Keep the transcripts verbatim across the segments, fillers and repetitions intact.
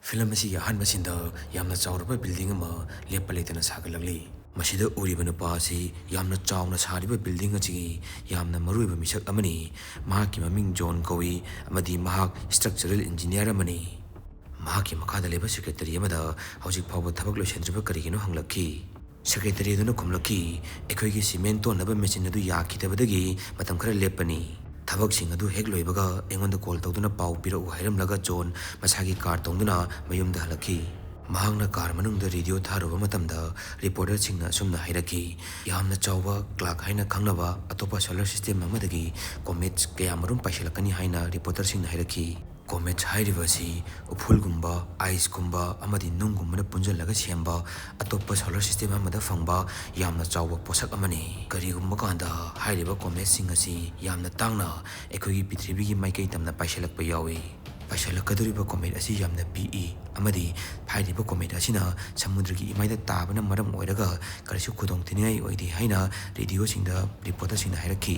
Film ꯑꯁꯤꯒꯤ ꯑꯍꯥꯟꯕ ꯁꯤꯟꯗ ꯌꯥꯝꯅ ꯆꯥꯎꯔꯕ ꯕꯤꯜꯗꯤꯡ ꯑꯃ ꯂꯦꯞꯄ ꯂꯩꯇꯅ ꯁꯥꯒꯠꯂꯛꯂꯤ꯫ ꯃꯁꯤꯗ ꯎꯔꯤꯕ ꯅꯨꯄꯥ ꯑꯁꯤ ꯌꯥꯝꯅ ꯆꯥꯎꯅ ꯁꯥꯔꯤꯕ ꯕꯤꯜꯗꯤꯡ ꯑꯁꯤꯒꯤ ꯌꯥꯝꯅ ꯃꯔꯨꯑꯣꯏꯕ ꯃꯤꯁꯛ ꯑꯃꯅꯤ꯫ ꯃꯍꯥꯛꯀꯤ ꯃꯃꯤꯡ ꯖꯣꯟ ꯀꯧꯏ ꯑꯃꯗꯤ ꯃꯍꯥꯛ ꯁ꯭ꯇ꯭ꯔꯛꯆꯔꯦꯜ ꯏꯟꯖꯤꯅꯤꯌꯥꯔ ꯑꯃꯅꯤ꯫ ꯃꯍꯥꯛꯀꯤ ꯃꯈꯥꯗ ꯂꯩꯕ ꯁꯦꯀ꯭ꯔꯦꯇꯔꯤ ꯑꯃꯗ ꯍꯧꯖꯤꯛ ꯐꯥꯎꯕ ꯊꯕꯛ ꯂꯣꯏꯁꯤꯟꯗ꯭ꯔꯤꯕ ꯀꯔꯤꯒꯤꯅꯣ ꯍꯪꯂꯛꯈꯤ꯫ ꯁꯦꯀ꯭ꯔꯦꯇꯔꯤ ꯑꯗꯨꯅ ꯈꯨꯝꯂꯛꯈꯤ, "ꯑꯩꯈꯣꯏꯒꯤ ꯁꯤꯃꯦꯟ ꯇꯣꯟꯅꯕ ꯃꯦꯆꯤꯟ ꯑꯗꯨ ꯌꯥꯈꯤꯗꯕꯗꯒꯤ ꯃꯇꯝ ꯈꯔ ꯂꯦꯞꯄꯅꯤ꯫ ꯊꯕꯛꯁꯤꯡ ꯑꯗꯨ ꯍꯦꯛ ꯂꯣꯏꯕꯒ ꯑꯩꯉꯣꯟꯗ ꯀꯣꯜ ꯇꯧꯗꯨꯅ ꯄꯥꯎ ꯄꯤꯔꯛꯎ" ꯍꯥꯏꯔꯝꯂꯒ ꯖꯣꯟ ꯃꯁꯥꯒꯤ ꯀꯥꯔ ꯇꯣꯡꯗꯨꯅ ꯃꯌꯨꯝꯗ ꯍꯜꯂꯛꯈꯤ꯫ ꯃꯍꯥꯛꯅ ꯀꯥꯔ ꯃꯅꯨꯡꯗ ꯔꯦꯗꯤꯑꯣ ꯊꯥꯔꯨꯕ ꯃꯇꯝꯗ ꯔꯤꯄꯣꯔꯇꯔꯁꯤꯡꯅ ꯑꯁꯨꯝꯅ ꯍꯥꯏꯔꯛꯈꯤ, "ꯌꯥꯝꯅ ꯆꯥꯎꯕ ꯀ꯭ꯂꯥꯔꯛ ꯍꯥꯏꯅ ꯈꯪꯅꯕ ꯑꯇꯣꯞꯄ ꯁꯣꯂꯔ ꯁꯤꯁꯇꯦꯝ ꯑꯃꯗꯒꯤ ꯀꯣꯃꯦꯠꯁ ꯀꯌꯥꯃꯔꯨꯝ ꯄꯥꯏꯁꯤꯜꯂꯛꯀꯅꯤ" ꯍꯥꯏꯅ ꯔꯤꯄꯣꯔꯇꯔꯁꯤꯡꯅ ꯍꯥꯏꯔꯛꯈꯤ꯫ ꯀꯣꯃꯦꯠꯁ ꯍꯥꯏꯔꯤꯕ ꯑꯁꯤ ꯎꯐꯨꯜꯒꯨꯝꯕ, ꯑꯥꯏꯁꯀꯨꯝꯕ ꯑꯃꯗꯤ ꯅꯨꯡꯒꯨꯝꯕꯅ ꯄꯨꯟꯁꯤꯜꯂꯒ ꯁꯦꯝꯕ ꯑꯇꯣꯞꯄ ꯁꯣꯂꯔ ꯁꯤꯁꯇꯦꯝ ꯑꯃꯗ ꯐꯪꯕ ꯌꯥꯝꯅ ꯆꯥꯎꯕ ꯄꯣꯠꯁꯛ ꯑꯃꯅꯤ꯫ ꯀꯔꯤꯒꯨꯝꯕ ꯀꯥꯟꯗ ꯍꯥꯏꯔꯤꯕ ꯀꯣꯃꯦꯠꯁꯤꯡ ꯑꯁꯤ ꯌꯥꯝꯅ ꯇꯥꯡꯅ ꯑꯩꯈꯣꯏꯒꯤ ꯄ꯭ꯔꯤꯊꯤꯕꯤꯒꯤ ꯃꯥꯏꯀꯩ ꯇꯝꯅ ꯄꯥꯏꯁꯤꯜꯂꯛꯄ ꯌꯥꯎꯏ꯫ ꯄꯥꯏꯁꯤꯜꯂꯛꯀꯗꯧꯔꯤꯕ ꯀꯣꯃꯦꯠ ꯑꯁꯤ ꯌꯥꯝꯅ ꯄꯤꯛꯏ ꯑꯃꯗꯤ ꯍꯥꯏꯔꯤꯕ ꯀꯣꯃꯦꯠ ꯑꯁꯤꯅ ꯁꯃꯨꯗ꯭ꯔꯒꯤ ꯏꯃꯥꯏꯗ ꯇꯥꯕꯅ ꯃꯔꯝ ꯑꯣꯏꯔꯒ ꯀꯔꯤꯁꯨ ꯈꯨꯗꯣꯡꯊꯤꯅꯤꯡꯉꯥꯏ ꯑꯣꯏꯗꯦ ꯍꯥꯏꯅ ꯔꯦꯗꯤꯑꯣꯁꯤꯡꯗ ꯔꯤꯄꯣꯔꯇꯔꯁꯤꯡꯅ ꯍꯥꯏꯔꯛꯈꯤ꯫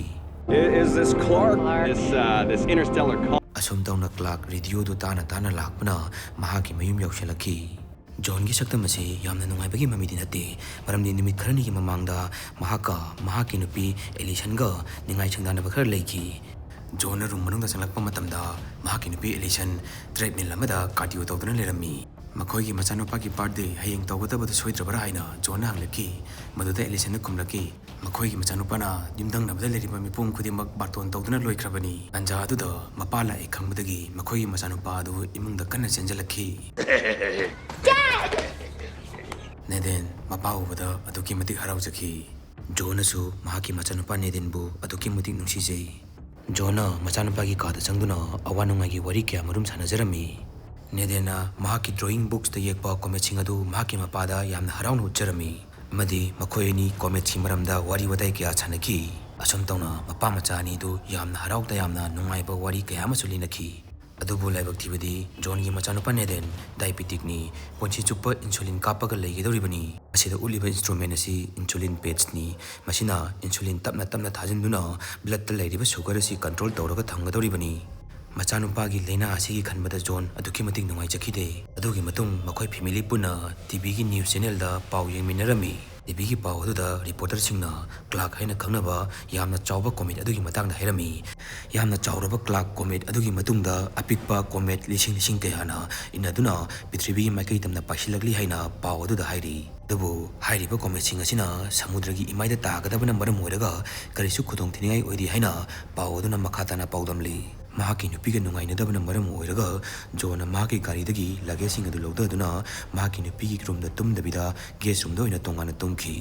Is this Clark? This, uh, this interstellar call? ꯑꯁꯨꯝ ꯇꯧꯅ ꯀ꯭ꯂꯥꯔꯛ ꯔꯦꯗꯤꯑꯣꯗꯨ ꯇꯥꯅ ꯇꯥꯅ ꯂꯥꯛꯄꯅ ꯃꯍꯥꯛꯀꯤ ꯃꯌꯨꯝ ꯌꯧꯁꯤꯜꯂꯛꯈꯤ꯫ ꯖꯣꯟꯒꯤ ꯁꯛꯇꯝ ꯑꯁꯤ ꯌꯥꯝꯅ ꯅꯨꯡꯉꯥꯏꯕꯒꯤ ꯃꯃꯤꯗꯤ ꯅꯠꯇꯦ, ꯃꯔꯝꯗꯤ ꯅꯨꯃꯤꯠ ꯈꯔꯅꯤꯒꯤ ꯃꯃꯥꯡꯗ ꯃꯍꯥꯛꯀ ꯃꯍꯥꯛꯀꯤ ꯅꯨꯄꯤ ꯑꯦꯂꯤꯁꯟꯒ ꯅꯤꯡꯉꯥꯏ ꯁꯪꯗꯥꯅꯕ ꯈꯔ ꯂꯩꯈꯤ꯫ ꯖꯣꯟꯅ ꯔꯨꯝ ꯃꯅꯨꯡꯗ ꯆꯪꯂꯛꯄ ꯃꯇꯝꯗ ꯃꯍꯥꯛꯀꯤ ꯅꯨꯄꯤ ꯑꯦꯂꯤꯁꯟ ꯇ꯭ꯔꯦꯗꯃꯤꯜ ꯑꯃꯗ ꯀꯥꯔꯗꯤꯑꯣ ꯇꯧꯗꯨꯅ ꯂꯩꯔꯝꯃꯤ꯫ "ꯃꯈꯣꯏꯒꯤ ꯃꯆꯥꯅꯨꯄꯥꯒꯤ ꯕꯥꯔꯊꯗꯦ ꯍꯌꯦꯡ ꯇꯧꯒꯗꯕꯗꯨ ꯁꯣꯏꯗ꯭ꯔꯕ꯭ꯔꯥ?" ꯍꯥꯏꯅ ꯖꯣꯟꯅ ꯍꯪꯂꯛꯈꯤ꯫ ꯃꯗꯨꯗ ꯑꯦꯂꯤꯁꯟꯅ ꯈꯨꯝꯂꯛꯈꯤ, "ꯃꯈꯣꯏꯒꯤ ꯃꯆꯥꯅꯨꯄꯥꯅ ꯌꯨꯝꯊꯪꯅꯕꯗ ꯂꯩꯔꯤꯕ ꯃꯤꯄꯨꯝ ꯈꯨꯗꯤꯡꯃꯛ ꯕꯥꯔꯇꯣꯟ ꯇꯧꯗꯨꯅ ꯂꯣꯏꯈ꯭ꯔꯕꯅꯤ꯫ ꯇꯥꯟꯖꯥ ꯑꯗꯨꯗ ꯃꯄꯥ ꯂꯥꯛꯑꯦ ꯈꯪꯕꯗꯒꯤ ꯃꯈꯣꯏꯒꯤ ꯃꯆꯥꯅꯨꯄꯥ ꯑꯗꯨ ꯏꯃꯨꯡꯗ ꯀꯟꯅ ꯆꯦꯟꯖꯜꯂꯛꯈꯤ꯫" ꯅꯦꯗꯦꯟ ꯃꯄꯥ ꯎꯕꯗ ꯑꯗꯨꯛꯀꯤ ꯃꯇꯤꯛ ꯍꯔꯥꯎꯖꯈꯤ꯫ ꯖꯣꯅꯁꯨ ꯃꯍꯥꯛꯀꯤ ꯃꯆꯥꯅꯨꯄꯥ ꯅꯦꯗꯦꯟꯕꯨ ꯑꯗꯨꯛꯀꯤ ꯃꯇꯤꯛ ꯅꯨꯡꯁꯤꯖꯩ꯫ ꯖꯣꯟꯅ ꯃꯆꯥꯅꯨꯄꯥꯒꯤ ꯀꯥꯗ ꯆꯪꯗꯨꯅ ꯑꯋꯥ ꯅꯨꯡꯉꯥꯏꯒꯤ ꯋꯥꯔꯤ ꯀꯌꯥ ꯃꯔꯨꯝ ꯁꯥꯟꯅꯖꯔꯝꯃꯤ꯫ ꯅꯦꯗꯦꯟꯅ ꯃꯍꯥꯛꯀꯤ ꯗ꯭ꯔꯣꯌꯤꯡ ꯕꯨꯛꯁꯇ ꯌꯦꯛꯄ ꯀꯣꯃꯦꯠꯁꯤꯡ ꯑꯗꯨ ꯃꯍꯥꯛꯀꯤ ꯃꯄꯥꯗ ꯌꯥꯝꯅ ꯍꯔꯥꯎꯅ ꯎꯠꯆꯔꯝꯃꯤ ꯑꯃꯗꯤ ꯃꯈꯣꯏ ꯑꯅꯤ ꯀꯣꯃꯦꯠꯁꯤ ꯃꯔꯝꯗ ꯋꯥꯔꯤ ꯋꯥꯇꯥꯏ ꯀꯌꯥ ꯁꯥꯟꯅꯈꯤ꯫ ꯑꯁꯨꯝ ꯇꯧꯅ ꯃꯄꯥ ꯃꯆꯥ ꯑꯅꯤꯗꯨ ꯌꯥꯝꯅ ꯍꯔꯥꯎ ꯇꯌꯥꯝꯅ ꯅꯨꯡꯉꯥꯏꯕ ꯋꯥꯔꯤ ꯀꯌꯥ ꯑꯃꯁꯨ ꯂꯤꯅꯈꯤ꯫ ꯑꯗꯨꯕꯨ ꯂꯥꯏꯕꯛ ꯊꯤꯕꯗꯤ ꯖꯣꯟꯒꯤ ꯃꯆꯥꯅꯨꯄꯥ ꯅꯦꯗꯦꯟ ꯗꯥꯏꯕꯦꯇꯤꯛꯅꯤ, ꯄꯨꯟꯁꯤ ꯆꯨꯞꯄ ꯏꯟꯁꯨꯂꯤꯟ ꯀꯥꯞꯄꯒ ꯂꯩꯒꯗꯧꯔꯤꯕꯅꯤ꯫ ꯃꯁꯤꯗ ꯎꯠꯂꯤꯕ ꯏꯟꯁꯇ꯭ꯔꯨꯃꯦꯟ ꯑꯁꯤ ꯏꯟꯁꯨꯂꯤꯟ ꯄꯦꯠꯁꯅꯤ꯫ ꯃꯁꯤꯅ ꯏꯟꯁꯨꯂꯤꯟ ꯇꯞꯅ ꯇꯞꯅ ꯊꯥꯖꯤꯟꯗꯨꯅ ꯕ꯭ꯂꯗꯇ ꯂꯩꯔꯤꯕ ꯁꯨꯒꯔ ꯑꯁꯤ ꯀꯟꯇ꯭ꯔꯣꯜ ꯇꯧꯔꯒ ꯊꯝꯒꯗꯧꯔꯤꯕꯅꯤ꯫ ꯃꯆꯥꯅꯨꯄꯥꯒꯤ ꯂꯥꯏꯅꯥ ꯑꯁꯤꯒꯤ ꯈꯟꯕꯗ ꯖꯣꯟ ꯑꯗꯨꯛꯀꯤ ꯃꯇꯤꯛ ꯅꯨꯡꯉꯥꯏꯖꯈꯤꯗꯦ꯫ ꯑꯗꯨꯒꯤ ꯃꯇꯨꯡ ꯃꯈꯣꯏ ꯐꯦꯃꯤꯂꯤ ꯄꯨꯟꯅ ꯇꯤꯚꯤꯒꯤ ꯅ꯭ꯌꯨꯁ ꯆꯦꯅꯦꯜꯗ ꯄꯥꯎ ꯌꯦꯡꯃꯤꯟꯅꯔꯝꯃꯤ꯫ ꯇꯤꯚꯤꯒꯤ ꯄꯥꯎ ꯑꯗꯨꯗ ꯔꯤꯄꯣꯔꯇꯔꯁꯤꯡꯅ ꯀ꯭ꯂꯥꯔꯛ ꯍꯥꯏꯅ ꯈꯪꯅꯕ ꯌꯥꯝꯅ ꯆꯥꯎꯕ ꯀꯣꯃꯦꯠ ꯑꯗꯨꯒꯤ ꯃꯇꯥꯡꯗ ꯍꯥꯏꯔꯝꯃꯤ꯫ ꯌꯥꯝꯅ ꯆꯥꯎꯔꯕ ꯀ꯭ꯂꯥꯔꯛ ꯀꯣꯃꯦꯠ ꯑꯗꯨꯒꯤ ꯃꯇꯨꯡꯗ ꯑꯄꯤꯛꯄ ꯀꯣꯃꯦꯠ ꯂꯤꯁꯤꯡ ꯂꯤꯁꯤꯡ ꯀꯌꯥꯅ ꯏꯟꯅꯗꯨꯅ ꯄ꯭ꯔꯤꯊꯤꯕꯤꯒꯤ ꯃꯥꯏꯀꯩ ꯇꯝꯅ ꯄꯥꯏꯁꯤꯜꯂꯛꯂꯤ ꯍꯥꯏꯅ ꯄꯥꯎ ꯑꯗꯨꯗ ꯍꯥꯏꯔꯤ꯫ ꯑꯗꯨꯕꯨ ꯍꯥꯏꯔꯤꯕ ꯀꯣꯃꯦꯠꯁꯤꯡ ꯑꯁꯤꯅ ꯁꯃꯨꯗ꯭ꯔꯒꯤ ꯏꯃꯥꯏꯗ ꯇꯥꯒꯗꯕꯅ ꯃꯔꯝ ꯑꯣꯏꯔꯒ ꯀꯔꯤꯁꯨ ꯈꯨꯗꯣꯡꯊꯤꯅꯤꯡꯉꯥꯏ ꯑꯣꯏꯗꯦ ꯍꯥꯏꯅ ꯄꯥꯎ ꯑꯗꯨꯅ ꯃꯈꯥ ꯇꯥꯅ ꯄꯥꯎꯗꯝꯂꯤ꯫ ꯃꯍꯥꯛꯀꯤ ꯅꯨꯄꯤꯒ ꯅꯨꯡꯉꯥꯏꯅꯗꯕꯅ ꯃꯔꯝ ꯑꯣꯏꯔꯒ ꯖꯣꯟꯅ ꯃꯍꯥꯛꯀꯤ ꯒꯥꯔꯤꯗꯒꯤ ꯂꯒꯦꯖꯁꯤꯡ ꯑꯗꯨ ꯂꯧꯊꯗꯨꯅ ꯃꯍꯥꯛꯀꯤ ꯅꯨꯄꯤꯒꯤ ꯔꯨꯝꯗ ꯇꯨꯝꯗꯕꯤꯗ ꯒꯦꯁ ꯔꯨꯝꯗ ꯑꯣꯏꯅ ꯇꯣꯉꯥꯟꯅ ꯇꯨꯝꯈꯤ꯫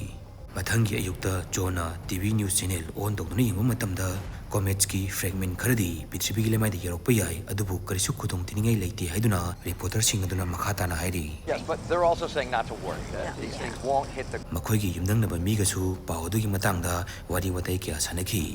ꯃꯊꯪꯒꯤ ꯑꯌꯨꯛꯇ ꯖꯣꯟꯅ ꯇꯤꯚꯤ ꯅ꯭ꯌꯨꯁ ꯆꯦꯅꯦꯜ ꯑꯣꯟ ꯇꯧꯗꯨꯅ ꯌꯦꯡꯕ ꯃꯇꯝꯗ ꯀꯣꯃꯦꯠꯁꯀꯤ ꯐ꯭ꯔꯦꯒꯃꯦꯟ ꯈꯔꯗꯤ ꯄ꯭ꯔꯤꯊꯤꯕꯤꯒꯤ ꯂꯩꯃꯥꯏꯗ ꯌꯧꯔꯛꯄ ꯌꯥꯏ, ꯑꯗꯨꯕꯨ ꯀꯔꯤꯁꯨ ꯈꯨꯗꯣꯡꯊꯤꯅꯤꯡꯉꯥꯏ ꯂꯩꯇꯦ ꯍꯥꯏꯗꯨꯅ ꯔꯤꯄꯣꯔꯇꯔꯁꯤꯡ ꯑꯗꯨꯅ ꯃꯈꯥ ꯇꯥꯅ ꯍꯥꯏꯔꯤ꯫ Yes, but they're also saying not to worry, that these things won't hit the ꯃꯈꯣꯏꯒꯤ ꯌꯨꯝꯊꯪꯅꯕ ꯃꯤꯒꯁꯨ ꯄꯥꯎ ꯑꯗꯨꯒꯤ ꯃꯇꯥꯡꯗ ꯋꯥꯔꯤ ꯋꯥꯇꯥꯏ ꯀꯌꯥ ꯁꯥꯟꯅꯈꯤ꯫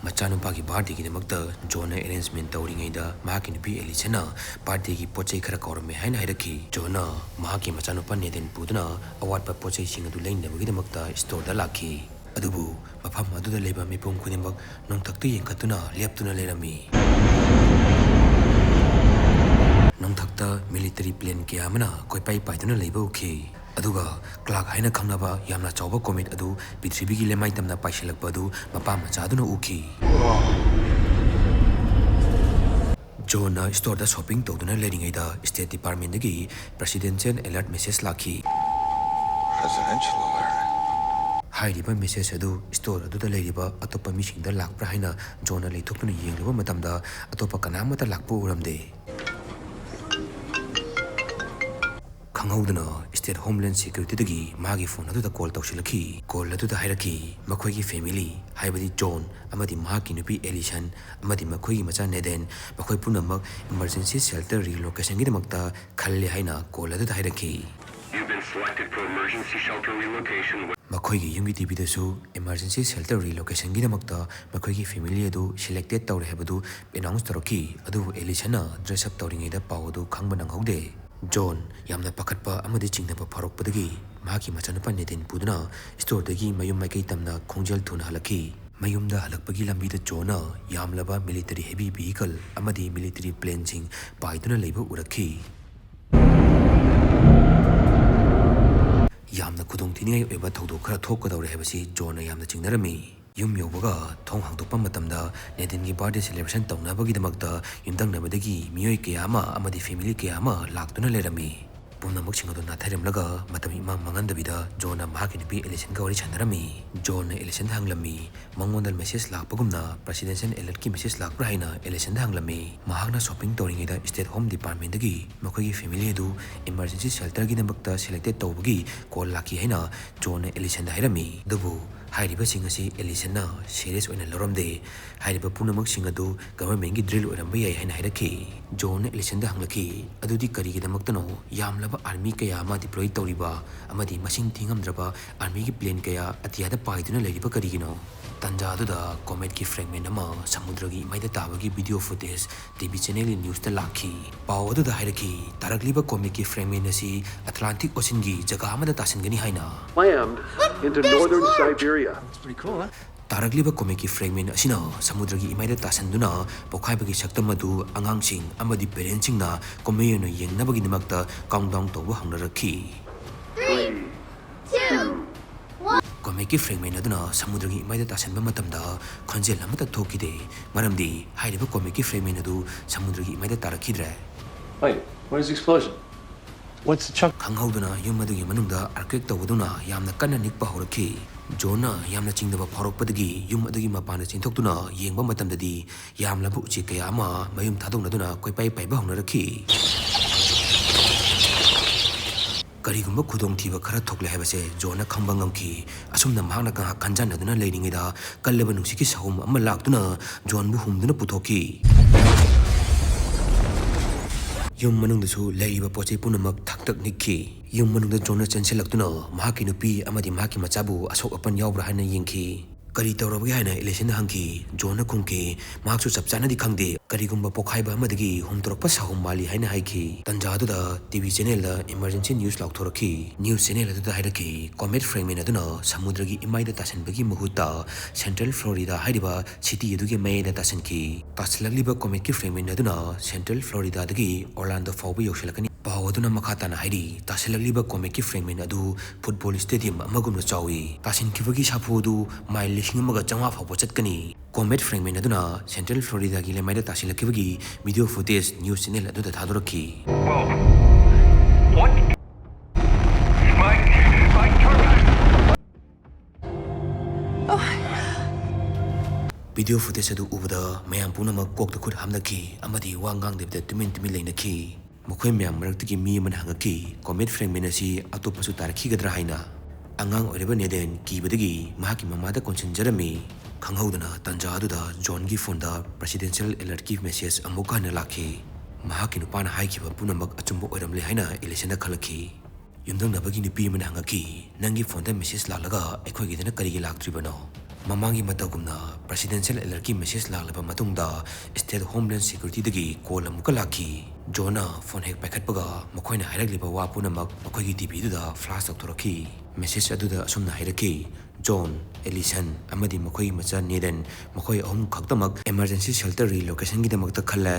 ꯃꯆꯥꯅꯨꯄꯥꯒꯤ ꯕꯥꯔꯗꯦꯒꯤꯗꯃꯛꯇ ꯖꯣꯟꯅ ꯑꯦꯔꯦꯟꯖꯃꯦꯟ ꯇꯧꯔꯤꯉꯩꯗ ꯃꯍꯥꯛꯀꯤ ꯅꯨꯄꯤ ꯑꯦꯂꯤꯁꯟꯅ ꯕꯥꯔꯗꯦꯒꯤ ꯄꯣꯠ ꯆꯩ ꯈꯔ ꯀꯥꯎꯔꯝꯃꯦ ꯍꯥꯏꯅ ꯍꯥꯏꯔꯛꯈꯤ꯫ ꯖꯣꯟꯅ ꯃꯍꯥꯛꯀꯤ ꯃꯆꯥꯅꯨꯄꯥ ꯅꯦꯗꯦꯟ ꯄꯨꯗꯨꯅ ꯑꯋꯥꯠꯄ ꯄꯣꯠ ꯆꯩꯁꯤꯡ ꯑꯗꯨ ꯂꯩꯅꯕꯒꯤꯗꯃꯛꯇ ꯁ꯭ꯇꯣꯔꯗ ꯂꯥꯛꯈꯤ꯫ ꯑꯗꯨꯕꯨ ꯃꯐꯝ ꯑꯗꯨꯗ ꯂꯩꯕ ꯃꯤꯄꯨꯝ ꯈꯨꯗꯤꯡꯃꯛ ꯅꯣꯡꯊꯛꯇ ꯌꯦꯡꯈꯠꯇꯨꯅ ꯂꯦꯞꯇꯨꯅ ꯂꯩꯔꯝꯃꯤ꯫ ꯅꯣꯡꯊꯛꯇ ꯃꯤꯂꯤꯇꯔꯤ ꯄ꯭ꯂꯦꯟ ꯀꯌꯥ ꯑꯃꯅ ꯀꯣꯏꯄꯥꯏ ꯄꯥꯏꯗꯨꯅ ꯂꯩꯕ ꯎꯈꯤ꯫ ꯑꯗꯨꯒ ꯀ꯭ꯂꯥꯔꯛ ꯍꯥꯏꯅ ꯈꯪꯅꯕ ꯌꯥꯝꯅ ꯆꯥꯎꯕ ꯀꯣꯃꯦꯠ ꯑꯗꯨ ꯄ꯭ꯔꯤꯊꯤꯕꯤꯒꯤ ꯂꯩꯃꯥꯏ ꯇꯝꯅ ꯄꯥꯏꯁꯤꯜꯂꯛꯄ ꯑꯗꯨ ꯃꯄꯥ ꯃꯆꯥꯗꯨꯅ ꯎꯈꯤ꯫ ꯖꯣꯟꯅ ꯁ꯭ꯇꯣꯔꯗ ꯁꯣꯄꯤꯡ ꯇꯧꯗꯨꯅ ꯂꯩꯔꯤꯉꯩꯗ ꯁ꯭ꯇꯦꯠ ꯗꯤꯄꯥꯔꯠꯃꯦꯟꯗꯒꯤ ꯄ꯭ꯔꯦꯁꯤꯗꯦꯟꯁꯤꯌꯦꯜ ꯑꯦꯂꯔꯠ ꯃꯦꯁꯦꯖ ꯂꯥꯛꯈꯤ꯫ Presidential alert. ꯍꯥꯏꯔꯤꯕ ꯃꯦꯁꯦꯖ ꯑꯗꯨ ꯁ꯭ꯇꯣꯔ ꯑꯗꯨꯗ ꯂꯩꯔꯤꯕ ꯑꯇꯣꯞꯄ ꯃꯤꯁꯤꯡꯗ ꯂꯥꯛꯄ꯭ꯔꯥ ꯍꯥꯏꯅ ꯖꯣꯟꯅ ꯂꯩꯊꯣꯛꯇꯨꯅ ꯌꯦꯡꯂꯨꯕ ꯃꯇꯝꯗ ꯑꯇꯣꯞꯄ ꯀꯅꯥꯃꯠꯇ ꯂꯥꯛꯄ ꯎꯔꯝꯗꯦ꯫ ꯈꯪꯍꯧꯗꯅ ꯁ꯭ꯇꯦꯠ ꯍꯣꯝꯂꯦꯟ ꯁꯦꯀ꯭ꯌꯨꯔꯤꯇꯤꯗꯒꯤ ꯃꯥꯒꯤ ꯐꯣꯟ ꯑꯗꯨꯗ ꯀꯣꯜ ꯇꯧꯁꯤꯜꯂꯛꯈꯤ꯫ ꯀꯣꯜ ꯑꯗꯨꯗ ꯍꯥꯏꯔꯛꯈꯤ, ꯃꯈꯣꯏꯒꯤ ꯐꯦꯃꯤꯂꯤ, ꯍꯥꯏꯕꯗꯤ ꯖꯣꯟ ꯑꯃꯗꯤ ꯃꯍꯥꯛꯀꯤ ꯅꯨꯄꯤ ꯑꯦꯂꯤꯁꯟ ꯑꯃꯗꯤ ꯃꯈꯣꯏꯒꯤ ꯃꯆꯥ ꯅꯦꯗꯦꯟ, ꯃꯈꯣꯏ ꯄꯨꯝꯅꯃꯛ ꯏꯃꯔꯖꯦꯟꯁꯤ ꯁꯦꯜꯇꯔ ꯔꯤꯂꯣꯀꯦꯁꯟꯒꯤꯗꯃꯛꯇ ꯈꯜꯂꯦ ꯍꯥꯏꯅ ꯀꯣꯜ ꯑꯗꯨꯗ ꯍꯥꯏꯔꯛꯈꯤ꯫ You've been selected for emergency shelter relocation. ꯃꯈꯣꯏꯒꯤ ꯌꯨꯝꯒꯤ ꯇꯤꯚꯤꯗꯁꯨ ꯏꯃꯔꯖꯦꯟꯁꯤ ꯁꯦꯜꯇꯔ ꯔꯤꯂꯣꯀꯦꯁꯟꯒꯤꯗꯃꯛꯇ ꯃꯈꯣꯏꯒꯤ ꯐꯦꯃꯤꯂꯤ ꯑꯗꯨ ꯁꯤꯂꯦꯛꯇꯦꯠ ꯇꯧꯔꯦ ꯍꯥꯏꯕꯗꯨ ꯑꯦꯅꯥꯎꯟꯁ ꯇꯧꯔꯛꯈꯤ꯫ ꯑꯗꯨꯕꯨ ꯑꯦꯂꯤꯁꯟꯅ ꯗ꯭ꯔꯦꯁ ꯑꯞ ꯇꯧꯔꯤꯉꯩꯗ ꯄꯥꯎ ꯑꯗꯨ ꯈꯪꯕ ꯅꯪꯍꯧꯗꯦ꯫ ꯖꯣꯟ ꯌꯥꯝꯅ ꯄꯥꯈꯠꯄ ꯑꯃꯗꯤ ꯆꯤꯡꯅꯕ ꯐꯥꯎꯔꯛꯄꯗꯒꯤ ꯃꯍꯥꯛꯀꯤ ꯃꯆꯥꯅꯨꯄꯥ ꯅꯦꯗꯦꯟ ꯄꯨꯗꯨꯅ ꯁ꯭ꯇꯣꯔꯗꯒꯤ ꯃꯌꯨꯝ ꯃꯥꯏꯀꯩ ꯇꯝꯅ ꯈꯣꯡꯖꯦꯜ ꯊꯨꯅ ꯍꯜꯂꯛꯈꯤ꯫ ꯃꯌꯨꯝꯗ ꯍꯜꯂꯛꯄꯒꯤ ꯂꯝꯕꯤꯗ ꯖꯣꯟꯅ ꯌꯥꯝꯂꯕ military heavy vehicle ꯑꯃꯗꯤ military planeꯁꯤꯡ ꯄꯥꯏꯗꯨꯅ ꯂꯩꯕ ꯎꯔꯛꯈꯤ꯫ ꯌꯥꯝꯅ ꯈꯨꯗꯣꯡꯊꯤꯅꯤꯡꯉꯥꯏ ꯑꯣꯏꯕ ꯊꯧꯗꯣꯛ ꯈꯔ ꯊꯣꯛꯀꯗꯧꯔꯦ ꯍꯥꯏꯕꯁꯤ ꯖꯣꯟꯅ ꯌꯥꯝꯅ ꯆꯤꯡꯅꯔꯝꯃꯤ꯫ ꯌꯨꯝ ꯌꯧꯕꯒ ꯊꯣꯡ ꯍꯥꯡꯗꯣꯛꯄ ꯃꯇꯝꯗ ꯅꯦꯗꯤꯟꯒꯤ birthday celebration ꯇꯧꯅꯕꯒꯤꯗꯃꯛꯇ ꯌꯨꯝꯊꯪꯅꯕꯗꯒꯤ ꯃꯤꯑꯣꯏ ꯀꯌꯥ ꯑꯃ ꯑꯃꯗꯤ family ꯀꯌꯥ ꯑꯃ ꯂꯥꯛꯇꯨꯅ ꯂꯩꯔꯝꯃꯤ꯫ ꯄꯨꯝꯅꯃꯛꯁꯤꯡ ꯑꯗꯨ ꯅꯥꯊꯩꯔꯝꯂꯒ ꯃꯇꯝ ꯏꯃꯥꯡ ꯃꯥꯡꯍꯟꯗꯕꯤꯗ ꯖꯣꯟꯅ ꯃꯍꯥꯛꯀꯤ ꯅꯨꯄꯤ ꯑꯦꯂꯤꯁꯟꯒ ꯋꯥꯔꯤ ꯁꯥꯟꯅꯔꯝꯃꯤ꯫ ꯖꯣꯟꯅ ꯑꯦꯂꯤꯁꯟꯗ ꯍꯪꯂꯝꯃꯤ, ꯃꯉꯣꯟꯗ message ꯂꯥꯛꯄꯒꯨꯝꯅ presidential alertꯀꯤ message ꯂꯥꯛꯄ꯭ꯔꯥ ꯍꯥꯏꯅ ꯑꯦꯂꯤꯁꯟꯗ ꯍꯪꯂꯝꯃꯤ꯫ ꯃꯍꯥꯛꯅ shopping ꯇꯧꯔꯤꯉꯩꯗ state home departmentꯗꯒꯤ ꯃꯈꯣꯏꯒꯤ family ꯑꯗꯨ emergency shelterꯒꯤꯗꯃꯛꯇ selected ꯇꯧꯕꯒꯤ call ꯂꯥꯛꯈꯤ ꯍꯥꯏꯅ ꯖꯣꯟꯅ ꯑꯦꯂꯤꯁꯟꯗ ꯍꯥꯏꯔꯝꯃꯤ꯫ ꯑꯗꯨꯕꯨ ꯍꯥꯏꯔꯤꯕꯁꯤꯡ ꯑꯁꯤ ꯑꯦꯂꯤꯁꯟꯅ serious ꯑꯣꯏꯅ ꯂꯧꯔꯝꯗꯦ꯫ ꯍꯥꯏꯔꯤꯕ ꯄꯨꯝꯅꯃꯛꯁꯤꯡ ꯑꯗꯨ governmentꯀꯤ drill ꯑꯣꯏꯔꯝꯕ ꯌꯥꯏ ꯍꯥꯏꯅ ꯍꯥꯏꯔꯛꯈꯤ꯫ ꯖꯣꯟꯅ ꯑꯦꯂꯤꯁꯟꯗ ꯍꯪꯂꯛꯈꯤ, "ꯑꯗꯨꯗꯤ ꯀꯔꯤꯒꯤꯗꯃꯛꯇꯅꯣ ꯌꯥꯝꯂꯕ army ꯀꯌꯥ ꯑꯃ deploy ꯇꯧꯔꯤꯕ ꯑꯃꯗꯤ ꯃꯁꯤꯡ ꯊꯤꯉꯝꯗ꯭ꯔꯕ armyꯒꯤ plane ꯀꯌꯥ ꯑꯇꯤꯌꯥꯗ ꯄꯥꯏꯗꯨꯅ ꯂꯩꯔꯤꯕ ꯀꯔꯤꯒꯤꯅꯣ?" ꯇꯟꯖꯥ ꯑꯗꯨꯗ cometꯀꯤ fragment ꯑꯃ ꯁꯃꯨꯗ꯭ꯔꯒꯤ ꯏꯃꯥꯏꯗ ꯇꯥꯕꯒꯤ video footage TV channelꯒꯤ newsꯇ ꯂꯥꯛꯈꯤ꯫ ꯄꯥꯎ ꯑꯗꯨꯗ ꯍꯥꯏꯔꯛꯈꯤ, ꯇꯥꯔꯛꯂꯤꯕ cometꯀꯤ fragment ꯑꯁꯤ Atlantic Oceanꯒꯤ ꯖꯒꯥ ꯑꯃꯗ ꯇꯥꯁꯤꯟꯒꯅꯤ ꯍꯥꯏꯅ꯫ Slammed into northern Siberia. That's pretty cool, huh? ꯇꯥꯔꯛꯂꯤꯕ cometꯀꯤ fragment ꯑꯁꯤꯅ ꯁꯃꯨꯗ꯭ꯔꯒꯤ ꯏꯃꯥꯏꯗ ꯇꯥꯁꯤꯟꯗꯨꯅ ꯄꯣꯛꯈꯥꯏꯕꯒꯤ ꯁꯛꯇꯝ ꯑꯗꯨ ꯑꯉꯥꯡꯁꯤꯡ ꯑꯃꯗꯤ parentsꯁꯤꯡꯅ ꯀꯨꯝꯍꯩ ꯑꯣꯏꯅ ꯌꯦꯡꯅꯕꯒꯤꯗꯃꯛꯇ countdown ꯇꯧꯕ ꯍꯧꯅꯔꯛꯈꯤ꯫ Three, two, one. Cometꯀꯤ fragment ꯑꯗꯨꯅ ꯁꯃꯨꯗ꯭ꯔꯒꯤ ꯏꯃꯥꯏꯗ ꯇꯥꯁꯤꯟꯕ ꯃꯇꯝꯗ ꯈꯣꯟꯖꯦꯜ ꯑꯃꯠꯇ ꯊꯣꯛꯈꯤꯗꯦ, ꯃꯔꯝꯗꯤ ꯍꯥꯏꯔꯤꯕ cometꯀꯤ fragment ꯑꯗꯨ ꯁꯃꯨꯗ꯭ꯔꯒꯤ ꯏꯃꯥꯏꯗ ꯇꯥꯔꯛꯈꯤꯗ꯭ꯔꯦ꯫ Wait, what is the explosion? What's the chunk? ꯈꯪꯍꯧꯗꯅ ꯌꯨꯝ ꯑꯗꯨꯒꯤ ꯃꯅꯨꯡꯗ earthquake ꯇꯧꯕꯗꯨꯅ ꯌꯥꯝꯅ ꯀꯟꯅ ꯅꯤꯛꯄ ꯍꯧꯔꯛꯈꯤ꯫ ꯖꯣꯟꯅ ꯌꯥꯝꯅ ꯆꯤꯡꯅꯕ ꯐꯥꯎꯔꯛꯄꯗꯒꯤ ꯌꯨꯝ ꯑꯗꯨꯒꯤ ꯃꯄꯥꯟꯗ ꯆꯦꯟꯊꯣꯛꯇꯨꯅ ꯌꯦꯡꯕ ꯃꯇꯝꯗꯗꯤ ꯌꯥꯝꯂꯕ ꯎꯆꯦꯛ ꯀꯌꯥ ꯑꯃ ꯃꯌꯨꯝ ꯊꯥꯗꯣꯛꯅꯗꯨꯅ ꯀꯣꯏꯄꯥꯏ ꯄꯥꯏꯕ ꯍꯧꯅꯔꯛꯈꯤ꯫ ꯀꯔꯤꯒꯨꯝꯕ ꯈꯨꯗꯣꯡꯊꯤꯕ ꯈꯔ ꯊꯣꯛꯂꯦ ꯍꯥꯏꯕꯁꯦ ꯖꯣꯟꯅ ꯈꯪꯕ ꯉꯝꯈꯤ꯫ ꯑꯁꯨꯝꯅ ꯃꯍꯥꯛꯅ ꯉꯥꯏꯍꯥꯛ ꯈꯟꯖꯥꯟꯅꯗꯨꯅ ꯂꯩꯔꯤꯉꯩꯗ ꯀꯜꯂꯕ ꯅꯨꯡꯁꯤꯠꯀꯤ ꯁꯍꯨꯝ ꯑꯃ ꯂꯥꯛꯇꯨꯅ ꯖꯣꯟꯕꯨ ꯍꯨꯝꯗꯨꯅ ꯄꯨꯊꯣꯛꯈꯤ꯫ ꯌꯨꯝ ꯃꯅꯨꯡꯗꯁꯨ ꯂꯩꯔꯤꯕ ꯄꯣꯠ ꯆꯩ ꯄꯨꯝꯅꯃꯛ ꯊꯛ ꯊꯛ ꯅꯤꯛꯈꯤ꯫ ꯌꯨꯝ ꯃꯅꯨꯡꯗ ꯖꯣꯟꯅ ꯆꯦꯟꯁꯤꯜꯂꯛꯇꯨꯅ ꯃꯍꯥꯛꯀꯤ ꯅꯨꯄꯤ ꯑꯃꯗꯤ ꯃꯍꯥꯛꯀꯤ ꯃꯆꯥꯕꯨ ꯑꯁꯣꯛ ꯑꯄꯟ ꯌꯥꯎꯕ꯭ꯔꯥ ꯍꯥꯏꯅ ꯌꯦꯡꯈꯤ꯫ "ꯀꯔꯤ ꯇꯧꯔꯕꯒꯦ?" ꯍꯥꯏꯅ ꯑꯦꯂꯤꯁꯟꯅ ꯍꯪꯈꯤ꯫ ꯖꯣꯟꯅ ꯈꯨꯝꯈꯤ, ꯃꯍꯥꯛꯁꯨ ꯆꯞ ꯆꯥꯅꯗꯤ ꯈꯪꯗꯦ, "ꯀꯔꯤꯒꯨꯝꯕ ꯄꯣꯛꯈꯥꯏꯕ ꯑꯃꯗꯒꯤ ꯍꯨꯝꯗꯣꯔꯛꯄ ꯁꯥꯍꯨꯝ ꯃꯥꯜꯂꯤ" ꯍꯥꯏꯅ ꯍꯥꯏꯈꯤ꯫ ꯇꯟꯖꯥ ꯑꯗꯨꯗ ꯇꯤ ꯚꯤ ꯆꯦꯅꯦꯜꯗ emergency news ꯂꯥꯎꯊꯣꯔꯛꯈꯤ꯫ News channel ꯑꯗꯨꯗ ꯍꯥꯏꯔꯛꯈꯤ, comet fragment ꯑꯗꯨꯅ ꯁꯃꯨꯗ꯭ꯔꯒꯤ ꯏꯃꯥꯏꯗ ꯇꯥꯁꯤꯟꯕꯒꯤ ꯃꯍꯨꯠꯇ Central Florida ꯍꯥꯏꯔꯤꯕ city ꯑꯗꯨꯒꯤ ꯃꯌꯥꯏꯗ ꯇꯥꯁꯤꯟꯈꯤ꯫ ꯇꯥꯁꯤꯜꯂꯛꯂꯤꯕ cometꯀꯤ fragment ꯑꯗꯨꯅ Central Floridaꯗꯒꯤ Orlando ꯐꯥꯎꯕ ꯌꯧꯁꯤꯜꯂꯛꯀꯅꯤ꯫ ꯄꯥꯎ ꯑꯗꯨꯅ ꯃꯈꯥ ꯇꯥꯅ ꯍꯥꯏꯔꯤ, ꯇꯥꯁꯤꯜꯂꯛꯂꯤꯕ cometꯀꯤ fragment ꯑꯗꯨ football stadium ꯑꯃꯒꯨꯝꯅ ꯆꯥꯎꯏ꯫ ꯇꯥꯁꯤꯟꯈꯤꯕꯒꯤ ꯁꯥꯐꯨ ꯑꯗꯨ ꯃꯥꯏꯜ ꯂꯤꯁꯤꯡ ꯑꯃꯒ ꯆꯥꯝꯃꯉꯥ ꯐꯥꯎꯕ ꯆꯠꯀꯅꯤ꯫ Comet fragment ꯑꯗꯨꯅ Central Floridaꯒꯤ ꯂꯩꯃꯥꯏꯗ ꯇꯥꯁꯤꯜꯂꯛꯈꯤꯕꯒꯤ video footage news channel ꯑꯗꯨꯗ ꯊꯥꯗꯣꯔꯛꯈꯤ꯫ Whoa. What? My, my turret. Video footage ꯑꯗꯨ ꯎꯕꯗ ꯃꯌꯥꯝ ꯄꯨꯝꯅꯃꯛ ꯀꯣꯛꯇ ꯈꯨꯠ ꯍꯥꯝꯅꯈꯤ ꯑꯃꯗꯤ ꯋꯥ ꯉꯥꯡꯗꯕꯤꯗ ꯇꯨꯃꯤꯟ ꯇꯨꯃꯤꯟ ꯂꯩꯅꯈꯤ꯫ ꯃꯈꯣꯏ ꯃꯌꯥꯝ ꯃꯔꯛꯇꯒꯤ ꯃꯤ ꯑꯃꯅ ꯍꯪꯉꯛꯈꯤ, "Comet fragment ꯑꯁꯤ ꯑꯇꯣꯞꯄꯁꯨ ꯇꯥꯔꯛꯈꯤꯒꯗ꯭ꯔꯥ?" ꯍꯥꯏꯅ꯫ ꯑꯉꯥꯡ ꯑꯣꯏꯔꯤꯕ ꯅꯦꯗꯦꯟ ꯀꯤꯕꯗꯒꯤ ꯃꯍꯥꯛꯀꯤ ꯃꯃꯥꯗ ꯀꯣꯟꯁꯤꯟꯖꯔꯝꯃꯤ꯫ ꯈꯪꯍꯧꯗꯅ ꯇꯥꯟꯖꯥ ꯑꯗꯨꯗ ꯖꯣꯟꯒꯤ phoneꯗ presidential alertꯀꯤ message ꯑꯃꯨꯛ ꯍꯟꯅ ꯂꯥꯛꯈꯤ꯫ ꯃꯍꯥꯛꯀꯤ ꯅꯨꯄꯥꯅ ꯍꯥꯏꯈꯤꯕ ꯄꯨꯝꯅꯃꯛ ꯑꯆꯨꯝꯕ ꯑꯣꯏꯔꯝꯂꯦ ꯍꯥꯏꯅ ꯑꯦꯂꯤꯁꯟꯅ ꯈꯜꯂꯛꯈꯤ꯫ ꯌꯨꯝꯊꯪꯅꯕꯒꯤ ꯅꯨꯄꯤ ꯑꯃꯅ ꯍꯪꯉꯛꯈꯤ, "ꯅꯪꯒꯤ phoneꯗ message ꯂꯥꯛꯂꯒ ꯑꯩꯈꯣꯏꯒꯤꯗꯅ ꯀꯔꯤꯒꯤ ꯂꯥꯛꯇ꯭ꯔꯤꯕꯅꯣ?" ꯃꯃꯥꯡꯒꯤ ꯃꯇꯧꯒꯨꯝꯅ presidential alertꯀꯤ message ꯂꯥꯛꯂꯕ ꯃꯇꯨꯡꯗ state homeland securityꯗꯒꯤ call ꯑꯃꯨꯛꯀ ꯂꯥꯛꯈꯤ꯫ ꯖꯣꯟꯅ phone ꯍꯦꯛ ꯄꯥꯏꯈꯠꯄꯒ ꯃꯈꯣꯏꯅ ꯍꯥꯏꯔꯛꯂꯤꯕ ꯋꯥ ꯄꯨꯝꯅꯃꯛ ꯃꯈꯣꯏꯒꯤ ꯇꯤ ꯚꯤ ꯑꯗꯨꯗ flash ꯇꯧꯊꯣꯔꯛꯈꯤ꯫ Message ꯑꯗꯨꯗ ꯑꯁꯨꯝꯅ ꯍꯥꯏꯔꯛꯈꯤ, "ꯖꯣꯟ, ꯑꯦꯂꯤꯁꯟ ꯑꯃꯗꯤ ꯃꯈꯣꯏꯒꯤ ꯃꯆꯥ ꯅꯦꯗꯟ, ꯃꯈꯣꯏ ꯑꯍꯨꯝ ꯈꯛꯇꯃꯛ emergency shelter relocationꯒꯤꯗꯃꯛꯇ ꯈꯜꯂꯦ꯫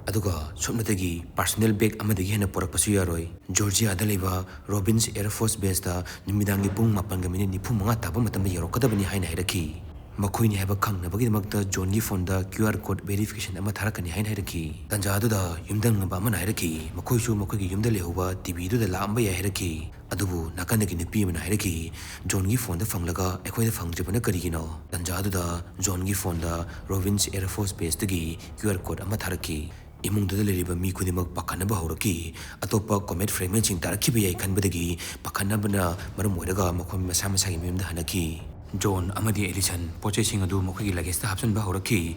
ꯑꯗꯨꯒ ꯁꯨꯞꯅꯇꯒꯤ personal bag ꯑꯃꯗꯒꯤ ꯍꯦꯟꯅ ꯄꯨꯔꯛꯄꯁꯨ ꯌꯥꯔꯣꯏ꯫ ꯖꯣꯔꯖꯤꯌꯥꯗ ꯂꯩꯕ ꯔꯣꯕꯤꯟꯁ Air Force Baseꯇ ꯅꯨꯃꯤꯗꯥꯡꯒꯤ ꯄꯨꯡ ꯃꯥꯄꯟꯒ minute ꯅꯤꯐꯨ ꯃꯉꯥ ꯇꯥꯕ ꯃꯇꯝꯗ ꯌꯧꯔꯛꯀꯗꯕꯅꯤ" ꯍꯥꯏꯅ ꯍꯥꯏꯔꯛꯈꯤ꯫ ꯃꯈꯣꯏꯅꯤ ꯍꯥꯏꯕ ꯈꯪꯅꯕꯒꯤꯗꯃꯛꯇ ꯖꯣꯟꯒꯤ phoneꯗ QR code verification ꯑꯃ ꯊꯥꯔꯛꯀꯅꯤ ꯍꯥꯏꯅ ꯍꯥꯏꯔꯛꯈꯤ꯫ ꯇꯥꯟꯖꯥ ꯑꯗꯨꯗ ꯌꯨꯝꯊꯪꯅꯕ ꯑꯃꯅ ꯍꯥꯏꯔꯛꯈꯤ, ꯃꯈꯣꯏꯁꯨ ꯃꯈꯣꯏꯒꯤ ꯌꯨꯝꯗ ꯂꯩꯍꯧꯕ ꯇꯤ ꯚꯤꯗꯨꯗ ꯂꯥꯛꯑꯝꯕ ꯌꯥꯏ ꯍꯥꯏꯔꯛꯈꯤ꯫ ꯑꯗꯨꯕꯨ ꯅꯥꯀꯟꯗꯒꯤ ꯅꯨꯄꯤ ꯑꯃꯅ ꯍꯥꯏꯔꯛꯈꯤ, "ꯖꯣꯟꯒꯤ phoneꯗ ꯐꯪꯂꯒ ꯑꯩꯈꯣꯏꯗ ꯐꯪꯗ꯭ꯔꯤꯕꯅ ꯀꯔꯤꯒꯤꯅꯣ?" ꯇꯥꯟꯖꯥ ꯑꯗꯨꯗ ꯖꯣꯟꯒꯤ phoneꯗ ꯔꯣꯕꯤꯟꯁ Air Force Baseꯇꯒꯤ QR code ꯑꯃ ꯊꯥꯔꯛꯈꯤ꯫ ꯏꯃꯨꯡꯗꯨꯗ ꯂꯩꯔꯤꯕ ꯃꯤ ꯈꯨꯗꯤꯡꯃꯛ ꯄꯥꯈꯠꯅꯕ ꯍꯧꯔꯛꯈꯤ꯫ ꯑꯇꯣꯞꯄ comet fragmentꯁꯤꯡ ꯇꯥꯔꯛꯈꯤꯕ ꯌꯥꯏ ꯈꯟꯕꯗꯒꯤ ꯄꯥꯈꯠꯅꯕꯅ ꯃꯔꯝ ꯑꯣꯏꯔꯒ ꯃꯈꯣꯏ ꯃꯁꯥ ꯃꯁꯥꯒꯤ ꯃꯌꯨꯝꯗ ꯍꯟꯅꯈꯤ꯫ ꯖꯣꯟ ꯑꯃꯗꯤ ꯑꯦꯂꯤꯁꯟ ꯄꯣꯠ ꯆꯩꯁꯤꯡ ꯑꯗꯨ ꯃꯈꯣꯏꯒꯤ luggageꯇ ꯍꯥꯞꯆꯤꯟꯕ ꯍꯧꯔꯛꯈꯤ꯫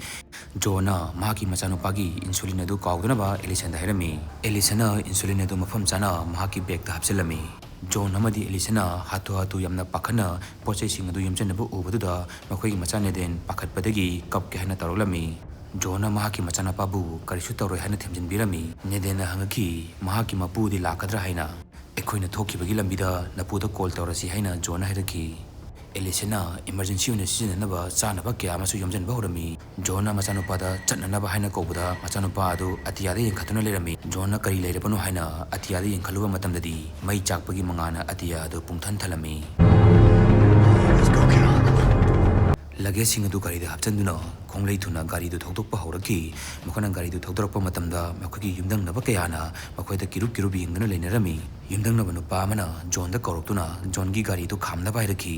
ꯖꯣꯟꯅ ꯃꯍꯥꯛꯀꯤ ꯃꯆꯥꯅꯨꯄꯥꯒꯤ insulin ꯑꯗꯨ ꯀꯥꯎꯗꯅꯕ ꯑꯦꯂꯤꯁꯟꯗ ꯍꯥꯏꯔꯝꯃꯤ꯫ ꯑꯦꯂꯤꯁꯟꯅ insulin ꯑꯗꯨ ꯃꯐꯝ ꯆꯥꯅ ꯃꯍꯥꯛꯀꯤ bagꯇ ꯍꯥꯞꯆꯤꯜꯂꯝꯃꯤ꯫ ꯖꯣꯟ ꯑꯃꯗꯤ ꯑꯦꯂꯤꯁꯅ ꯍꯥꯊꯨ ꯍꯥꯊꯨ ꯌꯥꯝꯅ ꯄꯥꯈꯠꯅ ꯄꯣꯠ ꯆꯩꯁꯤꯡ ꯑꯗꯨ ꯌꯣꯝꯁꯤꯟꯅꯕ ꯎꯕꯗꯨꯗ ꯃꯈꯣꯏꯒꯤ ꯃꯆꯥ ꯅꯦꯗꯦꯟ ꯄꯥꯈꯠꯄꯗꯒꯤ ꯀꯞꯀꯦ ꯍꯥꯏꯅ ꯇꯧꯔꯛꯂꯝꯃꯤ꯫ ꯖꯣꯟꯅ ꯃꯍꯥꯛꯀꯤ ꯃꯆꯥꯅꯨꯄꯥꯕꯨ ꯀꯔꯤꯁꯨ ꯇꯧꯔꯣꯏ ꯍꯥꯏꯅ ꯊꯦꯝꯖꯤꯟꯕꯤꯔꯝꯃꯤ꯫ ꯅꯦꯗꯦꯟꯅ ꯍꯪꯉꯛꯈꯤ, "ꯃꯍꯥꯛꯀꯤ ꯃꯄꯨꯗꯤ ꯂꯥꯛꯀꯗ꯭ꯔꯥ?" ꯍꯥꯏꯅ꯫ "ꯑꯩꯈꯣꯏꯅ ꯊꯣꯛꯈꯤꯕꯒꯤ ꯂꯝꯕꯤꯗ ꯅꯄꯨꯗ ꯀꯣꯜ ꯇꯧꯔꯁꯤ," ꯍꯥꯏꯅ ꯖꯣꯟꯅ ꯍꯥꯏꯔꯛꯈꯤ꯫ ꯑꯦꯂꯤꯁꯅ ꯏꯃꯔꯖꯦꯟꯁꯤ ꯑꯣꯏꯅ ꯁꯤꯖꯤꯟꯅꯅꯕ ꯆꯥꯅꯕ ꯀꯌꯥ ꯑꯃꯁꯨ ꯌꯣꯝꯁꯤꯟꯕ ꯍꯧꯔꯝꯃꯤ꯫ ꯖꯣꯟꯅ ꯃꯆꯥꯅꯨꯄꯥꯗ ꯆꯠꯅꯅꯕ ꯍꯥꯏꯅ ꯀꯧꯕꯗ ꯃꯆꯥꯅꯨꯄꯥ ꯑꯗꯨ ꯑꯇꯤꯌꯥꯗ ꯌꯦꯡꯈꯠꯇꯨꯅ ꯂꯩꯔꯝꯃꯤ꯫ ꯖꯣꯟꯅ ꯀꯔꯤ ꯂꯩꯔꯕꯅꯣ ꯍꯥꯏꯅ ꯑꯇꯤꯌꯥꯗ ꯌꯦꯡꯈꯠꯂꯨꯕ ꯃꯇꯝꯗꯗꯤ ꯃꯩ ꯆꯥꯛꯄꯒꯤ ꯃꯉꯥꯜꯅ ꯑꯇꯤꯌꯥ ꯑꯗꯨ ꯄꯨꯡꯊꯟ ꯊꯜꯂꯝꯃꯤ꯫ ꯂꯒꯦꯖꯁꯤꯡ ꯑꯗꯨ ꯒꯥꯔꯤꯗ ꯍꯥꯞꯆꯤꯟꯗꯨꯅ ꯈꯣꯡꯂꯩ ꯊꯨꯅ ꯒꯥꯔꯤꯗꯨ ꯊꯧꯗꯣꯛꯄ ꯍꯧꯔꯛꯈꯤ꯫ ꯃꯈꯣꯏꯅ ꯒꯥꯔꯤꯗꯨ ꯊꯧꯗꯣꯔꯛꯄ ꯃꯇꯝꯗ ꯃꯈꯣꯏꯒꯤ ꯌꯨꯝꯊꯪꯅꯕ ꯀꯌꯥꯅ ꯃꯈꯣꯏꯗ ꯀꯤꯔꯨꯞ ꯀꯤꯔꯨꯞ ꯌꯦꯡꯗꯨꯅ ꯂꯩꯅꯔꯝꯃꯤ꯫ ꯌꯨꯝꯊꯪꯅꯕ ꯅꯨꯄꯥ ꯑꯃꯅ ꯖꯣꯟꯗ ꯀꯧꯔꯛꯇꯨꯅ ꯖꯣꯟꯒꯤ ꯒꯥꯔꯤꯗꯨ ꯈꯥꯝꯅꯕ ꯍꯥꯏꯔꯛꯈꯤ꯫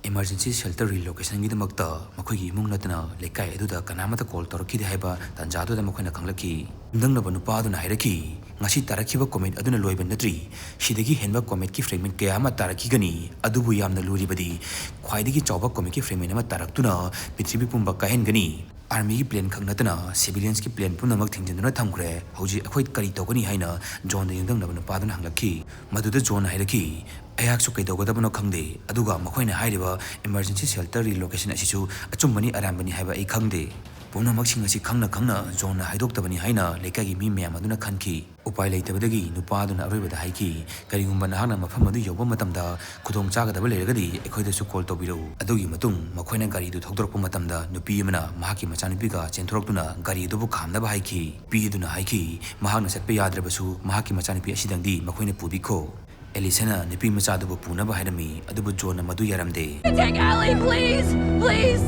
Emergency shelter relocationꯒꯤꯗꯃꯛꯇ ꯃꯈꯣꯏꯒꯤ ꯏꯃꯨꯡ ꯅꯠꯇꯅ ꯂꯩꯀꯥꯏ ꯑꯗꯨꯗ ꯀꯅꯥꯃꯠꯇ ꯀꯣꯜ ꯇꯧꯔꯛꯈꯤꯗꯦ ꯍꯥꯏꯕ ꯇꯥꯟꯖꯥꯗꯨꯗ ꯃꯈꯣꯏꯅ ꯈꯪꯂꯛꯈꯤ꯫ ꯌꯨꯝꯊꯪꯅꯕ ꯅꯨꯄꯥ ꯑꯗꯨꯅ ꯍꯥꯏꯔꯛꯈꯤ, "ꯉꯁꯤ ꯇꯥꯔꯛꯈꯤꯕ ꯀꯣꯃꯦꯠ ꯑꯗꯨꯅ ꯂꯣꯏꯕ ꯅꯠꯇ꯭ꯔꯤ, ꯁꯤꯗꯒꯤ ꯍꯦꯟꯕ ꯀꯣꯃꯦꯠꯀꯤ ꯐ꯭ꯔꯦꯒꯃꯦꯟ ꯀꯌꯥ ꯑꯃ ꯇꯥꯔꯛꯈꯤꯒꯅꯤ, ꯑꯗꯨꯕꯨ ꯌꯥꯝꯅ ꯂꯨꯔꯤꯕꯗꯤ ꯈ꯭ꯋꯥꯏꯗꯒꯤ ꯆꯥꯎꯕ ꯀꯣꯃꯦꯠꯀꯤ ꯐ꯭ꯔꯦꯒꯃꯦꯟ ꯑꯃ ꯇꯥꯔꯛꯇꯨꯅ ꯄ꯭ꯔꯤꯊꯤꯕꯤ ꯄꯨꯝꯕ ꯀꯥꯏꯍꯟꯒꯅꯤ꯫ ꯑꯥꯔꯃꯤꯒꯤ ꯄ꯭ꯂꯦꯟ ꯈꯛ ꯅꯠꯇꯅ ꯁꯤꯚꯤꯂꯤꯌꯟꯁꯀꯤ ꯄ꯭ꯂꯦꯟ ꯄꯨꯝꯅꯃꯛ ꯊꯤꯡꯖꯤꯟꯗꯨꯅ ꯊꯝꯈ꯭ꯔꯦ꯫ ꯍꯧꯖꯤꯛ ꯑꯩꯈꯣꯏ ꯀꯔꯤ ꯇꯧꯒꯅꯤ?" ꯍꯥꯏꯅ ꯖꯣꯟꯗ ꯌꯨꯝꯊꯪꯅꯕ ꯅꯨꯄꯥꯗꯨꯅ ꯍꯪꯂꯛꯈꯤ꯫ ꯃꯗꯨꯗ ꯖꯣꯟꯅ ꯍꯥꯏꯔꯛꯈꯤ, "ꯑꯩꯍꯥꯛꯁꯨ ꯀꯩꯗꯧꯒꯗꯕꯅꯣ ꯈꯪꯗꯦ, ꯑꯗꯨꯒ ꯃꯈꯣꯏꯅ ꯍꯥꯏꯔꯤꯕ emergency shelter relocation ꯑꯁꯤꯁꯨ ꯑꯆꯨꯝꯕꯅꯤ ꯑꯔꯥꯟꯕꯅꯤ ꯍꯥꯏꯕ ꯑꯩ ꯈꯪꯗꯦ꯫" ꯄꯨꯝꯅꯃꯛꯁꯤꯡ ꯑꯁꯤ ꯈꯪꯅ ꯈꯪꯅ ꯖꯣꯟꯅ ꯍꯥꯏꯗꯣꯛꯇꯕꯅꯤ ꯍꯥꯏꯅ ꯂꯩꯀꯥꯏꯒꯤ ꯃꯤ ꯃꯌꯥꯝ ꯑꯗꯨꯅ ꯈꯟꯈꯤ꯫ ꯎꯄꯥꯏ ꯂꯩꯇꯕꯗꯒꯤ ꯅꯨꯄꯥ ꯑꯗꯨꯅ ꯑꯔꯣꯏꯕꯗ ꯍꯥꯏꯈꯤ, "ꯀꯔꯤꯒꯨꯝꯕ ꯅꯍꯥꯛꯅ ꯃꯐꯝ ꯑꯗꯨ ꯌꯧꯕ ꯃꯇꯝꯗ ꯈꯨꯗꯣꯡ ꯆꯥꯒꯗꯕ ꯂꯩꯔꯒꯗꯤ ꯑꯩꯈꯣꯏꯗꯁꯨ ꯀꯣꯜ ꯇꯧꯕꯤꯔꯛꯎ꯫" ꯑꯗꯨꯒꯤ ꯃꯇꯨꯡ ꯃꯈꯣꯏꯅ ꯒꯥꯔꯤꯗꯨ ꯊꯧꯗꯣꯔꯛꯄ ꯃꯇꯝꯗ ꯅꯨꯄꯤ ꯑꯃꯅ ꯃꯍꯥꯛꯀꯤ ꯃꯆꯥꯅꯨꯄꯤꯒ ꯆꯦꯟꯊꯣꯔꯛꯇꯨꯅ ꯒꯥꯔꯤ ꯑꯗꯨꯕꯨ ꯈꯥꯝꯅꯕ ꯍꯥꯏꯈꯤ꯫ ꯅꯨꯄꯤ ꯑꯗꯨꯅ ꯍꯥꯏꯈꯤ, ꯃꯍꯥꯛꯅ ꯆꯠꯄ ꯌꯥꯗ꯭ꯔꯕꯁꯨ ꯃꯍꯥꯛꯀꯤ ꯃꯆꯥꯅꯨꯄꯤ ꯑꯁꯤꯗꯪꯗꯤ ꯃꯈꯣꯏꯅ ꯄꯨꯕꯤꯈꯣ꯫ ꯑꯦꯂꯤꯁꯅ ꯅꯨꯄꯤ ꯃꯆꯥ ꯑꯗꯨꯕꯨ ꯄꯨꯅꯕ ꯍꯥꯏꯔꯝꯃꯤ, ꯑꯗꯨꯕꯨ ꯖꯣꯟꯅ ꯃꯗꯨ ꯌꯥꯔꯝꯗꯦ꯫ Take Allie, please, please.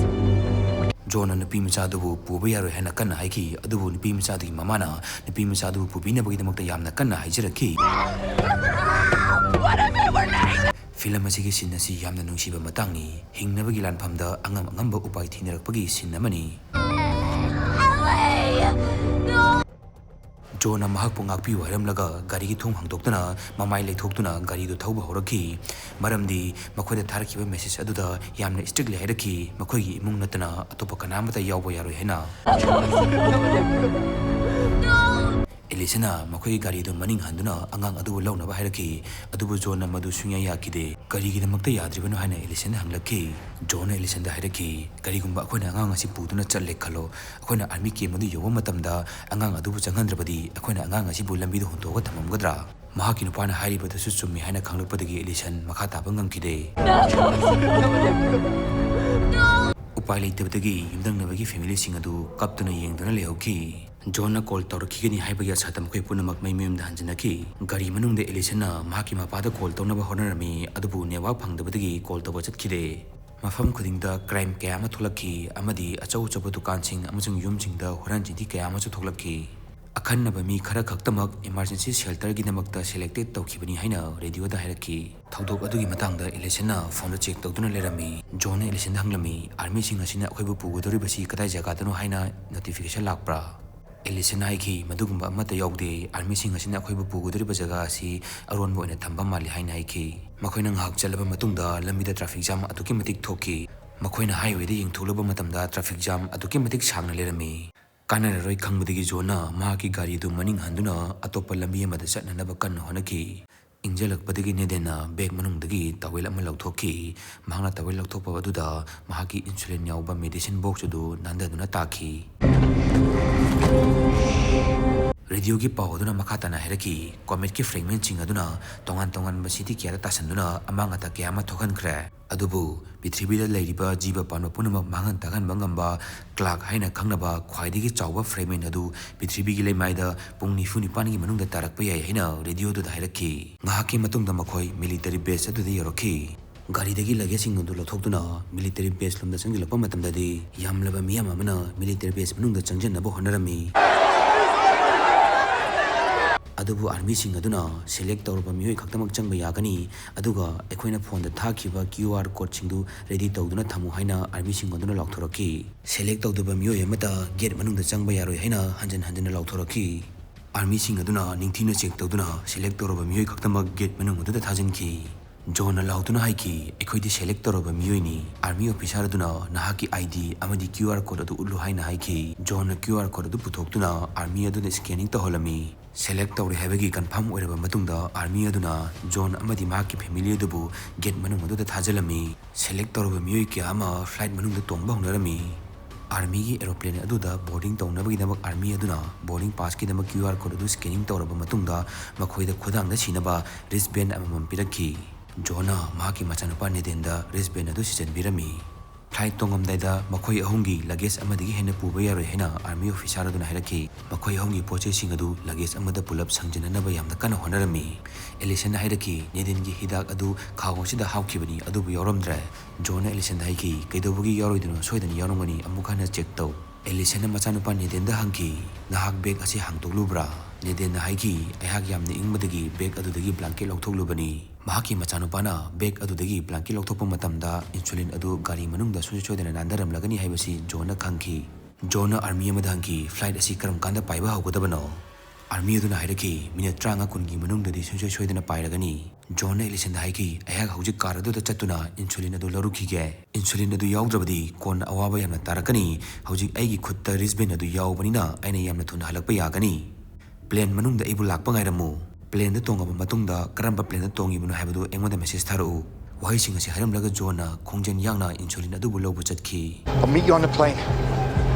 ꯖꯣꯟꯅ ꯅꯨꯄꯤ ꯃꯆꯥ ꯑꯗꯨꯕꯨ ꯄꯨꯕ ꯌꯥꯔꯣꯏ ꯍꯥꯏꯅ ꯀꯟꯅ ꯍꯥꯏꯈꯤ, ꯑꯗꯨꯕꯨ ꯅꯨꯄꯤ ꯃꯆꯥ ꯑꯗꯨꯒꯤ ꯃꯃꯥꯅ ꯅꯨꯄꯤ ꯃꯆꯥ ꯑꯗꯨꯕꯨ ꯄꯨꯕꯤꯅꯕꯒꯤꯗꯃꯛꯇ ꯌꯥꯝꯅ ꯀꯟꯅ ꯍꯥꯏꯖꯔꯛꯈꯤ꯫ What if it were me? Film ꯑꯁꯤꯒꯤ ꯁꯤꯟ ꯑꯁꯤ ꯌꯥꯝꯅ ꯅꯨꯡꯁꯤꯕ ꯃꯇꯥꯡꯅꯤ꯫ ꯍꯤꯡꯅꯕꯒꯤ ꯂꯥꯟꯐꯝꯗ ꯑꯉꯝ ꯑꯉꯝꯕ ꯎꯄꯥꯏ ꯊꯤꯅꯔꯛꯄꯒꯤ ꯁꯤꯟ ꯑꯃꯅꯤ꯫ Allie! No! ꯖꯣꯟꯅ ꯃꯍꯥꯛꯄꯨ ꯉꯥꯛꯄꯤꯌꯨ ꯍꯥꯏꯔꯝꯂꯒ ꯒꯥꯔꯤꯒꯤ ꯊꯣꯡ ꯍꯥꯡꯗꯣꯛꯇꯨꯅ ꯃꯃꯥꯏ ꯂꯩꯊꯣꯛꯇꯨꯅ ꯒꯥꯔꯤꯗꯨ ꯊꯧꯕ ꯍꯧꯔꯛꯈꯤ꯫ ꯃꯔꯝꯗꯤ ꯃꯈꯣꯏꯗ ꯊꯥꯔꯛꯈꯤꯕ ꯃꯦꯁꯦꯖ ꯑꯗꯨꯗ ꯌꯥꯝꯅ ꯏꯁꯇ꯭ꯔꯤꯛꯂꯤ ꯍꯥꯏꯔꯛꯈꯤ꯫ ꯃꯈꯣꯏꯒꯤ ꯏꯃꯨꯡ ꯅꯠꯇꯅ ꯑꯇꯣꯞꯄ ꯀꯅꯥꯃꯠꯇ ꯌꯥꯎꯕ ꯌꯥꯔꯣꯏ ꯍꯥꯏꯅ꯫ No! ꯑꯦꯂꯤꯁꯟꯅ ꯃꯈꯣꯏꯒꯤ ꯒꯥꯔꯤꯗꯨ ꯃꯅꯤꯡ ꯍꯟꯗꯨꯅ ꯑꯉꯥꯡ ꯑꯗꯨꯕꯨ ꯂꯧꯅꯕ ꯍꯥꯏꯔꯛꯈꯤ꯫ ꯑꯗꯨꯕꯨ ꯖꯣꯟꯅ ꯃꯗꯨ ꯁꯨꯡꯌꯥ ꯌꯥꯈꯤꯗꯦ꯫ "ꯀꯔꯤꯒꯤꯗꯃꯛꯇ ꯌꯥꯗ꯭ꯔꯤꯕꯅꯣ?" ꯍꯥꯏꯅ ꯑꯦꯂꯤꯁꯟꯅ ꯍꯪꯂꯛꯈꯤ꯫ ꯖꯣꯟꯅ ꯑꯦꯂꯤꯁꯟꯗ ꯍꯥꯏꯔꯛꯈꯤ, "ꯀꯔꯤꯒꯨꯝꯕ ꯑꯩꯈꯣꯏꯅ ꯑꯉꯥꯡ ꯑꯁꯤ ꯄꯨꯗꯨꯅ ꯆꯠꯂꯦ ꯈꯜꯂꯣ, ꯑꯩꯈꯣꯏꯅ ꯑꯥꯔꯃꯤ ꯀꯦꯝ ꯑꯗꯨ ꯌꯧꯕ ꯃꯇꯝꯗ ꯑꯉꯥꯡ ꯑꯗꯨꯕꯨ ꯆꯪꯍꯟꯗ꯭ꯔꯕꯗꯤ ꯑꯩꯈꯣꯏꯅ ꯑꯉꯥꯡ ꯑꯁꯤꯕꯨ ꯂꯝꯕꯤꯗ ꯍꯨꯟꯗꯣꯛꯑꯒ ꯊꯝꯃꯝꯒꯗ꯭ꯔꯥ?" ꯃꯍꯥꯛꯀꯤ ꯅꯨꯄꯥꯅ ꯍꯥꯏꯔꯤꯕꯗꯨꯁꯨ ꯆꯨꯝꯃꯤ ꯍꯥꯏꯅ ꯈꯪꯂꯛꯄꯗꯒꯤ ꯑꯦꯂꯤꯁꯟ ꯃꯈꯥ ꯇꯥꯕ ꯉꯝꯈꯤꯗꯦ꯫ ꯎꯄꯥꯏ ꯂꯩꯇꯕꯗꯒꯤ ꯌꯨꯝꯊꯪꯅꯕꯒꯤ ꯐꯦꯃꯤꯂꯤꯁꯤꯡ ꯑꯗꯨ ꯀꯞꯇꯨꯅ ꯌꯦꯡꯗꯨꯅ ꯂꯩꯍꯧꯈꯤ꯫ ꯖꯣꯟꯅ ꯀꯣꯜ ꯇꯧꯔꯛꯈꯤꯒꯅꯤ ꯍꯥꯏꯕꯒꯤ ꯑꯁꯥꯗ ꯃꯈꯣꯏ ꯄꯨꯝꯅꯃꯛ ꯃꯌꯨꯝ ꯃꯌꯨꯝꯗ ꯍꯟꯖꯤꯟꯅꯈꯤ꯫ ꯒꯥꯔꯤ ꯃꯅꯨꯡꯗ ꯑꯦꯂꯤꯁꯟꯅ ꯃꯍꯥꯛꯀꯤ ꯃꯄꯥꯗ ꯀꯣꯜ ꯇꯧꯅꯕ ꯍꯣꯠꯅꯔꯝꯃꯤ, ꯑꯗꯨꯕꯨ ꯅꯦꯠꯋꯥꯛ ꯐꯪꯗꯕꯗꯒꯤ ꯀꯣꯜ ꯇꯧꯕ ꯆꯠꯈꯤꯗꯦ꯫ ꯃꯐꯝ ꯈꯨꯗꯤꯡꯗ ꯀ꯭ꯔꯥꯏꯝ ꯀꯌꯥ ꯑꯃ ꯊꯣꯛꯂꯛꯈꯤ ꯑꯃꯗꯤ ꯑꯆꯧ ꯑꯆꯧꯕ ꯗꯨꯀꯥꯟꯁꯤꯡ ꯑꯃꯁꯨꯡ ꯌꯨꯝꯁꯤꯡꯗ ꯍꯨꯔꯥꯟ ꯆꯤꯟꯊꯤ ꯀꯌꯥ ꯑꯃꯁꯨ ꯊꯣꯛꯂꯛꯈꯤ꯫ ꯑꯈꯟꯅꯕ ꯃꯤ ꯈꯔ ꯈꯛꯇꯃꯛ ꯏꯃꯥꯔꯖꯦꯟꯁꯤ ꯁꯦꯜꯇꯔꯒꯤꯗꯃꯛꯇ ꯁꯦꯂꯦꯛꯇꯦꯠ ꯇꯧꯈꯤꯕꯅꯤ ꯍꯥꯏꯅ ꯔꯦꯗꯤꯑꯣꯗ ꯍꯥꯏꯔꯛꯈꯤ꯫ ꯊꯧꯗꯣꯛ ꯑꯗꯨꯒꯤ ꯃꯇꯥꯡꯗ ꯑꯦꯂꯤꯁꯟꯅ ꯐꯣꯟꯗ ꯆꯦꯛ ꯇꯧꯗꯨꯅ ꯂꯩꯔꯝꯃꯤ꯫ ꯖꯣꯟꯅ ꯑꯦꯂꯤꯁꯟꯗ ꯍꯪꯂꯝꯃꯤ, "ꯑꯥꯔꯃꯤꯁꯤꯡ ꯑꯁꯤꯅ ꯑꯩꯈꯣꯏꯕꯨ ꯄꯨꯒꯗꯧꯔꯤꯕꯁꯤ ꯀꯗꯥꯏ ꯖꯒꯥꯗꯅꯣ ꯍꯥꯏꯅ ꯅꯣꯇꯤꯐꯤꯀꯦꯁꯟ ꯂꯥꯛꯄ꯭ꯔꯥ?" ꯑꯦꯂꯤꯁꯟꯅ ꯍꯥꯏꯈꯤ, "ꯃꯗꯨꯒꯨꯝꯕ ꯑꯃꯠꯇ ꯌꯥꯎꯗꯦ꯫ ꯑꯥꯔꯃꯤꯁꯤꯡ ꯑꯁꯤꯅ ꯑꯩꯈꯣꯏꯕꯨ ꯄꯨꯒꯗꯧꯔꯤꯕ ꯖꯒꯥ ꯑꯁꯤ ꯑꯔꯣꯟꯕ ꯑꯣꯏꯅ ꯊꯝꯕ ꯃꯥꯜꯂꯤ" ꯍꯥꯏꯅ ꯍꯥꯏꯈꯤ꯫ ꯃꯈꯣꯏꯅ ꯉꯥꯏꯍꯥꯛ ꯆꯠꯂꯕ ꯃꯇꯨꯡꯗ ꯂꯝꯕꯤꯗ ꯇ꯭ꯔꯥꯐꯤꯛ ꯖꯥꯝ ꯑꯗꯨꯛꯀꯤ ꯃꯇꯤꯛ ꯊꯣꯛꯈꯤ꯫ ꯃꯈꯣꯏꯅ ꯍꯥꯏꯋꯦꯗ ꯌꯦꯡꯊꯣꯛꯂꯨꯕ ꯃꯇꯝꯗ ꯇ꯭ꯔꯥꯐꯤꯛ ꯖꯥꯝ ꯑꯗꯨꯛꯀꯤ ꯃꯇꯤꯛ ꯁꯥꯡꯅ ꯂꯩꯔꯝꯃꯤ꯫ ꯀꯥꯟꯅꯔꯔꯣꯏ ꯈꯪꯕꯗꯒꯤ ꯖꯣꯟꯅ ꯃꯍꯥꯛꯀꯤ ꯒꯥꯔꯤ ꯑꯗꯨ ꯃꯅꯤꯡ ꯍꯟꯗꯨꯅ ꯑꯇꯣꯞꯄ ꯂꯝꯕꯤ ꯑꯃꯗ ꯆꯠꯅꯅꯕ ꯀꯟꯅ ꯍꯣꯠꯅꯈꯤ꯫ ꯏꯪꯖꯜꯂꯛꯄꯗꯒꯤ ꯅꯦꯗꯦꯟꯅ ꯕꯦꯒ ꯃꯅꯨꯡꯗꯒꯤ ꯇꯋꯦꯜ ꯑꯃ ꯂꯧꯊꯣꯛꯈꯤ꯫ ꯃꯍꯥꯛꯅ ꯇꯋꯦꯜ ꯂꯧꯊꯣꯛꯄ ꯑꯗꯨꯗ ꯃꯍꯥꯛꯀꯤ ꯏꯟꯁꯨꯂꯤꯟ ꯌꯥꯎꯕ ꯃꯦꯗꯤꯁꯤꯟ ꯕꯣꯛꯁ ꯑꯗꯨ ꯅꯥꯟꯊꯗꯨꯅ ꯇꯥꯈꯤ꯫ ꯔꯦꯗꯤꯑꯣꯒꯤ ꯄꯥꯎ ꯑꯗꯨꯅ ꯃꯈꯥ ꯇꯥꯅ ꯍꯥꯏꯔꯛꯈꯤ, ꯀꯣꯃꯦꯠꯀꯤ ꯐ꯭ꯔꯦꯒꯃꯦꯟꯁꯤꯡ ꯑꯗꯨꯅ ꯇꯣꯉꯥꯟ ꯇꯣꯉꯥꯟꯕ ꯁꯤꯇꯤ ꯀꯌꯥꯗ ꯇꯥꯁꯟꯗꯨꯅ ꯑꯃꯥꯡ ꯑꯇꯥ ꯀꯌꯥ ꯑꯃ ꯊꯣꯛꯍꯟꯈ꯭ꯔꯦ꯫ ꯑꯗꯨꯕꯨ ꯄ꯭ꯔꯤꯊꯤꯕꯤꯗ ꯂꯩꯔꯤꯕ ꯖꯤꯕ ꯄꯥꯟꯕ ꯄꯨꯝꯅꯃꯛ ꯃꯥꯡꯍꯟ ꯇꯥꯛꯍꯟꯕ ꯉꯝꯕ ꯀ꯭ꯂꯥꯛ ꯍꯥꯏꯅ ꯈꯪꯅꯕ ꯈ꯭ꯋꯥꯏꯗꯒꯤ ꯆꯥꯎꯕ ꯐ꯭ꯔꯦꯒꯃꯦꯟ ꯑꯗꯨ ꯄ꯭ꯔꯤꯊꯤꯕꯤꯒꯤ ꯂꯩꯃꯥꯏꯗ ꯄꯨꯡ ꯅꯤꯐꯨ ꯅꯤꯄꯥꯟꯒꯤ ꯃꯅꯨꯡꯗ ꯇꯥꯔꯛꯄ ꯌꯥꯏ ꯍꯥꯏꯅ ꯔꯦꯗꯤꯑꯣꯗꯨꯗ ꯍꯥꯏꯔꯛꯈꯤ꯫ ꯉꯥꯏꯍꯥꯛꯀꯤ ꯃꯇꯨꯡꯗ ꯃꯈꯣꯏ ꯃꯤꯂꯤꯇꯔꯤ ꯕꯦꯁ ꯑꯗꯨꯗ ꯌꯧꯔꯛꯈꯤ꯫ ꯒꯥꯔꯤꯗꯒꯤ ꯂꯒꯦꯖꯁꯤꯡ ꯑꯗꯨ ꯂꯧꯊꯣꯛꯇꯨꯅ ꯃꯤꯂꯤꯇꯔꯤ ꯕꯦꯁ ꯂꯣꯝꯗ ꯆꯪꯁꯤꯜꯂꯛꯄ ꯃꯇꯝꯗꯗꯤ, ꯌꯥꯝꯂꯕ ꯃꯤꯌꯥꯝ ꯑꯃꯅ ꯃꯤꯂꯤꯇꯔꯤ ꯕꯦꯁ ꯃꯅꯨꯡꯗ ꯆꯪꯁꯤꯟꯅꯕ ꯍꯣꯠꯅꯔꯝꯃꯤ꯫ ꯑꯗꯨꯕꯨ ꯑꯥꯔꯃꯤꯁꯤꯡ ꯑꯗꯨꯅ, "ꯁꯦꯂꯦꯛ ꯇꯧꯔꯕ ꯃꯤꯑꯣꯏ ꯈꯛꯇꯃꯛ ꯆꯪꯕ ꯌꯥꯒꯅꯤ, ꯑꯗꯨꯒ ꯑꯩꯈꯣꯏꯅ ꯐꯣꯟꯗ ꯊꯥꯈꯤꯕ ꯀ꯭ꯌꯨ ꯑꯥꯔ ꯀꯣꯗꯁꯤꯡꯗꯨ ꯔꯦꯗꯤ ꯇꯧꯗꯨꯅ ꯊꯝꯃꯨ" ꯍꯥꯏꯅ ꯑꯥꯔꯃꯤꯁꯤꯡ ꯑꯗꯨꯅ ꯂꯥꯎꯊꯣꯔꯛꯈꯤ꯫ ꯁꯦꯂꯦꯛ ꯇꯧꯗꯕ ꯃꯤꯑꯣꯏ ꯑꯃꯠꯇ ꯒꯦꯠ ꯃꯅꯨꯡꯗ ꯆꯪꯕ ꯌꯥꯔꯣꯏ ꯍꯥꯏꯅ ꯍꯟꯖꯤꯟ ꯍꯟꯖꯤꯟꯅ ꯂꯥꯎꯊꯣꯔꯛꯈꯤ꯫ ꯑꯥꯔꯃꯤꯁꯤꯡ ꯑꯗꯨꯅ ꯅꯤꯡꯊꯤꯅ ꯆꯦꯛ ꯇꯧꯗꯨꯅ ꯁꯦꯂꯦꯛ ꯇꯧꯔꯕ ꯃꯤꯑꯣꯏ ꯈꯛꯇꯃꯛ ꯒꯦꯠ ꯃꯅꯨꯡ ꯑꯗꯨꯗ ꯊꯥꯖꯤꯟꯈꯤ꯫ ꯖꯣꯟꯅ ꯂꯥꯎꯗꯨꯅ ꯍꯥꯏꯈꯤ, "ꯑꯩꯈꯣꯏꯗꯤ ꯁꯦꯂꯦꯛ ꯇꯧꯔꯕ ꯃꯤꯑꯣꯏꯅꯤ꯫" ꯑꯥꯔꯃꯤ ꯑꯣꯐꯤꯁꯥꯔ ꯑꯗꯨꯅ ꯅꯍꯥꯛꯀꯤ ID ꯑꯃꯗꯤ QR code ꯑꯗꯨ ꯎꯠꯂꯨ ꯍꯥꯏꯅ ꯍꯥꯏꯈꯤ꯫ ꯖꯣꯟꯅ QR code ꯑꯗꯨ ꯄꯨꯊꯣꯛꯇꯨꯅ ꯑꯥꯔꯃꯤ ꯑꯗꯨꯅ scanning ꯇꯧꯍꯜꯂꯝꯃꯤ꯫ ꯁꯦꯂꯦꯛ ꯇꯧꯔꯦ ꯍꯥꯏꯕꯒꯤ confirm ꯑꯣꯏꯔꯕ ꯃꯇꯨꯡꯗ ꯑꯥꯔꯃꯤ ꯑꯗꯨꯅ ꯖꯣꯟ ꯑꯃꯗꯤ ꯃꯍꯥꯛꯀꯤ family ꯑꯗꯨꯕꯨ gate ꯃꯅꯨꯡ ꯑꯗꯨꯗ ꯊꯥꯖꯤꯜꯂꯝꯃꯤ꯫ ꯁꯦꯂꯦꯛ ꯇꯧꯔꯕ ꯃꯤꯑꯣꯏ ꯀꯌꯥ ꯑꯃ flight ꯃꯅꯨꯡꯗ ꯇꯣꯡꯕ ꯍꯧꯅꯔꯝꯃꯤ꯫ ꯑꯥꯔꯃꯤꯒꯤ aeroplane ꯑꯗꯨꯗ boarding ꯇꯧꯅꯕꯒꯤꯗꯃꯛ ꯑꯥꯔꯃꯤ ꯑꯗꯨꯅ boarding passꯀꯤꯗꯃꯛ QR code ꯑꯗꯨ scanning ꯇꯧꯔꯕ ꯃꯇꯨꯡꯗ ꯃꯈꯣꯏꯗ ꯈꯨꯗꯥꯡꯗ ꯁꯤꯅꯕ wristband ꯑꯃꯃꯝ ꯄꯤꯔꯛꯈꯤ꯫ ꯖꯣꯟꯅ ꯃꯍꯥꯛꯀꯤ ꯃꯆꯥꯅꯨꯄꯥ ꯅꯦꯗꯦꯟꯗ wristband ꯑꯗꯨ ꯁꯤꯖꯟꯕꯤꯔꯝꯃꯤ꯫ Flight ꯇꯣꯡꯉꯝꯗꯥꯏꯗ ꯃꯈꯣꯏ ꯑꯍꯨꯝꯒꯤ luggage ꯑꯃꯗꯒꯤ ꯍꯦꯟꯅ ꯄꯨꯕ ꯌꯥꯔꯣꯏ ꯍꯥꯏꯅ ꯑꯥꯔꯃꯤ ꯑꯣꯐꯤꯁꯥꯔ ꯑꯗꯨꯅ ꯍꯥꯏꯔꯛꯈꯤ꯫ ꯃꯈꯣꯏ ꯑꯍꯨꯝꯒꯤ ꯄꯣꯠꯆꯩꯁꯤꯡ ꯑꯗꯨ luggage ꯑꯃꯗ ꯄꯨꯂꯞ ꯁꯪꯖꯤꯟꯅꯅꯕ ꯌꯥꯝꯅ ꯀꯟꯅ ꯍꯣꯠꯅꯔꯝꯃꯤ꯫ ꯑꯦꯂꯤꯁꯟꯅ ꯍꯥꯏꯔꯛꯈꯤ, "ꯅꯦꯗꯦꯟꯒꯤ ꯍꯤꯗꯥꯛ ꯑꯗꯨ ꯈꯥꯎ ꯑꯁꯤꯗ ꯍꯥꯞꯈꯤꯕꯅꯤ, ꯑꯗꯨꯕꯨ ꯌꯥꯎꯔꯝꯗ꯭ꯔꯦ꯫" ꯖꯣꯟꯅ ꯑꯦꯂꯤꯁꯟꯗ ꯍꯥꯏꯈꯤ, "ꯀꯩꯗꯧꯕꯒꯤ ꯌꯥꯎꯔꯣꯏꯗꯣꯏꯅꯣ? ꯁꯣꯏꯗꯅ ꯌꯥꯎꯔꯝꯒꯅꯤ, ꯑꯃꯨꯛ ꯍꯟꯅ check ꯇꯧ꯫" ꯑꯦꯂꯤꯁꯟꯅ ꯃꯆꯥꯅꯨꯄꯥ ꯅꯦꯗꯦꯟꯗ ꯍꯪꯈꯤ, "ꯅꯍꯥꯛ bag ꯑꯁꯤ ꯍꯥꯡꯗꯣꯛꯂꯨꯕ꯭ꯔꯥ?" ꯅꯦꯗꯦꯟꯅ ꯍꯥꯏꯈꯤ, "ꯑꯩꯍꯥꯛ ꯌꯥꯝꯅ ꯏꯪꯕꯗꯒꯤ bag ꯑꯗꯨꯗꯒꯤ blanket ꯂꯧꯊꯣꯛꯂꯨꯕꯅꯤ꯫" ꯃꯍꯥꯛꯀꯤ ꯃꯆꯥꯅꯨꯄꯥꯅ bag ꯑꯗꯨꯗꯒꯤ blanket ꯂꯧꯊꯣꯛꯄ ꯃꯇꯝꯗ insulin ꯑꯗꯨ ꯒꯥꯔꯤ ꯃꯅꯨꯡꯗ ꯁꯨꯡꯁꯣꯏ ꯁꯣꯏꯗꯅ ꯅꯥꯟꯊꯔꯝꯂꯒꯅꯤ ꯍꯥꯏꯕꯁꯤ ꯖꯣꯟꯅ ꯈꯪꯈꯤ꯫ ꯖꯣꯟꯅ ꯑꯥꯔꯃꯤ ꯑꯃꯗ ꯍꯪꯈꯤ, "Flight ꯑꯁꯤ ꯀꯔꯝ ꯀꯥꯟꯗ ꯄꯥꯏꯕ ꯍꯧꯒꯗꯕꯅꯣ?" ꯑꯥꯔꯃꯤ ꯑꯗꯨꯅ ꯍꯥꯏꯔꯛꯈꯤ, "ꯃꯤꯅꯠ ꯇꯔꯥꯃꯉꯥ ꯀꯨꯟꯒꯤ ꯃꯅꯨꯡꯗꯗꯤ ꯁꯨꯡꯁꯣꯏ ꯁꯣꯏꯗꯅ ꯄꯥꯏꯔꯒꯅꯤ꯫" ꯖꯣꯟꯅ ꯑꯦꯂꯤꯁꯟꯗ ꯍꯥꯏꯈꯤ, "ꯑꯩꯍꯥꯛ ꯍꯧꯖꯤꯛ car ꯑꯗꯨꯗ ꯆꯠꯇꯨꯅ insulin ꯑꯗꯨ ꯂꯧꯔꯨꯈꯤꯒꯦ꯫ Insulin ꯑꯗꯨ ꯌꯥꯎꯗ꯭ꯔꯕꯗꯤ ꯀꯣꯟꯅ ꯑꯋꯥꯕ ꯌꯥꯝꯅ ꯇꯥꯔꯛꯀꯅꯤ꯫ ꯍꯧꯖꯤꯛ ꯑꯩꯒꯤ ꯈꯨꯠꯇ wristband ꯑꯗꯨ ꯌꯥꯎꯕꯅꯤꯅ ꯑꯩꯅ ꯌꯥꯝꯅ ꯊꯨꯅ ꯍꯜꯂꯛꯄ ꯌꯥꯒꯅꯤ꯫ Plane ꯃꯅꯨꯡꯗ ꯑꯩꯕꯨ ꯂꯥꯛꯄ ꯉꯥꯏꯔꯝꯃꯨ꯫ Planeꯗ ꯇꯣꯡꯉꯕ ꯃꯇꯨꯡꯗ ꯀꯔꯝꯕ planeꯗ ꯇꯣꯡꯉꯤꯕꯅꯣ ꯍꯥꯏꯕꯗꯨ ꯑꯩꯉꯣꯟꯗ message ꯊꯥꯔꯛꯎ꯫" ꯋꯥꯍꯩꯁꯤꯡ ꯑꯁꯤ ꯍꯥꯏꯔꯝꯂꯒ ꯖꯣꯟꯅ ꯈꯣꯡꯖꯦꯜ ꯌꯥꯡꯅ insulin ꯑꯗꯨꯕꯨ ꯂꯧꯕ ꯆꯠꯈꯤ꯫ I'll meet you on the plane.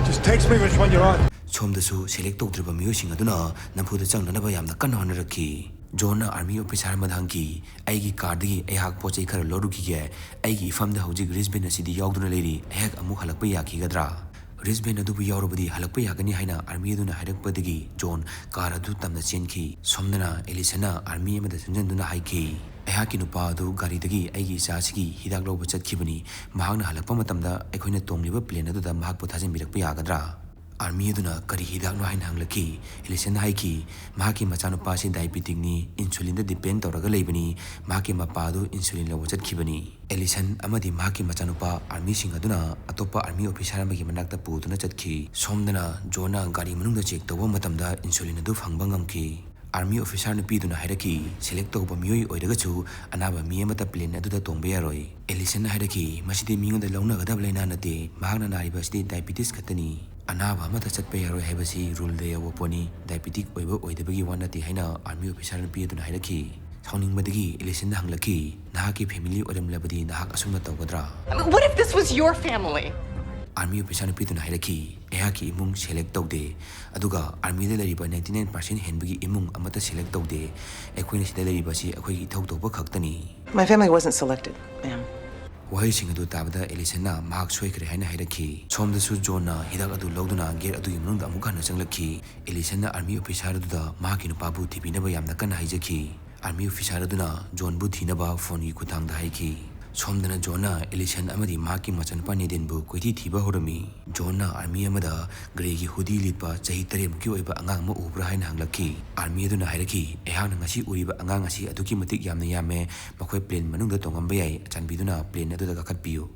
Just text me which one you're on. ꯁꯣꯝꯗꯁꯨ select ꯇꯧꯗ꯭ꯔꯤꯕ ꯃꯤꯑꯣꯏꯁꯤꯡ ꯑꯗꯨꯅ ꯅꯝꯐꯨꯗ ꯆꯪꯅꯅꯕ ꯌꯥꯝꯅ ꯀꯟꯅ ꯍꯣꯠꯅꯔꯛꯈꯤ꯫ ꯖꯣꯟꯅ ꯑꯥꯔꯃꯤ ꯑꯣꯐꯤꯁꯥꯔ ꯑꯃꯗ ꯍꯪꯈꯤ, "ꯑꯩꯒꯤ carꯗꯒꯤ ꯑꯩꯍꯥꯛ ꯄꯣꯠ ꯆꯩ ꯈꯔ ꯂꯧꯔꯨꯈꯤꯒꯦ꯫ ꯑꯩꯒꯤ ꯏꯐꯝꯗ ꯍꯧꯖꯤꯛ wristband ꯑꯁꯤꯗꯤ ꯌꯥꯎꯗꯨꯅ ꯂꯩꯔꯤ꯫ ꯑꯩꯍꯥꯛ ꯑꯃꯨꯛ ꯍꯜꯂꯛꯄ ꯌꯥꯈꯤꯒꯗ꯭ꯔꯥ?" Wristband ꯑꯗꯨꯕꯨ ꯌꯥꯎꯔꯕꯗꯤ ꯍꯜꯂꯛꯄ ꯌꯥꯒꯅꯤ ꯍꯥꯏꯅ ꯑꯥꯔꯃꯤ ꯑꯗꯨꯅ ꯍꯥꯏꯔꯛꯄꯗꯒꯤ ꯖꯣꯟ car ꯑꯗꯨ ꯇꯝꯅ ꯆꯦꯟꯈꯤ꯫ ꯁꯣꯝꯗꯅ ꯑꯦꯂꯤꯁꯟꯅ ꯑꯥꯔꯃꯤ ꯑꯃꯗ ꯆꯪꯁꯤꯟꯗꯨꯅ ꯍꯥꯏꯈꯤ, "ꯑꯩꯍꯥꯛꯀꯤ ꯅꯨꯄꯥ ꯑꯗꯨ ꯒꯥꯔꯤꯗꯒꯤ ꯑꯩꯒꯤ ꯏꯆꯥꯁꯤꯒꯤ ꯍꯤꯗꯥꯛ ꯂꯧꯕ ꯆꯠꯈꯤꯕꯅꯤ꯫ ꯃꯍꯥꯛꯅ ꯍꯜꯂꯛꯄ ꯃꯇꯝꯗ ꯑꯩꯈꯣꯏꯅ ꯇꯣꯡꯂꯤꯕ plane ꯑꯗꯨꯗ ꯃꯍꯥꯛꯄꯨ ꯊꯥꯖꯤꯟꯕꯤꯔꯛꯄ ꯌꯥꯒꯗ꯭ꯔꯥ?" ꯑꯥꯔꯃꯤ ꯑꯗꯨꯅ "ꯀꯔꯤ ꯍꯤꯗꯥꯛꯅꯣ?" ꯍꯥꯏꯅ ꯍꯪꯂꯛꯈꯤ꯫ ꯑꯦꯂꯤꯁꯟꯅ ꯍꯥꯏꯈꯤ, "ꯃꯍꯥꯛꯀꯤ ꯃꯆꯥꯅꯨꯄꯥ ꯑꯁꯤ diabeticꯅꯤ, insulinꯗ depend ꯇꯧꯔꯒ ꯂꯩꯕꯅꯤ꯫ ꯃꯍꯥꯛꯀꯤ ꯃꯄꯥ ꯑꯗꯨ insulin ꯂꯧꯕ ꯆꯠꯈꯤꯕꯅꯤ꯫" ꯑꯦꯂꯤꯁꯟ ꯑꯃꯗꯤ ꯃꯍꯥꯛꯀꯤ ꯃꯆꯥꯅꯨꯄꯥ ꯑꯥꯔꯃꯤꯁꯤꯡ ꯑꯗꯨꯅ ꯑꯇꯣꯞꯄ ꯑꯥꯔꯃꯤ ꯑꯣꯐꯤꯁꯥꯔ ꯑꯃꯒꯤ ꯃꯅꯥꯛꯇ ꯄꯨꯗꯨꯅ ꯆꯠꯈꯤ꯫ ꯁꯣꯝꯗꯅ ꯖꯣꯟꯅ ꯒꯥꯔꯤ ꯃꯅꯨꯡꯗ check ꯇꯧꯕ ꯃꯇꯝꯗ insulin ꯑꯗꯨ ꯐꯪꯕ ꯉꯝꯈꯤ꯫ ꯑꯥꯔꯃꯤ ꯑꯣꯐꯤꯁꯥꯔ ꯅꯨꯄꯤꯗꯨꯅ ꯍꯥꯏꯔꯛꯈꯤ, "ꯁꯦꯂꯦꯛ ꯇꯧꯕ ꯃꯤꯑꯣꯏ ꯑꯣꯏꯔꯒꯁꯨ ꯑꯅꯥꯕ ꯃꯤ ꯑꯃꯠꯇ ꯄ꯭ꯂꯦꯟ ꯑꯗꯨꯗ ꯇꯣꯡꯕ ꯌꯥꯔꯣꯏ"꯫ ꯑꯦꯂꯤꯁꯟꯅ ꯍꯥꯏꯔꯛꯈꯤ, "ꯃꯁꯤꯗꯤ ꯃꯤꯉꯣꯟꯗ ꯂꯧꯅꯒꯗꯕ ꯂꯥꯏꯅꯥ ꯅꯠꯇꯦ꯫ ꯃꯍꯥꯛꯅ ꯅꯥꯔꯤꯕ ꯑꯁꯤꯗꯤ ꯗꯥꯏꯕꯤꯇꯤꯁ ꯈꯛꯇꯅꯤ꯫ ꯑꯅꯥꯕ ꯑꯃꯠꯇ ꯆꯠꯄ ꯌꯥꯔꯣꯏ ꯍꯥꯏꯕꯁꯤ ꯔꯨꯜꯗ ꯌꯥꯎꯕ ꯄꯣꯠꯅꯤ꯫ ꯗꯥꯏꯕꯤꯇꯤꯛ ꯑꯣꯏꯕ ꯑꯣꯏꯗꯕꯒꯤ ꯋꯥ ꯅꯠꯇꯦ" ꯍꯥꯏꯅ ꯑꯥꯔꯃꯤ ꯑꯣꯐꯤꯁꯥꯔ ꯅꯨꯄꯤ ꯑꯗꯨꯅ ꯍꯥꯏꯔꯛꯈꯤ꯫ ꯁꯥꯎꯅꯤꯡꯕꯗꯒꯤ ꯑꯦꯂꯤꯁꯟꯅ ꯍꯪꯂꯛꯈꯤ, "ꯅꯍꯥꯛꯀꯤ ꯐꯦꯃꯤꯂꯤ ꯑꯣꯏꯔꯝꯂꯕꯗꯤ ꯅꯍꯥꯛ ꯑꯁꯨꯝꯅ ꯇꯧꯒꯗ꯭ꯔꯥ?" I mean, what if this was your family? Army officer ꯅꯨꯄꯤꯗꯨꯅ ꯍꯥꯏꯔꯛꯈꯤ, "ꯑꯩꯍꯥꯛꯀꯤ ꯏꯃꯨꯡ ꯁꯦꯂꯦꯛ ꯇꯧꯗꯦ, ꯑꯗꯨꯒ ꯑꯥꯔꯃꯤꯗ ꯂꯩꯔꯤꯕ ninety nine percent ꯍꯦꯟꯕꯒꯤ ꯏꯃꯨꯡ ꯑꯃꯠꯇ ꯁꯦꯂꯦꯛ ꯇꯧꯗꯦ꯫ ꯑꯩꯈꯣꯏꯅ ꯁꯤꯗ ꯂꯩꯔꯤꯕꯁꯤ ꯑꯩꯈꯣꯏꯒꯤ ꯏꯊꯧ ꯇꯧꯕ ꯈꯛꯇꯅꯤ"꯫ My family wasn't selected, ma'am. ꯋꯥꯍꯩꯁꯤꯡ ꯑꯗꯨ ꯇꯥꯕꯗ ꯑꯦꯂꯤꯁꯟꯅ ꯃꯍꯥꯛ ꯁꯣꯏꯈ꯭ꯔꯦ ꯍꯥꯏꯅ ꯍꯥꯏꯔꯛꯈꯤ꯫ ꯁꯣꯝꯗꯁꯨ ꯖꯣꯟꯅ ꯍꯤꯗꯥꯛ ꯑꯗꯨ ꯂꯧꯗꯨꯅ ꯒꯦꯠ ꯑꯗꯨꯒꯤ ꯃꯅꯨꯡꯗ ꯑꯃꯨꯛ ꯍꯟꯅ ꯆꯪꯂꯛꯈꯤ꯫ ꯑꯦꯂꯤꯁꯟꯅ ꯑꯥꯔꯃꯤ ꯑꯣꯐꯤꯁꯥꯔ ꯑꯗꯨꯗ ꯃꯍꯥꯛꯀꯤ ꯅꯨꯄꯥꯕꯨ ꯊꯤꯕꯤꯅꯕ ꯌꯥꯝꯅ ꯀꯟꯅ ꯍꯥꯏꯖꯈꯤ꯫ ꯑꯥꯔꯃꯤ ꯑꯣꯐꯤꯁꯥꯔ ꯑꯗꯨꯅ ꯖꯣꯟꯕꯨ ꯊꯤꯅꯕ ꯐꯣꯟꯒꯤ ꯈꯨꯠꯊꯥꯡꯗ ꯍꯥꯏꯈꯤ꯫ ꯁꯣꯝꯗꯅ ꯖꯣꯟꯅ ꯑꯦꯂꯤꯁꯟ ꯑꯃꯗꯤ ꯃꯍꯥꯛꯀꯤ ꯃꯆꯥꯅꯨꯄꯥ ꯅꯦꯗꯤꯟꯕꯨ ꯀꯣꯏꯊꯤ ꯊꯤꯕ ꯍꯧꯔꯝꯃꯤ꯫ ꯖꯣꯟꯅ ꯑꯥꯔꯃꯤ ꯑꯃꯗ ꯒ꯭ꯔꯦꯒꯤ ꯍꯨꯗꯤ ꯂꯤꯠꯄ ꯆꯍꯤ ꯇꯔꯦꯠꯃꯨꯛꯀꯤ ꯑꯣꯏꯕ ꯑꯉꯥꯡ ꯑꯃ ꯎꯕ꯭ꯔꯥ ꯍꯥꯏꯅ ꯍꯪꯂꯛꯈꯤ꯫ ꯑꯥꯔꯃꯤ ꯑꯗꯨꯅ ꯍꯥꯏꯔꯛꯈꯤ, "ꯑꯩꯍꯥꯛꯅ ꯉꯁꯤ ꯎꯔꯤꯕ ꯑꯉꯥꯡ ꯑꯁꯤ ꯑꯗꯨꯛꯀꯤ ꯃꯇꯤꯛ ꯌꯥꯝꯅ ꯌꯥꯝꯃꯦ, ꯃꯈꯣꯏ ꯄ꯭ꯂꯦꯟ ꯃꯅꯨꯡꯗ ꯇꯣꯡꯉꯝꯕ ꯌꯥꯏ, ꯆꯥꯟꯕꯤꯗꯨꯅ ꯄ꯭ꯂꯦꯟ ꯑꯗꯨꯗ ꯀꯥꯈꯠꯄꯤꯌꯨ"꯫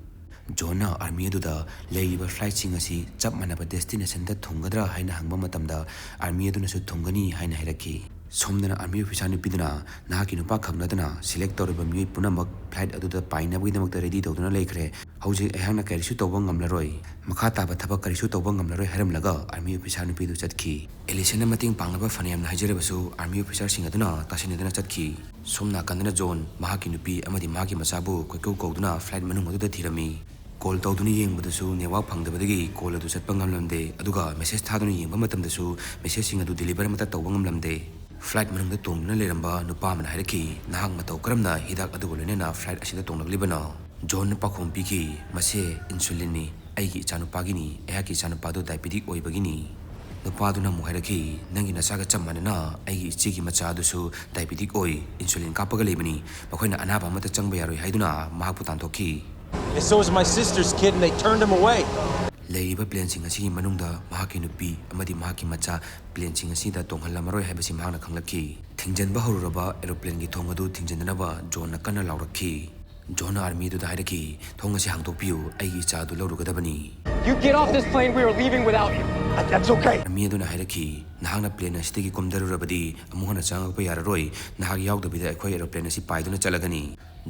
ꯖꯣꯟꯅ ꯑꯥꯔꯃꯤ ꯑꯗꯨꯗ ꯂꯩꯔꯤꯕ ꯐ꯭ꯂꯥꯏꯠꯁꯤꯡ ꯑꯁꯤ ꯆꯞ ꯃꯥꯟꯅꯕ ꯗꯦꯁꯇꯤꯅꯦꯁꯟꯗ ꯊꯨꯡꯒꯗ꯭ꯔꯥ ꯍꯥꯏꯅ ꯍꯪꯕ ꯃꯇꯝꯗ, ꯑꯥꯔꯃꯤ ꯑꯗꯨꯅꯁꯨ ꯊꯨꯡꯒꯅꯤ ꯍꯥꯏꯅ ꯍꯥꯏꯔꯛꯈꯤ꯫ ꯁꯣꯝꯗꯅ ꯑꯥꯔꯃꯤ ꯑꯣꯐꯤꯁꯥꯔ ꯅꯨꯄꯤꯗꯨꯅ, "ꯅꯍꯥꯛꯀꯤ ꯅꯨꯄꯥ ꯈꯛ ꯅꯠꯇꯅ ꯁꯦꯂꯦꯛ ꯇꯧꯔꯤꯕ ꯃꯤꯑꯣꯏ ꯄꯨꯝꯅꯃꯛ ꯐ꯭ꯂꯥꯏꯠ ꯑꯗꯨꯗ ꯄꯥꯏꯅꯕꯒꯤꯗꯃꯛꯇ ꯔꯦꯗꯤ ꯇꯧꯗꯨꯅ ꯂꯩꯈ꯭ꯔꯦ꯫ ꯍꯧꯖꯤꯛ ꯑꯩꯍꯥꯛꯅ ꯀꯔꯤꯁꯨ ꯇꯧꯕ ꯉꯝꯂꯔꯣꯏ꯫ ꯃꯈꯥ ꯇꯥꯕ ꯊꯕꯛ ꯀꯔꯤꯁꯨ ꯇꯧꯕ ꯉꯝꯂꯔꯣꯏ" ꯍꯥꯏꯔꯝꯂꯒ ꯑꯥꯔꯃꯤ ꯑꯣꯐꯤꯁꯥꯔ ꯅꯨꯄꯤꯗꯨ ꯆꯠꯈꯤ꯫ ꯑꯦꯂꯤꯁꯟꯅ ꯃꯇꯦꯡ ꯄꯥꯡꯅꯕ ꯐꯅꯌꯥꯝꯅ ꯍꯥꯏꯖꯔꯕꯁꯨ ꯑꯥꯔꯃꯤ ꯑꯣꯐꯤꯁꯥꯔꯁꯤꯡ ꯑꯗꯨꯅ ꯇꯥꯁꯤꯟꯅꯗꯅ ꯆꯠꯈꯤ꯫ ꯁꯣꯝ ꯅꯥꯀꯟꯗꯅ ꯖꯣꯟ ꯃꯍꯥꯛꯀꯤ ꯅꯨꯄꯤ ꯑꯃꯗꯤ ꯃꯍꯥꯛꯀꯤ ꯃꯆꯥꯕꯨ ꯀꯣꯏꯀꯧ ꯀꯧꯗꯨꯅ ꯐ꯭ꯂꯥꯏꯠ ꯃꯅꯨꯡ ꯑꯗꯨꯗ ꯊꯤꯔꯝꯃꯤ꯫ ꯀꯣꯜ ꯇꯧꯗꯨꯅ ꯌꯦꯡꯕꯗꯁꯨ ꯅꯦꯠꯋꯥꯛ ꯐꯪꯗꯕꯗꯒꯤ ꯀꯣꯜ ꯑꯗꯨ ꯆꯠꯄ ꯉꯝꯂꯝꯗꯦ, ꯑꯗꯨꯒ ꯃꯦꯁꯦꯖ ꯊꯥꯗꯨꯅ ꯌꯦꯡꯕ ꯃꯇꯝꯗꯁꯨ ꯃꯦꯁꯦꯖꯁꯤꯡ ꯑꯗꯨ ꯗꯤꯂꯤꯚꯔ ꯑꯃꯠꯇ ꯇꯧꯕ ꯉꯝꯂꯝꯗꯦ꯫ ꯐ꯭ꯂꯥꯏꯠ ꯃꯅꯨꯡꯗ ꯇꯣꯡꯗꯨꯅ ꯂꯩꯔꯝꯕ ꯅꯨꯄꯥ ꯑꯃꯅ ꯍꯥꯏꯔꯛꯈꯤ, "ꯅꯍꯥꯛ ꯃꯇꯧ ꯀꯔꯝꯅ ꯍꯤꯗꯥꯛ ꯑꯗꯨꯒ ꯂꯣꯏꯅꯅ ꯐ꯭ꯂꯥꯏꯠ ꯑꯁꯤꯗ ꯇꯣꯡꯂꯛꯂꯤꯕꯅꯣ?" ꯖꯣꯟꯅ ꯄꯥꯎꯈꯨꯝ ꯄꯤꯈꯤ, "ꯃꯁꯦ ꯏꯟꯁꯨꯂꯤꯟꯅꯤ, ꯑꯩꯒꯤ ꯏꯆꯥꯅꯨꯄꯥꯒꯤꯅꯤ, ꯑꯩꯍꯥꯛꯀꯤ ꯏꯆꯥꯅꯨꯄꯥꯗꯨ ꯗꯥꯏꯕꯦꯇꯤꯛ ꯑꯣꯏꯕꯒꯤꯅꯤ"꯫ ꯅꯨꯄꯥꯗꯨꯅ ꯑꯃꯨꯛ ꯍꯥꯏꯔꯛꯈꯤ, "ꯅꯪꯒꯤ ꯅꯆꯥꯒ ꯆꯞ ꯃꯥꯟꯅꯅ ꯑꯩꯒꯤ ꯏꯆꯦꯒꯤ ꯃꯆꯥ ꯑꯗꯨꯁꯨ ꯗꯥꯏꯕꯦꯇꯤꯛ ꯑꯣꯏ, ꯏꯟꯁꯨꯂꯤꯟ ꯀꯥꯞꯄꯒ ꯂꯩꯕꯅꯤ, ꯃꯈꯣꯏꯅ ꯑꯅꯥꯕ ꯑꯃꯠꯇ ꯆꯪꯕ ꯌꯥꯔꯣꯏ" ꯍꯥꯏꯗꯨꯅ ꯃꯍꯥꯛꯄꯨ ꯇꯥꯟꯊꯣꯛꯈꯤ꯫ And so was my sister's kid, and they turned him away. ꯂꯩꯔꯤꯕ ꯄ꯭ꯂꯦꯟꯁꯤꯡ ꯑꯁꯤꯒꯤ ꯃꯅꯨꯡꯗ ꯃꯍꯥꯛꯀꯤ ꯅꯨꯄꯤ ꯑꯃꯗꯤ ꯃꯍꯥꯛꯀꯤ ꯃꯆꯥ ꯄ꯭ꯂꯦꯟꯁꯤꯡ ꯑꯁꯤꯗ ꯇꯣꯡꯍꯜꯂꯝꯃꯔꯣꯏ ꯍꯥꯏꯕꯁꯤ ꯃꯍꯥꯛꯅ ꯈꯪꯂꯛꯈꯤ꯫ ꯊꯤꯡꯖꯤꯟꯕ ꯍꯧꯔꯨꯔꯕ ꯑꯦꯔꯣꯄ꯭ꯂꯦꯟꯒꯤ ꯊꯣꯡ ꯑꯗꯨ ꯊꯤꯡꯖꯤꯟꯗꯅꯕ ꯖꯣꯟꯅ ꯀꯟꯅ ꯂꯥꯎꯔꯛꯈꯤ꯫ ꯖꯣꯟꯅ ꯑꯥꯔꯃꯤ ꯑꯗꯨꯗ ꯍꯥꯏꯔꯛꯈꯤ, "ꯊꯣꯡ ꯑꯁꯤ ꯍꯥꯡꯗꯣꯛꯄꯤꯌꯨ, ꯑꯩꯒꯤ ꯏꯆꯥ ꯑꯗꯨ ꯂꯧꯔꯨꯒꯗꯕꯅꯤ"꯫ You get off this plane, we are leaving without you. That's okay. Army ꯑꯗꯨꯅ ꯍꯥꯏꯔꯛꯈꯤ, "ꯅꯍꯥꯛꯅ ꯄ꯭ꯂꯦꯟ ꯑꯁꯤꯗꯒꯤ ꯀꯨꯝꯊꯔꯨꯔꯕꯗꯤ ꯑꯃꯨꯛ ꯍꯟꯅ ꯆꯪꯂꯛꯄ ꯌꯥꯔꯔꯣꯏ꯫ ꯅꯍꯥꯛ ꯌꯥꯎꯗꯕꯤꯗ ꯑꯩꯈꯣꯏ ꯑꯦꯔꯣꯄ꯭ꯂꯦꯟ ꯑꯁꯤ ꯄꯥꯏꯗꯨꯅ ꯆꯠꯂꯒꯅꯤ"꯫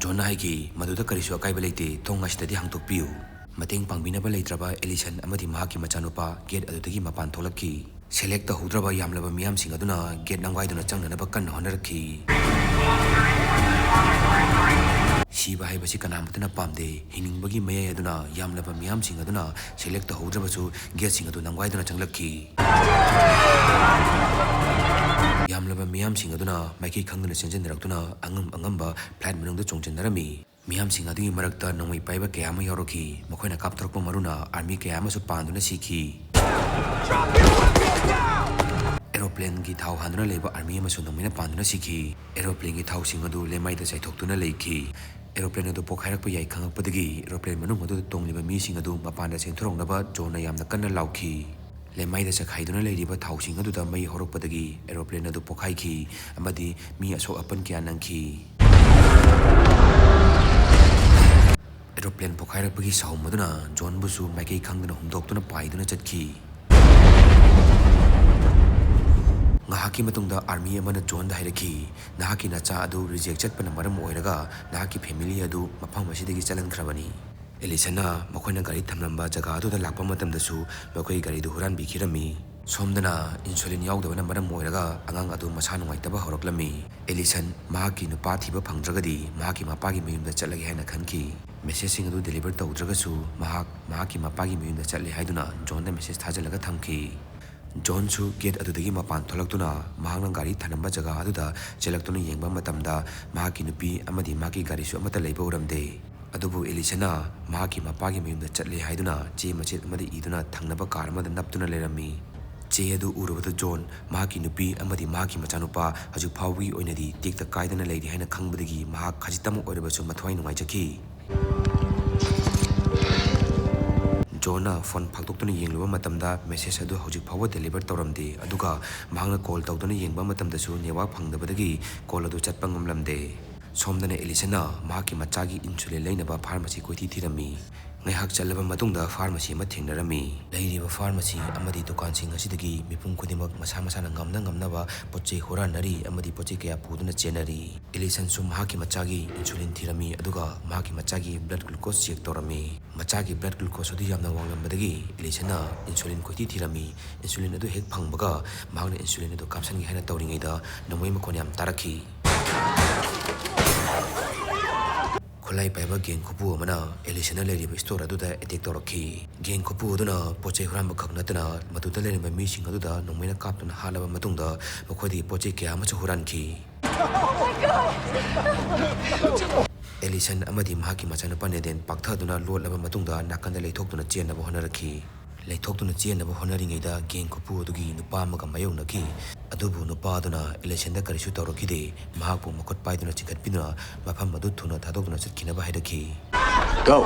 ꯖꯣꯟꯅ ꯍꯥꯏꯈꯤ, "ꯃꯗꯨꯗ ꯀꯔꯤꯁꯨ ꯑꯀꯥꯏꯕ ꯂꯩꯇꯦ, ꯊꯣꯡ ꯑꯁꯤꯗꯗꯤ ꯍꯥꯡꯗꯣꯛꯄꯤꯌꯨ"꯫ ꯃꯇꯦꯡ ꯄꯥꯡꯕꯤꯅꯕ ꯂꯩꯇ꯭ꯔꯕ ꯑꯦꯂꯤꯁꯟ ꯑꯃꯗꯤ ꯃꯍꯥꯛꯀꯤ ꯃꯆꯥꯅꯨꯄꯥ ꯒꯦꯠ ꯑꯗꯨꯗꯒꯤ ꯃꯄꯥꯟ ꯊꯣꯛꯂꯛꯈꯤ꯫ ꯁꯦꯂꯦꯛ ꯇꯧꯍꯧꯗ꯭ꯔꯕ ꯌꯥꯝꯂꯕ ꯃꯤꯌꯥꯝꯁꯤꯡ ꯑꯗꯨꯅ ꯒꯦꯠ ꯅꯝꯒꯥꯏꯗꯨꯅ ꯆꯪꯅꯅꯕ ꯀꯟꯅ ꯍꯣꯠꯅꯔꯛꯈꯤ꯫ ꯁꯤꯕ ꯍꯥꯏꯕꯁꯤ ꯀꯅꯥꯃꯠꯇꯅ ꯄꯥꯝꯗꯦ꯫ ꯍꯤꯡꯅꯤꯡꯕꯒꯤ ꯃꯌꯥꯏ ꯑꯗꯨꯅ ꯌꯥꯝꯂꯕ ꯃꯤꯌꯥꯝꯁꯤꯡ ꯑꯗꯨꯅ ꯁꯦꯂꯦꯛ ꯇꯧꯍꯧꯗ꯭ꯔꯕꯁꯨ ꯒꯦꯠꯁꯤꯡ ꯑꯗꯨ ꯅꯝꯒꯥꯏꯗꯨꯅ ꯆꯪꯂꯛꯈꯤ꯫ ꯌꯥꯝꯂꯕ ꯃꯤꯌꯥꯝꯁꯤꯡ ꯑꯗꯨꯅ ꯃꯥꯏꯀꯩ ꯈꯪꯗꯅ ꯆꯦꯟꯁꯤꯟꯅꯔꯛꯇꯨꯅ ꯑꯉꯝ ꯑꯉꯝꯕ ꯐ꯭ꯂꯥꯏꯠ ꯃꯅꯨꯡꯗ ꯆꯣꯡꯁꯤꯟꯅꯔꯝꯃꯤ꯫ ꯃꯤꯌꯥꯝꯁꯤꯡ ꯑꯗꯨꯒꯤ ꯃꯔꯛꯇ ꯅꯣꯡꯃꯩ ꯄꯥꯏꯕ ꯀꯌꯥ ꯑꯃ ꯌꯥꯎꯔꯛꯈꯤ꯫ ꯃꯈꯣꯏꯅ ꯀꯥꯞꯊꯣꯔꯛꯄ ꯃꯔꯨꯅ ꯑꯥꯔꯃꯤ ꯀꯌꯥ ꯑꯃꯁꯨ ꯄꯥꯟꯗꯨꯅ ꯁꯤꯈꯤ꯫ ꯑꯦꯔꯣꯄ꯭ꯂꯦꯟꯒꯤ ꯊꯥꯎ ꯍꯥꯟꯗꯨꯅ ꯂꯩꯕ ꯑꯥꯔꯃꯤ ꯑꯃꯁꯨ ꯅꯣꯡꯃꯩꯅ ꯄꯥꯟꯗꯨꯅ ꯁꯤꯈꯤ꯫ ꯑꯦꯔꯣꯄ꯭ꯂꯦꯟꯒꯤ ꯊꯥꯎꯁꯤꯡ ꯑꯗꯨ ꯂꯩꯃꯥꯏꯗ ꯆꯥꯏꯊꯣꯛꯇꯨꯅ ꯂꯩꯈꯤ꯫ ꯑꯦꯔꯣꯄ꯭ꯂꯦꯟ ꯑꯗꯨ ꯄꯣꯈꯥꯏꯔꯛꯄ ꯌꯥꯏ ꯈꯪꯂꯛꯄꯗꯒꯤ ꯑꯦꯔꯣꯄ꯭ꯂꯦꯟ ꯃꯅꯨꯡ ꯑꯗꯨꯗ ꯇꯣꯡꯂꯤꯕ ꯃꯤꯁꯤꯡ ꯑꯗꯨ ꯃꯄꯥꯟꯗ ꯆꯦꯟꯊꯣꯔꯛꯅꯕ ꯖꯣꯟꯅ ꯌꯥꯝꯅ ꯀꯟꯅ ꯂꯥꯎꯈꯤ꯫ ꯂꯩꯃꯥꯏꯗ ꯆꯈꯥꯏꯗꯨꯅ ꯂꯩꯔꯤꯕ ꯊꯥꯎꯁꯤꯡ ꯑꯗꯨꯗ ꯃꯩ ꯍꯧꯔꯛꯄꯗꯒꯤ ꯑꯦꯔꯣꯄ꯭ꯂꯦꯟ ꯑꯗꯨ ꯄꯣꯈꯥꯏꯈꯤ ꯑꯃꯗꯤ ꯃꯤ ꯑꯁꯣꯛ ꯑꯄꯟ ꯀꯌꯥ ꯅꯪꯈꯤ꯫ ꯑꯦꯔꯣꯄ꯭ꯂꯦꯟ ꯄꯣꯈꯥꯏꯔꯛꯄꯒꯤ ꯁꯥꯎꯝ ꯑꯗꯨꯅ ꯖꯣꯟꯕꯨꯁꯨ ꯃꯥꯏꯀꯩ ꯈꯪꯗꯅ ꯍꯨꯝꯗꯣꯛꯇꯨꯅ ꯄꯥꯏꯗꯨꯅ ꯆꯠꯈꯤ꯫ ꯉꯥꯏꯍꯥꯛꯀꯤ ꯃꯇꯨꯡꯗ ꯑꯥꯔꯃꯤ ꯑꯃꯅ ꯖꯣꯟꯗ ꯍꯥꯏꯔꯛꯈꯤ, "ꯅꯍꯥꯛꯀꯤ ꯅꯆꯥ ꯑꯗꯨ ꯔꯤꯖꯦꯛ ꯆꯠꯄꯅ ꯃꯔꯝ ꯑꯣꯏꯔꯒ ꯅꯍꯥꯛꯀꯤ ꯐꯦꯃꯤꯂꯤ ꯑꯗꯨ ꯃꯐꯝ ꯑꯁꯤꯗꯒꯤ ꯆꯠꯍꯟꯈ꯭ꯔꯕꯅꯤ"꯫ ꯑꯦꯂꯤꯁꯟꯅ ꯃꯈꯣꯏꯅ ꯒꯥꯔꯤ ꯊꯝꯂꯝꯕ ꯖꯒꯥ ꯑꯗꯨꯗ ꯂꯥꯛꯄ ꯃꯇꯝꯗꯁꯨ ꯃꯈꯣꯏꯒꯤ ꯒꯥꯔꯤꯗꯨ ꯍꯨꯔꯥꯟꯕꯤꯈꯤꯔꯝꯃꯤ꯫ ꯁꯣꯝꯗꯅ ꯏꯟꯁꯨꯂꯤꯟ ꯌꯥꯎꯗꯕꯅ ꯃꯔꯝ ꯑꯣꯏꯔꯒ ꯑꯉꯥꯡ ꯑꯗꯨ ꯃꯁꯥ ꯅꯨꯡꯉꯥꯏꯇꯕ ꯍꯧꯔꯛꯂꯝꯃꯤ꯫ ꯑꯦꯂꯤꯁꯟ ꯃꯍꯥꯛꯀꯤ ꯅꯨꯄꯥ ꯊꯤꯕ ꯐꯪꯗ꯭ꯔꯒꯗꯤ ꯃꯍꯥꯛꯀꯤ ꯃꯄꯥꯒꯤ ꯃꯌꯨꯝꯗ ꯆꯠꯂꯒꯦ ꯍꯥꯏꯅ ꯈꯟꯈꯤ꯫ ꯃꯦꯁꯦꯖꯁꯤꯡ ꯑꯗꯨ ꯗꯦꯂꯤꯚꯔ ꯇꯧꯗ꯭ꯔꯒꯁꯨ ꯃꯍꯥꯛ ꯃꯍꯥꯛꯀꯤ ꯃꯄꯥꯒꯤ ꯃꯌꯨꯝꯗ ꯆꯠꯂꯦ ꯍꯥꯏꯗꯨꯅ ꯖꯣꯟꯗ ꯃꯦꯁꯦꯖ ꯊꯥꯖꯤꯜꯂꯒ ꯊꯝꯈꯤ꯫ ꯖꯣꯟꯁꯨ ꯒꯦꯠ ꯑꯗꯨꯗꯒꯤ ꯃꯄꯥꯟ ꯊꯣꯛꯂꯛꯇꯨꯅ ꯃꯍꯥꯛꯅ ꯒꯥꯔꯤ ꯊꯅꯝꯕ ꯖꯒꯥ ꯑꯗꯨꯗ ꯆꯦꯜꯂꯛꯇꯨꯅ ꯌꯦꯡꯕ ꯃꯇꯝꯗ ꯃꯍꯥꯛꯀꯤ ꯅꯨꯄꯤ ꯑꯃꯗꯤ ꯃꯍꯥꯛꯀꯤ ꯒꯥꯔꯤꯁꯨ ꯑꯃꯠꯇ ꯂꯩꯕ ꯎꯔꯝꯗꯦ꯫ ꯑꯗꯨꯕꯨ ꯑꯦꯂꯤꯁꯟꯅ ꯃꯍꯥꯛꯀꯤ ꯃꯄꯥꯒꯤ ꯃꯌꯨꯝꯗ ꯆꯠꯂꯦ ꯍꯥꯏꯗꯨꯅ ꯆꯦ ꯃꯆꯦꯠ ꯑꯃꯗ ꯏꯗꯨꯅ ꯊꯪꯅꯕ ꯀꯥꯔ ꯑꯃꯗ ꯅꯞꯇꯨꯅ ꯂꯩꯔꯝꯃꯤ꯫ ꯆꯦ ꯑꯗꯨ ꯎꯔꯨꯕꯗ ꯖꯣꯟ ꯃꯍꯥꯛꯀꯤ ꯅꯨꯄꯤ ꯑꯃꯗꯤ ꯃꯍꯥꯛꯀꯤ ꯃꯆꯥꯅꯨꯄꯥ ꯍꯧꯖꯤꯛ ꯐꯥꯎꯕꯒꯤ ꯑꯣꯏꯅꯗꯤ ꯇꯦꯛꯇ ꯀꯥꯏꯗꯅ ꯂꯩꯔꯤ ꯍꯥꯏꯅ ꯈꯪꯕꯗꯒꯤ ꯃꯍꯥꯛ ꯈꯖꯤꯛꯇꯃꯛ ꯑꯣꯏꯔꯕꯁꯨ ꯃꯊ꯭ꯋꯥꯏ ꯅꯨꯡꯉꯥꯏꯖꯈꯤ꯫ ꯖꯣꯟꯅ ꯐꯣꯟ ꯐꯥꯛꯇꯣꯛꯇꯨꯅ ꯌꯦꯡꯂꯨꯕ ꯃꯇꯝꯗ ꯃꯦꯁꯦꯖ ꯑꯗꯨ ꯍꯧꯖꯤꯛ ꯐꯥꯎꯕ ꯗꯦꯂꯤꯚꯔ ꯇꯧꯔꯝꯗꯦ, ꯑꯗꯨꯒ ꯃꯍꯥꯛꯅ ꯀꯣꯜ ꯇꯧꯗꯨꯅ ꯌꯦꯡꯕ ꯃꯇꯝꯗꯁꯨ ꯅꯦꯠꯋꯥꯛ ꯐꯪꯗꯕꯗꯒꯤ ꯀꯣꯜ ꯑꯗꯨ ꯆꯠꯄ ꯉꯝꯂꯝꯗꯦ꯫ ꯁꯣꯝꯗꯅ ꯑꯦꯂꯤꯁꯟꯅ ꯃꯍꯥꯛꯀꯤ ꯃꯆꯥꯒꯤ insulin ꯂꯩꯅꯕ pharmacy ꯀꯣꯏꯊꯤ ꯊꯤꯔꯝꯃꯤ꯫ ꯉꯥꯏꯍꯥꯛ ꯆꯠꯂꯕ ꯃꯇꯨꯡꯗ pharmacy ꯑꯃ ꯊꯦꯡꯅꯔꯝꯃꯤ꯫ ꯂꯩꯔꯤꯕ pharmacy ꯑꯃꯗꯤ ꯗꯨꯀꯥꯟꯁꯤꯡ ꯑꯁꯤꯗꯒꯤ ꯃꯤꯄꯨꯝ ꯈꯨꯗꯤꯡꯃꯛ ꯃꯁꯥ ꯃꯁꯥꯅ ꯉꯝꯅ ꯉꯝꯅꯕ ꯄꯣꯠ ꯆꯩ ꯍꯨꯔꯥꯟꯅꯔꯤ ꯑꯃꯗꯤ ꯄꯣꯠ ꯆꯩ ꯀꯌꯥ ꯄꯨꯗꯨꯅ ꯆꯦꯟꯅꯔꯤ꯫ ꯑꯦꯂꯤꯁꯟꯁꯨ ꯃꯍꯥꯛꯀꯤ ꯃꯆꯥꯒꯤ insulin ꯊꯤꯔꯝꯃꯤ, ꯑꯗꯨꯒ ꯃꯍꯥꯛꯀꯤ ꯃꯆꯥꯒꯤ blood glucose check ꯇꯧꯔꯝꯃꯤ꯫ ꯃꯆꯥꯒꯤ blood glucose ꯑꯗꯨ ꯌꯥꯝꯅ ꯋꯥꯡꯂꯝꯕꯗꯒꯤ ꯑꯦꯂꯤꯁꯟꯅ insulin ꯀꯣꯏꯊꯤ ꯊꯤꯔꯝꯃꯤ꯫ Insulin ꯑꯗꯨ ꯍꯦꯛ ꯐꯪꯕꯒ ꯃꯍꯥꯛꯅ insulin ꯑꯗꯨ ꯀꯥꯞꯁꯟꯒꯦ ꯍꯥꯏꯅ ꯇꯧꯔꯤꯉꯩꯗ ꯅꯣꯡꯃꯩ ꯃꯈꯣꯟ ꯌꯥꯝ ꯇꯥꯔꯛꯈꯤ꯫ ꯈꯨꯠꯂꯥꯏ ꯄꯥꯏꯕ gang ꯈꯨꯄꯨ ꯑꯃꯅ ꯑꯦꯂꯤꯁꯟꯅ ꯂꯩꯔꯤꯕ store ꯑꯗꯨꯗ attack ꯇꯧꯔꯛꯈꯤ꯫ Gang ꯈꯨꯄꯨ ꯑꯗꯨꯅ ꯄꯣꯠ ꯆꯩ ꯍꯨꯔꯥꯟꯕ ꯈꯛ ꯅꯠꯇꯅ ꯃꯗꯨꯗ ꯂꯩꯔꯝꯕ ꯃꯤꯁꯤꯡ ꯑꯗꯨꯗ ꯅꯣꯡꯃꯩꯅ ꯀꯥꯞꯇꯨꯅ ꯍꯥꯠꯂꯕ ꯃꯇꯨꯡꯗ ꯃꯈꯣꯏꯗꯒꯤ ꯄꯣꯠ ꯆꯩ ꯀꯌꯥ ꯑꯃꯁꯨ ꯍꯨꯔꯥꯟꯈꯤ꯫ ꯑꯦꯂꯤꯁꯟ ꯑꯃꯗꯤ ꯃꯍꯥꯛꯀꯤ ꯃꯆꯥꯅꯨꯄꯥ ꯅꯦꯗꯦꯟ ꯄꯥꯛꯊꯗꯨꯅ ꯂꯣꯠꯂꯕ ꯃꯇꯨꯡꯗ ꯅꯥꯀꯟꯗ ꯂꯩꯊꯣꯛꯇꯨꯅ ꯆꯦꯟꯅꯕ ꯍꯣꯠꯅꯔꯛꯈꯤ꯫ ꯂꯩꯊꯣꯛꯇꯨꯅ ꯆꯦꯟꯅꯕ ꯍꯣꯠꯅꯔꯤꯉꯩꯗ gang ꯈꯨꯄꯨ ꯑꯗꯨꯒꯤ ꯅꯨꯄꯥ ꯑꯃꯒ ꯃꯥꯌꯣꯛꯅꯈꯤ꯫ ꯑꯗꯨꯕꯨ ꯅꯨꯄꯥ ꯑꯗꯨꯅ ꯑꯦꯂꯤꯁꯟꯗ ꯀꯔꯤꯁꯨ ꯇꯧꯔꯛꯈꯤꯗꯦ꯫ ꯃꯍꯥꯛꯄꯨ ꯃꯈꯨꯠ ꯄꯥꯏꯗꯨꯅ ꯆꯤꯡꯈꯠꯄꯤꯗꯨꯅ ꯃꯐꯝ ꯑꯗꯨ ꯊꯨꯅ ꯊꯥꯗꯣꯛꯇꯨꯅ ꯆꯠꯈꯤꯅꯕ ꯍꯥꯏꯔꯛꯈꯤ꯫ Go!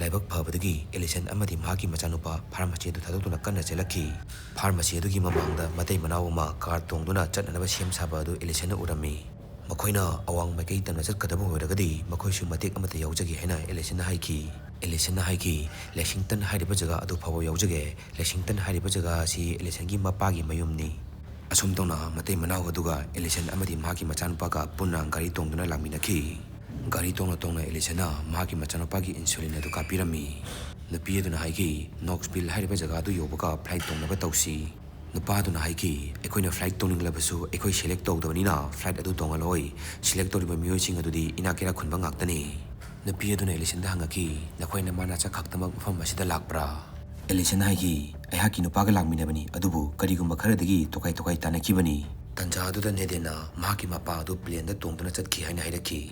ꯂꯥꯏꯕꯛ ꯐꯕꯗꯒꯤ ꯑꯦꯂꯤꯁꯟ ꯑꯃꯗꯤ ꯃꯍꯥꯛꯀꯤ ꯃꯆꯥꯅꯨꯄꯥ pharmacy ꯑꯗꯨ ꯊꯥꯗꯣꯛꯇꯨꯅ ꯀꯟꯅ ꯆꯦꯜꯂꯛꯈꯤ꯫ Pharmacy ꯑꯗꯨꯒꯤ ꯃꯃꯥꯡꯗ ꯃꯇꯩ ꯃꯅꯥꯎ ꯑꯃ car ꯇꯣꯡꯗꯨꯅ ꯆꯠꯅꯅꯕ ꯁꯦꯝ ꯁꯥꯕ ꯑꯗꯨ ꯑꯦꯂꯤꯁꯟꯅ ꯎꯔꯝꯃꯤ꯫ ꯃꯈꯣꯏꯅ ꯑꯋꯥꯡ ꯃꯥꯏꯀꯩ ꯇꯝꯅ ꯆꯠꯀꯗꯕ ꯑꯣꯏꯔꯒꯗꯤ ꯃꯈꯣꯏꯁꯨ ꯃꯇꯦꯛ ꯑꯃꯠꯇ ꯌꯥꯎꯖꯒꯦ ꯍꯥꯏꯅ ꯑꯦꯂꯤꯁꯟꯅ ꯍꯥꯏꯈꯤ꯫ ꯑꯦꯂꯤꯁꯟꯅ ꯍꯥꯏꯈꯤ, "ꯂꯦꯛꯁꯤꯡꯇꯟ ꯍꯥꯏꯔꯤꯕ ꯖꯒꯥ ꯑꯗꯨ ꯐꯥꯎꯕ ꯌꯥꯎꯖꯒꯦ꯫ ꯂꯦꯛꯁꯤꯡꯇꯟ ꯍꯥꯏꯔꯤꯕ ꯖꯒꯥ ꯑꯁꯤ ꯑꯦꯂꯤꯁꯟꯒꯤ ꯃꯄꯥꯒꯤ ꯃꯌꯨꯝꯅꯤ꯫" ꯑꯁꯨꯝ ꯇꯧꯅ ꯃꯇꯩ ꯃꯅꯥꯎ ꯑꯗꯨꯒ ꯑꯦꯂꯤꯁꯟ ꯑꯃꯗꯤ ꯃꯍꯥꯛꯀꯤ ꯃꯆꯥꯅꯨꯄꯥꯒ ꯄꯨꯟꯅ ꯒꯥꯔꯤ ꯇꯣꯡꯗꯨꯅ ꯂꯥꯛꯃꯤꯟꯅꯈꯤ꯫ ꯒꯥꯔꯤ ꯇꯣꯡꯅ ꯇꯣꯡꯅ ꯑꯦꯂꯤꯁꯟꯅ ꯃꯍꯥꯛꯀꯤ ꯃꯆꯥꯅꯨꯄꯥꯒꯤ insulin ꯑꯗꯨ ꯀꯥꯞꯄꯤꯔꯝꯃꯤ꯫ ꯅꯨꯄꯤ ꯑꯗꯨꯅ ꯍꯥꯏꯈꯤ, "Knoxville ꯍꯥꯏꯔꯤꯕ ꯖꯒꯥ ꯑꯗꯨ ꯌꯧꯕꯒ flight ꯇꯣꯡꯅꯕ ꯇꯧꯁꯤ꯫" ꯅꯨꯄꯥ ꯑꯗꯨꯅ ꯍꯥꯏꯈꯤ, "ꯑꯩꯈꯣꯏꯅ flight ꯇꯣꯡꯅꯤꯡꯂꯕꯁꯨ ꯑꯩꯈꯣꯏ select ꯇꯧꯗꯕꯅꯤꯅ flight ꯑꯗꯨ ꯇꯣꯡꯍꯜꯂꯣꯏ꯫ Select ꯇꯧꯔꯤꯕ ꯃꯤꯑꯣꯏꯁꯤꯡ ꯑꯗꯨꯗꯤ ꯏꯅꯥꯛ ꯀꯩꯔꯥꯛ ꯈꯨꯟꯕ ꯉꯥꯛꯇꯅꯤ꯫" ꯅꯨꯄꯤ ꯑꯗꯨꯅ ꯑꯦꯂꯤꯁꯟꯗ ꯍꯪꯉꯛꯈꯤ, "ꯅꯈꯣꯏ ꯅꯃꯥ ꯅꯆꯥ ꯈꯛꯇꯃꯛ ꯃꯐꯝ ꯑꯁꯤꯗ ꯂꯥꯛꯄ꯭ꯔꯥ?" ꯑꯦꯂꯤꯁꯟꯅ ꯍꯥꯏꯈꯤ, "ꯑꯩꯍꯥꯛꯀꯤ ꯅꯨꯄꯥꯒ ꯂꯥꯛꯃꯤꯟꯅꯕꯅꯤ, ꯑꯗꯨꯕꯨ ꯀꯔꯤꯒꯨꯝꯕ ꯈꯔꯗꯒꯤ ꯇꯣꯈꯥꯏ ꯇꯣꯈꯥꯏ ꯇꯥꯅꯈꯤꯕꯅꯤ꯫" ꯇꯟꯖꯥ ꯑꯗꯨꯗ ꯅꯦꯗꯦꯟꯅ ꯃꯍꯥꯛꯀꯤ ꯃꯄꯥ ꯑꯗꯨ planeꯗ ꯇꯣꯡꯗꯨꯅ ꯆꯠꯈꯤ ꯍꯥꯏꯅ ꯍꯥꯏꯔꯛꯈꯤ꯫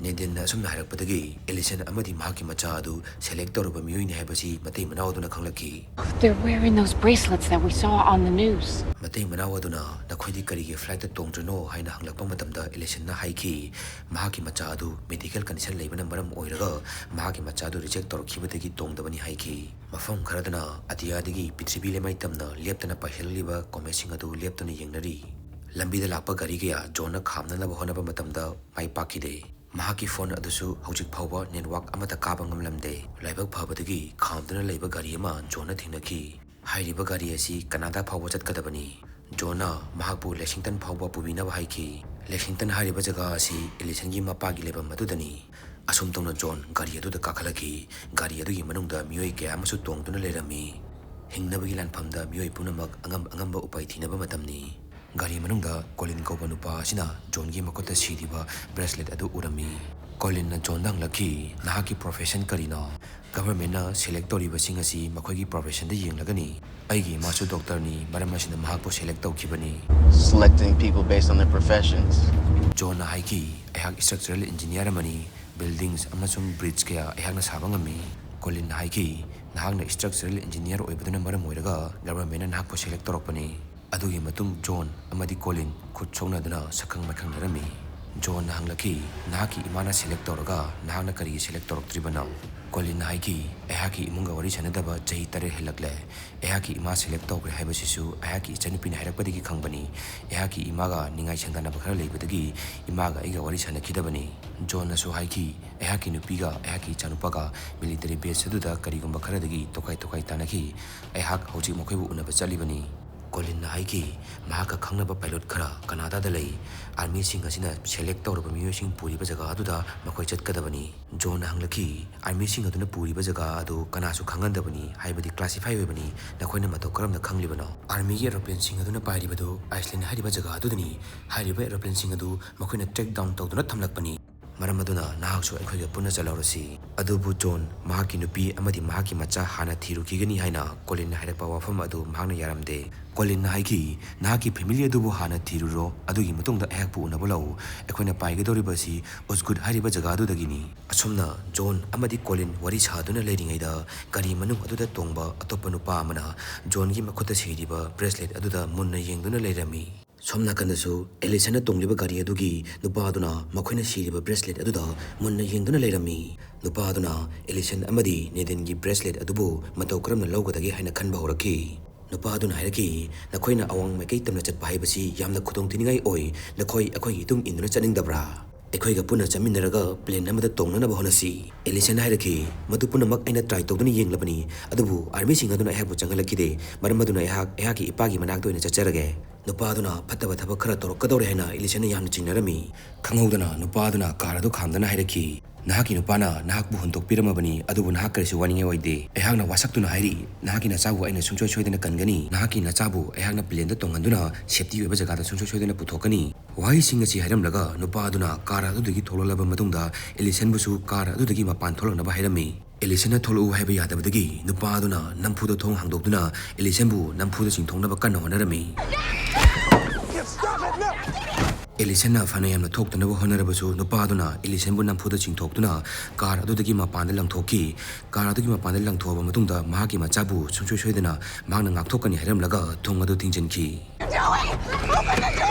ꯅꯦꯗꯦꯟꯅ ꯑꯁꯨꯝꯅ ꯍꯥꯏꯔꯛꯄꯗꯒꯤ ꯑꯦꯂꯤꯁꯟ ꯑꯃꯗꯤ ꯃꯍꯥꯛꯀꯤ ꯃꯆꯥ ꯑꯗꯨ select ꯇꯧꯔꯕ ꯃꯤꯑꯣꯏꯅꯤ ꯍꯥꯏꯕꯁꯤ ꯃꯇꯩ ꯃꯅꯥꯎ ꯑꯗꯨꯅ ꯈꯪꯂꯛꯈꯤ꯫ They're wearing those bracelets that we saw on the news. ꯃꯇꯩ ꯃꯅꯥꯎ ꯑꯗꯨꯅ "ꯅꯈꯣꯏꯗꯤ ꯀꯔꯤꯒꯤ flightꯇ ꯇꯣꯡꯗ꯭ꯔꯤꯅꯣ?" ꯍꯥꯏꯅ ꯍꯪꯂꯛꯄ ꯃꯇꯝꯗ ꯑꯦꯂꯤꯁꯟꯅ ꯍꯥꯏꯈꯤ, ꯃꯍꯥꯛꯀꯤ ꯃꯆꯥ ꯑꯗꯨ medical condition ꯂꯩꯕꯅ ꯃꯔꯝ ꯑꯣꯏꯔꯒ ꯃꯍꯥꯛꯀꯤ ꯃꯆꯥ ꯑꯗꯨ reject ꯇꯧꯔꯛꯈꯤꯕꯗꯒꯤ ꯇꯣꯡꯗꯕꯅꯤ ꯍꯥꯏꯈꯤ꯫ ꯃꯐꯝ ꯈꯔꯗꯅ ꯑꯇꯤꯌꯥꯗꯒꯤ ꯄ꯭ꯔꯤꯊꯤꯕꯤ ꯂꯩꯃꯥꯏ ꯇꯝꯅ ꯂꯦꯞꯇꯅ ꯄꯥꯏꯁꯤꯜꯂꯛꯂꯤꯕ cometꯁꯤꯡ ꯑꯗꯨ ꯂꯦꯞꯇꯅ ꯌꯦꯡꯅꯔꯤ꯫ ꯂꯝꯕꯤꯗ ꯂꯥꯛꯄ ꯒꯥꯔꯤ ꯀꯌꯥ ꯖꯣꯟꯅ ꯈꯥꯝꯅꯅꯕ ꯍꯣꯠꯅꯕ ꯃꯇꯝꯗ ꯃꯥꯏ ꯄꯥꯛꯈꯤꯗꯦ꯫ ꯃꯍꯥꯛꯀꯤ ꯐꯣꯟ ꯑꯗꯨꯁꯨ ꯍꯧꯖꯤꯛ ꯐꯥꯎꯕ ꯅꯦꯠꯋꯥꯛ ꯑꯃꯠꯇ ꯀꯥꯕ ꯉꯝꯂꯝꯗꯦ꯫ ꯂꯥꯏꯕꯛ ꯐꯕꯗꯒꯤ ꯈꯥꯝꯗꯨꯅ ꯂꯩꯕ ꯒꯥꯔꯤ ꯑꯃ ꯖꯣꯟꯅ ꯊꯦꯡꯅꯈꯤ꯫ ꯍꯥꯏꯔꯤꯕ ꯒꯥꯔꯤ ꯑꯁꯤ ꯀꯅꯥꯗꯥ ꯐꯥꯎꯕ ꯆꯠꯀꯗꯕꯅꯤ꯫ ꯖꯣꯟꯅ ꯃꯍꯥꯛꯄꯨ ꯂꯦꯛꯁꯤꯡꯇꯟ ꯐꯥꯎꯕ ꯄꯨꯕꯤꯅꯕ ꯍꯥꯏꯈꯤ꯫ ꯂꯦꯛꯁꯤꯡꯇꯟ ꯍꯥꯏꯔꯤꯕ ꯖꯒꯥ ꯑꯁꯤ ꯑꯦꯂꯤꯁꯟꯒꯤ ꯃꯄꯥꯒꯤ ꯂꯩꯐꯝ ꯑꯗꯨꯗꯅꯤ꯫ ꯑꯁꯨꯝ ꯇꯧꯅ ꯖꯣꯟ ꯒꯥꯔꯤ ꯑꯗꯨꯗ ꯀꯥꯈꯠꯂꯛꯈꯤ꯫ ꯒꯥꯔꯤ ꯑꯗꯨꯒꯤ ꯃꯅꯨꯡꯗ ꯃꯤꯑꯣꯏ ꯀꯌꯥ ꯑꯃꯁꯨ ꯇꯣꯡꯗꯨꯅ ꯂꯩꯔꯝꯃꯤ꯫ ꯍꯤꯡꯅꯕꯒꯤ ꯂꯥꯟꯐꯝꯗ ꯃꯤꯑꯣꯏ ꯄꯨꯝꯅꯃꯛ ꯑꯉꯝ ꯑꯉꯝꯕ ꯎꯄꯥꯏ ꯊꯤꯅꯕ ꯃꯇꯝꯅꯤ꯫ ꯒꯥꯔꯤ ꯃꯅꯨꯡꯗ ꯀꯣꯂꯤꯟ ꯀꯧꯕ ꯅꯨꯄꯥ ꯑꯁꯤꯅ ꯖꯣꯟꯒꯤ ꯃꯈꯨꯠꯇ ꯁꯤꯔꯤꯕ ꯕ꯭ꯔꯦꯁꯂꯦꯠ ꯑꯗꯨ ꯎꯔꯝꯃꯤ꯫ ꯀꯣꯂꯤꯟꯅ ꯖꯣꯟꯗ ꯍꯪꯂꯛꯈꯤ, "ꯅꯍꯥꯛꯀꯤ ꯄ꯭ꯔꯣꯐꯦꯁꯟ ꯀꯔꯤꯅꯣ?" "ꯒꯚꯔꯟꯃꯦꯟꯠꯅ ꯁꯦꯂꯦꯛ ꯇꯧꯔꯤꯕꯁꯤꯡ ꯑꯁꯤ ꯃꯈꯣꯏꯒꯤ ꯄ꯭ꯔꯣꯐꯦꯁꯟꯗ ꯌꯦꯡꯂꯒꯅꯤ꯫ ꯑꯩꯒꯤ ꯏꯃꯥꯁꯨ ꯗꯣꯛꯇꯔꯅꯤ, ꯃꯔꯝ ꯑꯁꯤꯅ ꯃꯍꯥꯛꯄꯨ ꯁꯦꯂꯦꯛ ꯇꯧꯈꯤꯕꯅꯤ꯫" Selecting people based on their professions. ꯖꯣꯟꯅ ꯍꯥꯏꯈꯤ, "ꯑꯩꯍꯥꯛ ꯏꯁꯇ꯭ꯔꯛꯆꯔꯦꯜ ꯏꯟꯖꯤꯅꯤꯌꯥꯔ ꯑꯃꯅꯤ꯫ ꯕꯤꯜꯗꯤꯡꯁ ꯑꯃꯁꯨꯡ ꯕ꯭ꯔꯤꯖ ꯀꯌꯥ ꯑꯩꯍꯥꯛꯅ ꯁꯥꯕ ꯉꯝꯃꯤ꯫" ꯀꯣꯂꯤꯟꯅ ꯍꯥꯏꯈꯤ, "ꯅꯍꯥꯛꯅ ꯏꯁꯇ꯭ꯔꯛꯆꯔꯦꯜ ꯏꯟꯖꯤꯅꯤꯌꯥꯔ ꯑꯣꯏꯕꯗꯨꯅ ꯃꯔꯝ ꯑꯣꯏꯔꯒ ꯒꯚꯔꯟꯃꯦꯟꯠꯅ ꯅꯍꯥꯛꯄꯨ ꯁꯦꯂꯦꯛ ꯇꯧꯔꯛꯄꯅꯤ꯫" ꯑꯗꯨꯒꯤ ꯃꯇꯨꯡ ꯖꯣꯟ ꯑꯃꯗꯤ ꯀꯣꯂꯤꯟ ꯈꯨꯠ ꯁꯣꯛꯅꯗꯨꯅ ꯁꯛꯈꯪ ꯃꯥꯏꯈꯪꯅꯔꯝꯃꯤ꯫ ꯖꯣꯟꯅ ꯍꯪꯂꯛꯈꯤ, "ꯅꯍꯥꯛꯀꯤ ꯏꯃꯥꯅ ꯁꯦꯂꯦꯛ ꯇꯧꯔꯒ ꯅꯍꯥꯛꯅ ꯀꯔꯤꯒꯤ ꯁꯦꯂꯦꯛ ꯇꯧꯔꯛꯇ꯭ꯔꯤꯕꯅꯣ?" ꯀꯣꯂꯤꯟꯅ ꯍꯥꯏꯈꯤ, "ꯑꯩꯍꯥꯛꯀꯤ ꯏꯃꯨꯡꯒ ꯋꯥꯔꯤ ꯁꯥꯟꯅꯗꯕ ꯆꯍꯤ ꯇꯔꯦꯠ ꯍꯦꯜꯂꯛꯂꯦ꯫ ꯑꯩꯍꯥꯛꯀꯤ ꯏꯃꯥ ꯁꯦꯂꯦꯛ ꯇꯧꯈ꯭ꯔꯦ ꯍꯥꯏꯕꯁꯤꯁꯨ ꯑꯩꯍꯥꯛꯀꯤ ꯏꯆꯟꯅꯨꯄꯤꯅ ꯍꯥꯏꯔꯛꯄꯗꯒꯤ ꯈꯪꯕꯅꯤ꯫ ꯑꯩꯍꯥꯛꯀꯤ ꯏꯃꯥꯒ ꯅꯤꯡꯉꯥꯏ ꯁꯪꯗꯥꯅꯕ ꯈꯔ ꯂꯩꯕꯗꯒꯤ ꯏꯃꯥꯒ ꯑꯩꯒ ꯋꯥꯔꯤ ꯁꯥꯟꯅꯈꯤꯗꯕꯅꯤ꯫" ꯖꯣꯟꯅꯁꯨ ꯍꯥꯏꯈꯤ, "ꯑꯩꯍꯥꯛꯀꯤ ꯅꯨꯄꯤꯒ ꯑꯩꯍꯥꯛꯀꯤ ꯏꯆꯥꯅꯨꯄꯥꯒ ꯃꯤꯂꯤꯇꯔꯤ ꯕꯦꯖ ꯑꯗꯨꯗ ꯀꯔꯤꯒꯨꯝꯕ ꯈꯔꯗꯒꯤ ꯇꯣꯈꯥꯏ ꯇꯣꯈꯥꯏ ꯇꯥꯅꯈꯤ꯫ ꯑꯩꯍꯥꯛ ꯍꯧꯖꯤꯛ ꯃꯈꯣꯏꯕꯨ ꯎꯅꯕ ꯆꯠꯂꯤꯕꯅꯤ꯫" ꯀꯣꯂꯤꯟꯅ ꯍꯥꯏꯈꯤ, ꯃꯍꯥꯛꯀ ꯈꯪꯅꯕ ꯄꯥꯏꯂꯣꯠ ꯈꯔ ꯀꯅꯥꯗꯥꯗ ꯂꯩ꯫ ꯑꯥꯔꯃꯤꯁꯤꯡ ꯑꯁꯤꯅ ꯁꯦꯂꯦꯛ ꯇꯧꯔꯕ ꯃꯤꯑꯣꯏꯁꯤꯡ ꯄꯨꯔꯤꯕ ꯖꯒꯥ ꯑꯗꯨꯗ ꯃꯈꯣꯏ ꯆꯠꯀꯗꯕꯅꯤ꯫ ꯖꯣꯟꯅ ꯍꯪꯂꯛꯈꯤ, "ꯑꯥꯔꯃꯤꯁꯤꯡ ꯑꯗꯨꯅ ꯄꯨꯔꯤꯕ ꯖꯒꯥ ꯑꯗꯨ ꯀꯅꯥꯁꯨ ꯈꯪꯍꯟꯗꯕꯅꯤ, ꯍꯥꯏꯕꯗꯤ ꯀ꯭ꯂꯥꯁꯤꯐꯥꯏ ꯑꯣꯏꯕꯅꯤ꯫ ꯅꯈꯣꯏꯅ ꯃꯇꯧ ꯀꯔꯝꯅ ꯈꯪꯂꯤꯕꯅꯣ?" "ꯑꯥꯔꯃꯤꯒꯤ ꯑꯦꯔꯣꯄ꯭ꯂꯦꯟꯁꯤꯡ ꯑꯗꯨꯅ ꯄꯥꯏꯔꯤꯕꯗꯨ ꯑꯥꯏꯁꯂꯦꯟ ꯍꯥꯏꯔꯤꯕ ꯖꯒꯥ ꯑꯗꯨꯗꯅꯤ꯫ ꯍꯥꯏꯔꯤꯕ ꯑꯦꯔꯣꯄ꯭ꯂꯦꯟꯁꯤꯡ ꯑꯗꯨ ꯃꯈꯣꯏꯅ ꯇ꯭ꯔꯦꯛ ꯗꯥꯎꯟ ꯇꯧꯗꯨꯅ ꯊꯝꯂꯛꯄꯅꯤ꯫ ꯃꯔꯝ ꯑꯗꯨꯅ ꯅꯍꯥꯛꯁꯨ ꯑꯩꯈꯣꯏꯒ ꯄꯨꯟꯅ ꯆꯠꯍꯧꯔꯁꯤ꯫" ꯑꯗꯨꯕꯨ ꯖꯣꯟ ꯃꯍꯥꯛꯀꯤ ꯅꯨꯄꯤ ꯑꯃꯗꯤ ꯃꯍꯥꯛꯀꯤ ꯃꯆꯥ ꯍꯥꯟꯅ ꯊꯤꯔꯨꯈꯤꯒꯅꯤ ꯍꯥꯏꯅ ꯀꯣꯂꯤꯟꯅ ꯍꯥꯏꯔꯛꯄ ꯋꯥꯐꯝ ꯑꯗꯨ ꯃꯍꯥꯛꯅ ꯌꯥꯔꯝꯗꯦ꯫ ꯀꯣꯂꯤꯟꯅ ꯍꯥꯏꯈꯤ, "ꯅꯍꯥꯛꯀꯤ ꯐꯦꯃꯤꯂꯤ ꯑꯗꯨꯕꯨ ꯍꯥꯟꯅ ꯊꯤꯔꯨꯔꯣ, ꯑꯗꯨꯒꯤ ꯃꯇꯨꯡꯗ ꯑꯩꯍꯥꯛꯄꯨ ꯎꯅꯕ ꯂꯥꯛꯎ꯫ ꯑꯩꯈꯣꯏꯅ ꯄꯥꯏꯒꯗꯧꯔꯤꯕ ꯑꯁꯤ ꯎꯁꯒꯨꯠ ꯍꯥꯏꯔꯤꯕ ꯖꯒꯥ ꯑꯗꯨꯗꯒꯤꯅꯤ꯫" ꯑꯁꯨꯝꯅ ꯖꯣꯟ ꯑꯃꯗꯤ ꯀꯣꯂꯤꯟ ꯋꯥꯔꯤ ꯁꯥꯗꯨꯅ ꯂꯩꯔꯤꯉꯩꯗ ꯒꯥꯔꯤ ꯃꯅꯨꯡ ꯑꯗꯨꯗ ꯇꯣꯡꯕ ꯑꯇꯣꯞꯄ ꯅꯨꯄꯥ ꯑꯃꯅ ꯖꯣꯟꯒꯤ ꯃꯈꯨꯠꯇ ꯁꯤꯔꯤꯕ ꯕ꯭ꯔꯦꯁꯂꯦꯠ ꯑꯗꯨꯗ ꯃꯨꯟꯅ ꯌꯦꯡꯗꯨꯅ ꯂꯩꯔꯝꯃꯤ꯫ ꯁꯣꯝ ꯅꯥꯀꯟꯗꯁꯨ ꯑꯦꯂꯤꯁꯟꯅ ꯇꯣꯡꯂꯤꯕ ꯒꯥꯔꯤ ꯑꯗꯨꯒꯤ ꯅꯨꯄꯥ ꯑꯗꯨꯅ ꯃꯈꯣꯏꯅ ꯁꯤꯔꯤꯕ ꯕ꯭ꯔꯦꯁꯂꯦꯠ ꯑꯗꯨꯗ ꯃꯨꯟꯅ ꯌꯦꯡꯗꯨꯅ ꯂꯩꯔꯝꯃꯤ꯫ ꯅꯨꯄꯥ ꯑꯗꯨꯅ ꯑꯦꯂꯤꯁꯟ ꯑꯃꯗꯤ ꯅꯦꯗꯤꯟꯒꯤ ꯕ꯭ꯔꯦꯁꯂꯦꯠ ꯑꯗꯨꯕꯨ ꯃꯇꯧ ꯀꯔꯝꯅ ꯂꯧꯒꯗꯒꯦ ꯍꯥꯏꯅ ꯈꯟꯕ ꯍꯧꯔꯛꯈꯤ꯫ ꯅꯨꯄꯥ ꯑꯗꯨꯅ ꯍꯥꯏꯔꯛꯈꯤ, "ꯅꯈꯣꯏꯅ ꯑꯋꯥꯡ ꯃꯥꯏꯀꯩ ꯇꯝꯅ ꯆꯠꯄ ꯍꯥꯏꯕꯁꯤ ꯌꯥꯝꯅ ꯈꯨꯗꯣꯡ ꯊꯤꯅꯤꯡꯉꯥꯏ ꯑꯣꯏ꯫ ꯅꯈꯣꯏ ꯑꯩꯈꯣꯏꯒꯤ ꯏꯇꯨꯡ ꯏꯟꯗꯨꯅ ꯆꯠꯅꯤꯡꯗꯕ꯭ꯔꯥ? ꯑꯩꯈꯣꯏꯒ ꯄꯨꯟꯅ ꯆꯠꯃꯤꯟꯅꯔꯒ plane ꯑꯃꯗ ꯇꯣꯡꯅꯅꯕ ꯍꯣꯠꯅꯁꯤ꯫" ꯑꯦꯂꯤꯁꯟꯅ ꯍꯥꯏꯔꯛꯈꯤ, "ꯃꯗꯨ ꯄꯨꯝꯅꯃꯛ ꯑꯩꯅ try ꯇꯧꯗꯨꯅ ꯌꯦꯡꯂꯕꯅꯤ, ꯑꯗꯨꯕꯨ armyꯁꯤꯡ ꯑꯗꯨꯅ ꯑꯩꯍꯥꯛꯄꯨ ꯆꯪꯍꯜꯂꯛꯈꯤꯗꯦ꯫ ꯃꯔꯝ ꯑꯗꯨꯅ ꯑꯩꯍꯥꯛ ꯑꯩꯍꯥꯛꯀꯤ ꯏꯄꯥꯒꯤ ꯃꯅꯥꯛꯇ ꯑꯣꯏꯅ ꯆꯠꯆꯔꯒꯦ꯫" ꯅꯨꯄꯥ ꯑꯗꯨꯅ ꯐꯠꯇꯕ ꯊꯕꯛ ꯈꯔ ꯇꯧꯔꯛꯀꯗꯧꯔꯦ ꯍꯥꯏꯅ ꯑꯦꯂꯤꯁꯟꯅ ꯌꯥꯝꯅ ꯆꯤꯡꯅꯔꯝꯃꯤ꯫ ꯈꯪꯍꯧꯗꯅ ꯅꯨꯄꯥ ꯑꯗꯨꯅ car ꯑꯗꯨ ꯈꯥꯝꯗꯨꯅ ꯍꯥꯏꯔꯛꯈꯤ, "ꯅꯍꯥꯛꯀꯤ ꯅꯨꯄꯥꯅ ꯅꯍꯥꯛꯄꯨ ꯍꯨꯟꯗꯣꯛꯄꯤꯔꯝꯃꯕꯅꯤ, ꯑꯗꯨꯕꯨ ꯅꯍꯥꯛ ꯀꯔꯤꯁꯨ ꯋꯥꯅꯤꯡꯉꯥꯏ ꯑꯣꯏꯗꯦ꯫ ꯑꯩꯍꯥꯛꯅ ꯋꯥꯁꯛꯇꯨꯅ ꯍꯥꯏꯔꯤ, ꯅꯍꯥꯛꯀꯤ ꯅꯆꯥꯕꯨ ꯑꯩꯅ ꯁꯨꯡꯁꯣꯏ ꯁꯣꯏꯗꯅ ꯀꯟꯒꯅꯤ꯫ ꯅꯍꯥꯛꯀꯤ ꯅꯆꯥꯕꯨ ꯑꯩꯍꯥꯛꯅ planeꯗ ꯇꯣꯡꯍꯟꯗꯨꯅ safety ꯑꯣꯏꯕ ꯖꯒꯥꯗ ꯁꯨꯡꯁꯣꯏ ꯁꯣꯏꯗꯅ ꯄꯨꯊꯣꯛꯀꯅꯤ꯫" ꯋꯥꯍꯩꯁꯤꯡ ꯑꯁꯤ ꯍꯥꯏꯔꯝꯂꯒ ꯅꯨꯄꯥ ꯑꯗꯨꯅ car ꯑꯗꯨꯗꯒꯤ ꯊꯣꯛꯂꯛꯂꯕ ꯃꯇꯨꯡꯗ ꯑꯦꯂꯤꯁꯟꯕꯨꯁꯨ car ꯑꯗꯨꯗꯒꯤ ꯃꯄꯥꯟ ꯊꯣꯛꯂꯛꯅꯕ ꯍꯥꯏꯔꯝꯃꯤ꯫ ꯑꯦꯂꯤꯁꯟꯅ ꯊꯣꯛꯂꯛꯎ ꯍꯥꯏꯕ ꯌꯥꯗꯕꯗꯒꯤ ꯅꯨꯄꯥ ꯑꯗꯨꯅ ꯅꯝꯐꯨꯗ ꯊꯣꯡ ꯍꯥꯡꯗꯣꯛꯇꯨꯅ ꯑꯦꯂꯤꯁꯟꯕꯨ ꯅꯝꯐꯨꯗ ꯆꯤꯡꯊꯣꯛꯅꯕ ꯀꯟꯅ ꯍꯣꯠꯅꯔꯝꯃꯤ꯫ ꯑꯦꯂꯤꯁꯟꯅ ꯐꯅ ꯌꯥꯝꯅ ꯊꯣꯛꯇꯅꯕ ꯍꯣꯠꯅꯔꯕꯁꯨ ꯅꯨꯄꯥ ꯑꯗꯨꯅ ꯑꯦꯂꯤꯁꯟꯕꯨ ꯅꯝꯐꯨꯗ ꯆꯤꯡꯊꯣꯛꯇꯨꯅ car ꯑꯗꯨꯗꯒꯤ ꯃꯄꯥꯟꯗ ꯂꯪꯊꯣꯛꯈꯤ꯫ Car ꯑꯗꯨꯒꯤ ꯃꯄꯥꯟꯗ ꯂꯪꯊꯣꯛꯑꯕ ꯃꯇꯨꯡꯗ ꯃꯍꯥꯛꯀꯤ ꯃꯆꯥꯕꯨ ꯁꯨꯡꯁꯣꯏ ꯁꯣꯏꯗꯅ ꯃꯍꯥꯛꯅ ꯉꯥꯛꯊꯣꯛꯀꯅꯤ ꯍꯥꯏꯔꯝꯂꯒ ꯊꯣꯡ ꯑꯗꯨ ꯊꯤꯡꯖꯤꯟꯈꯤ꯫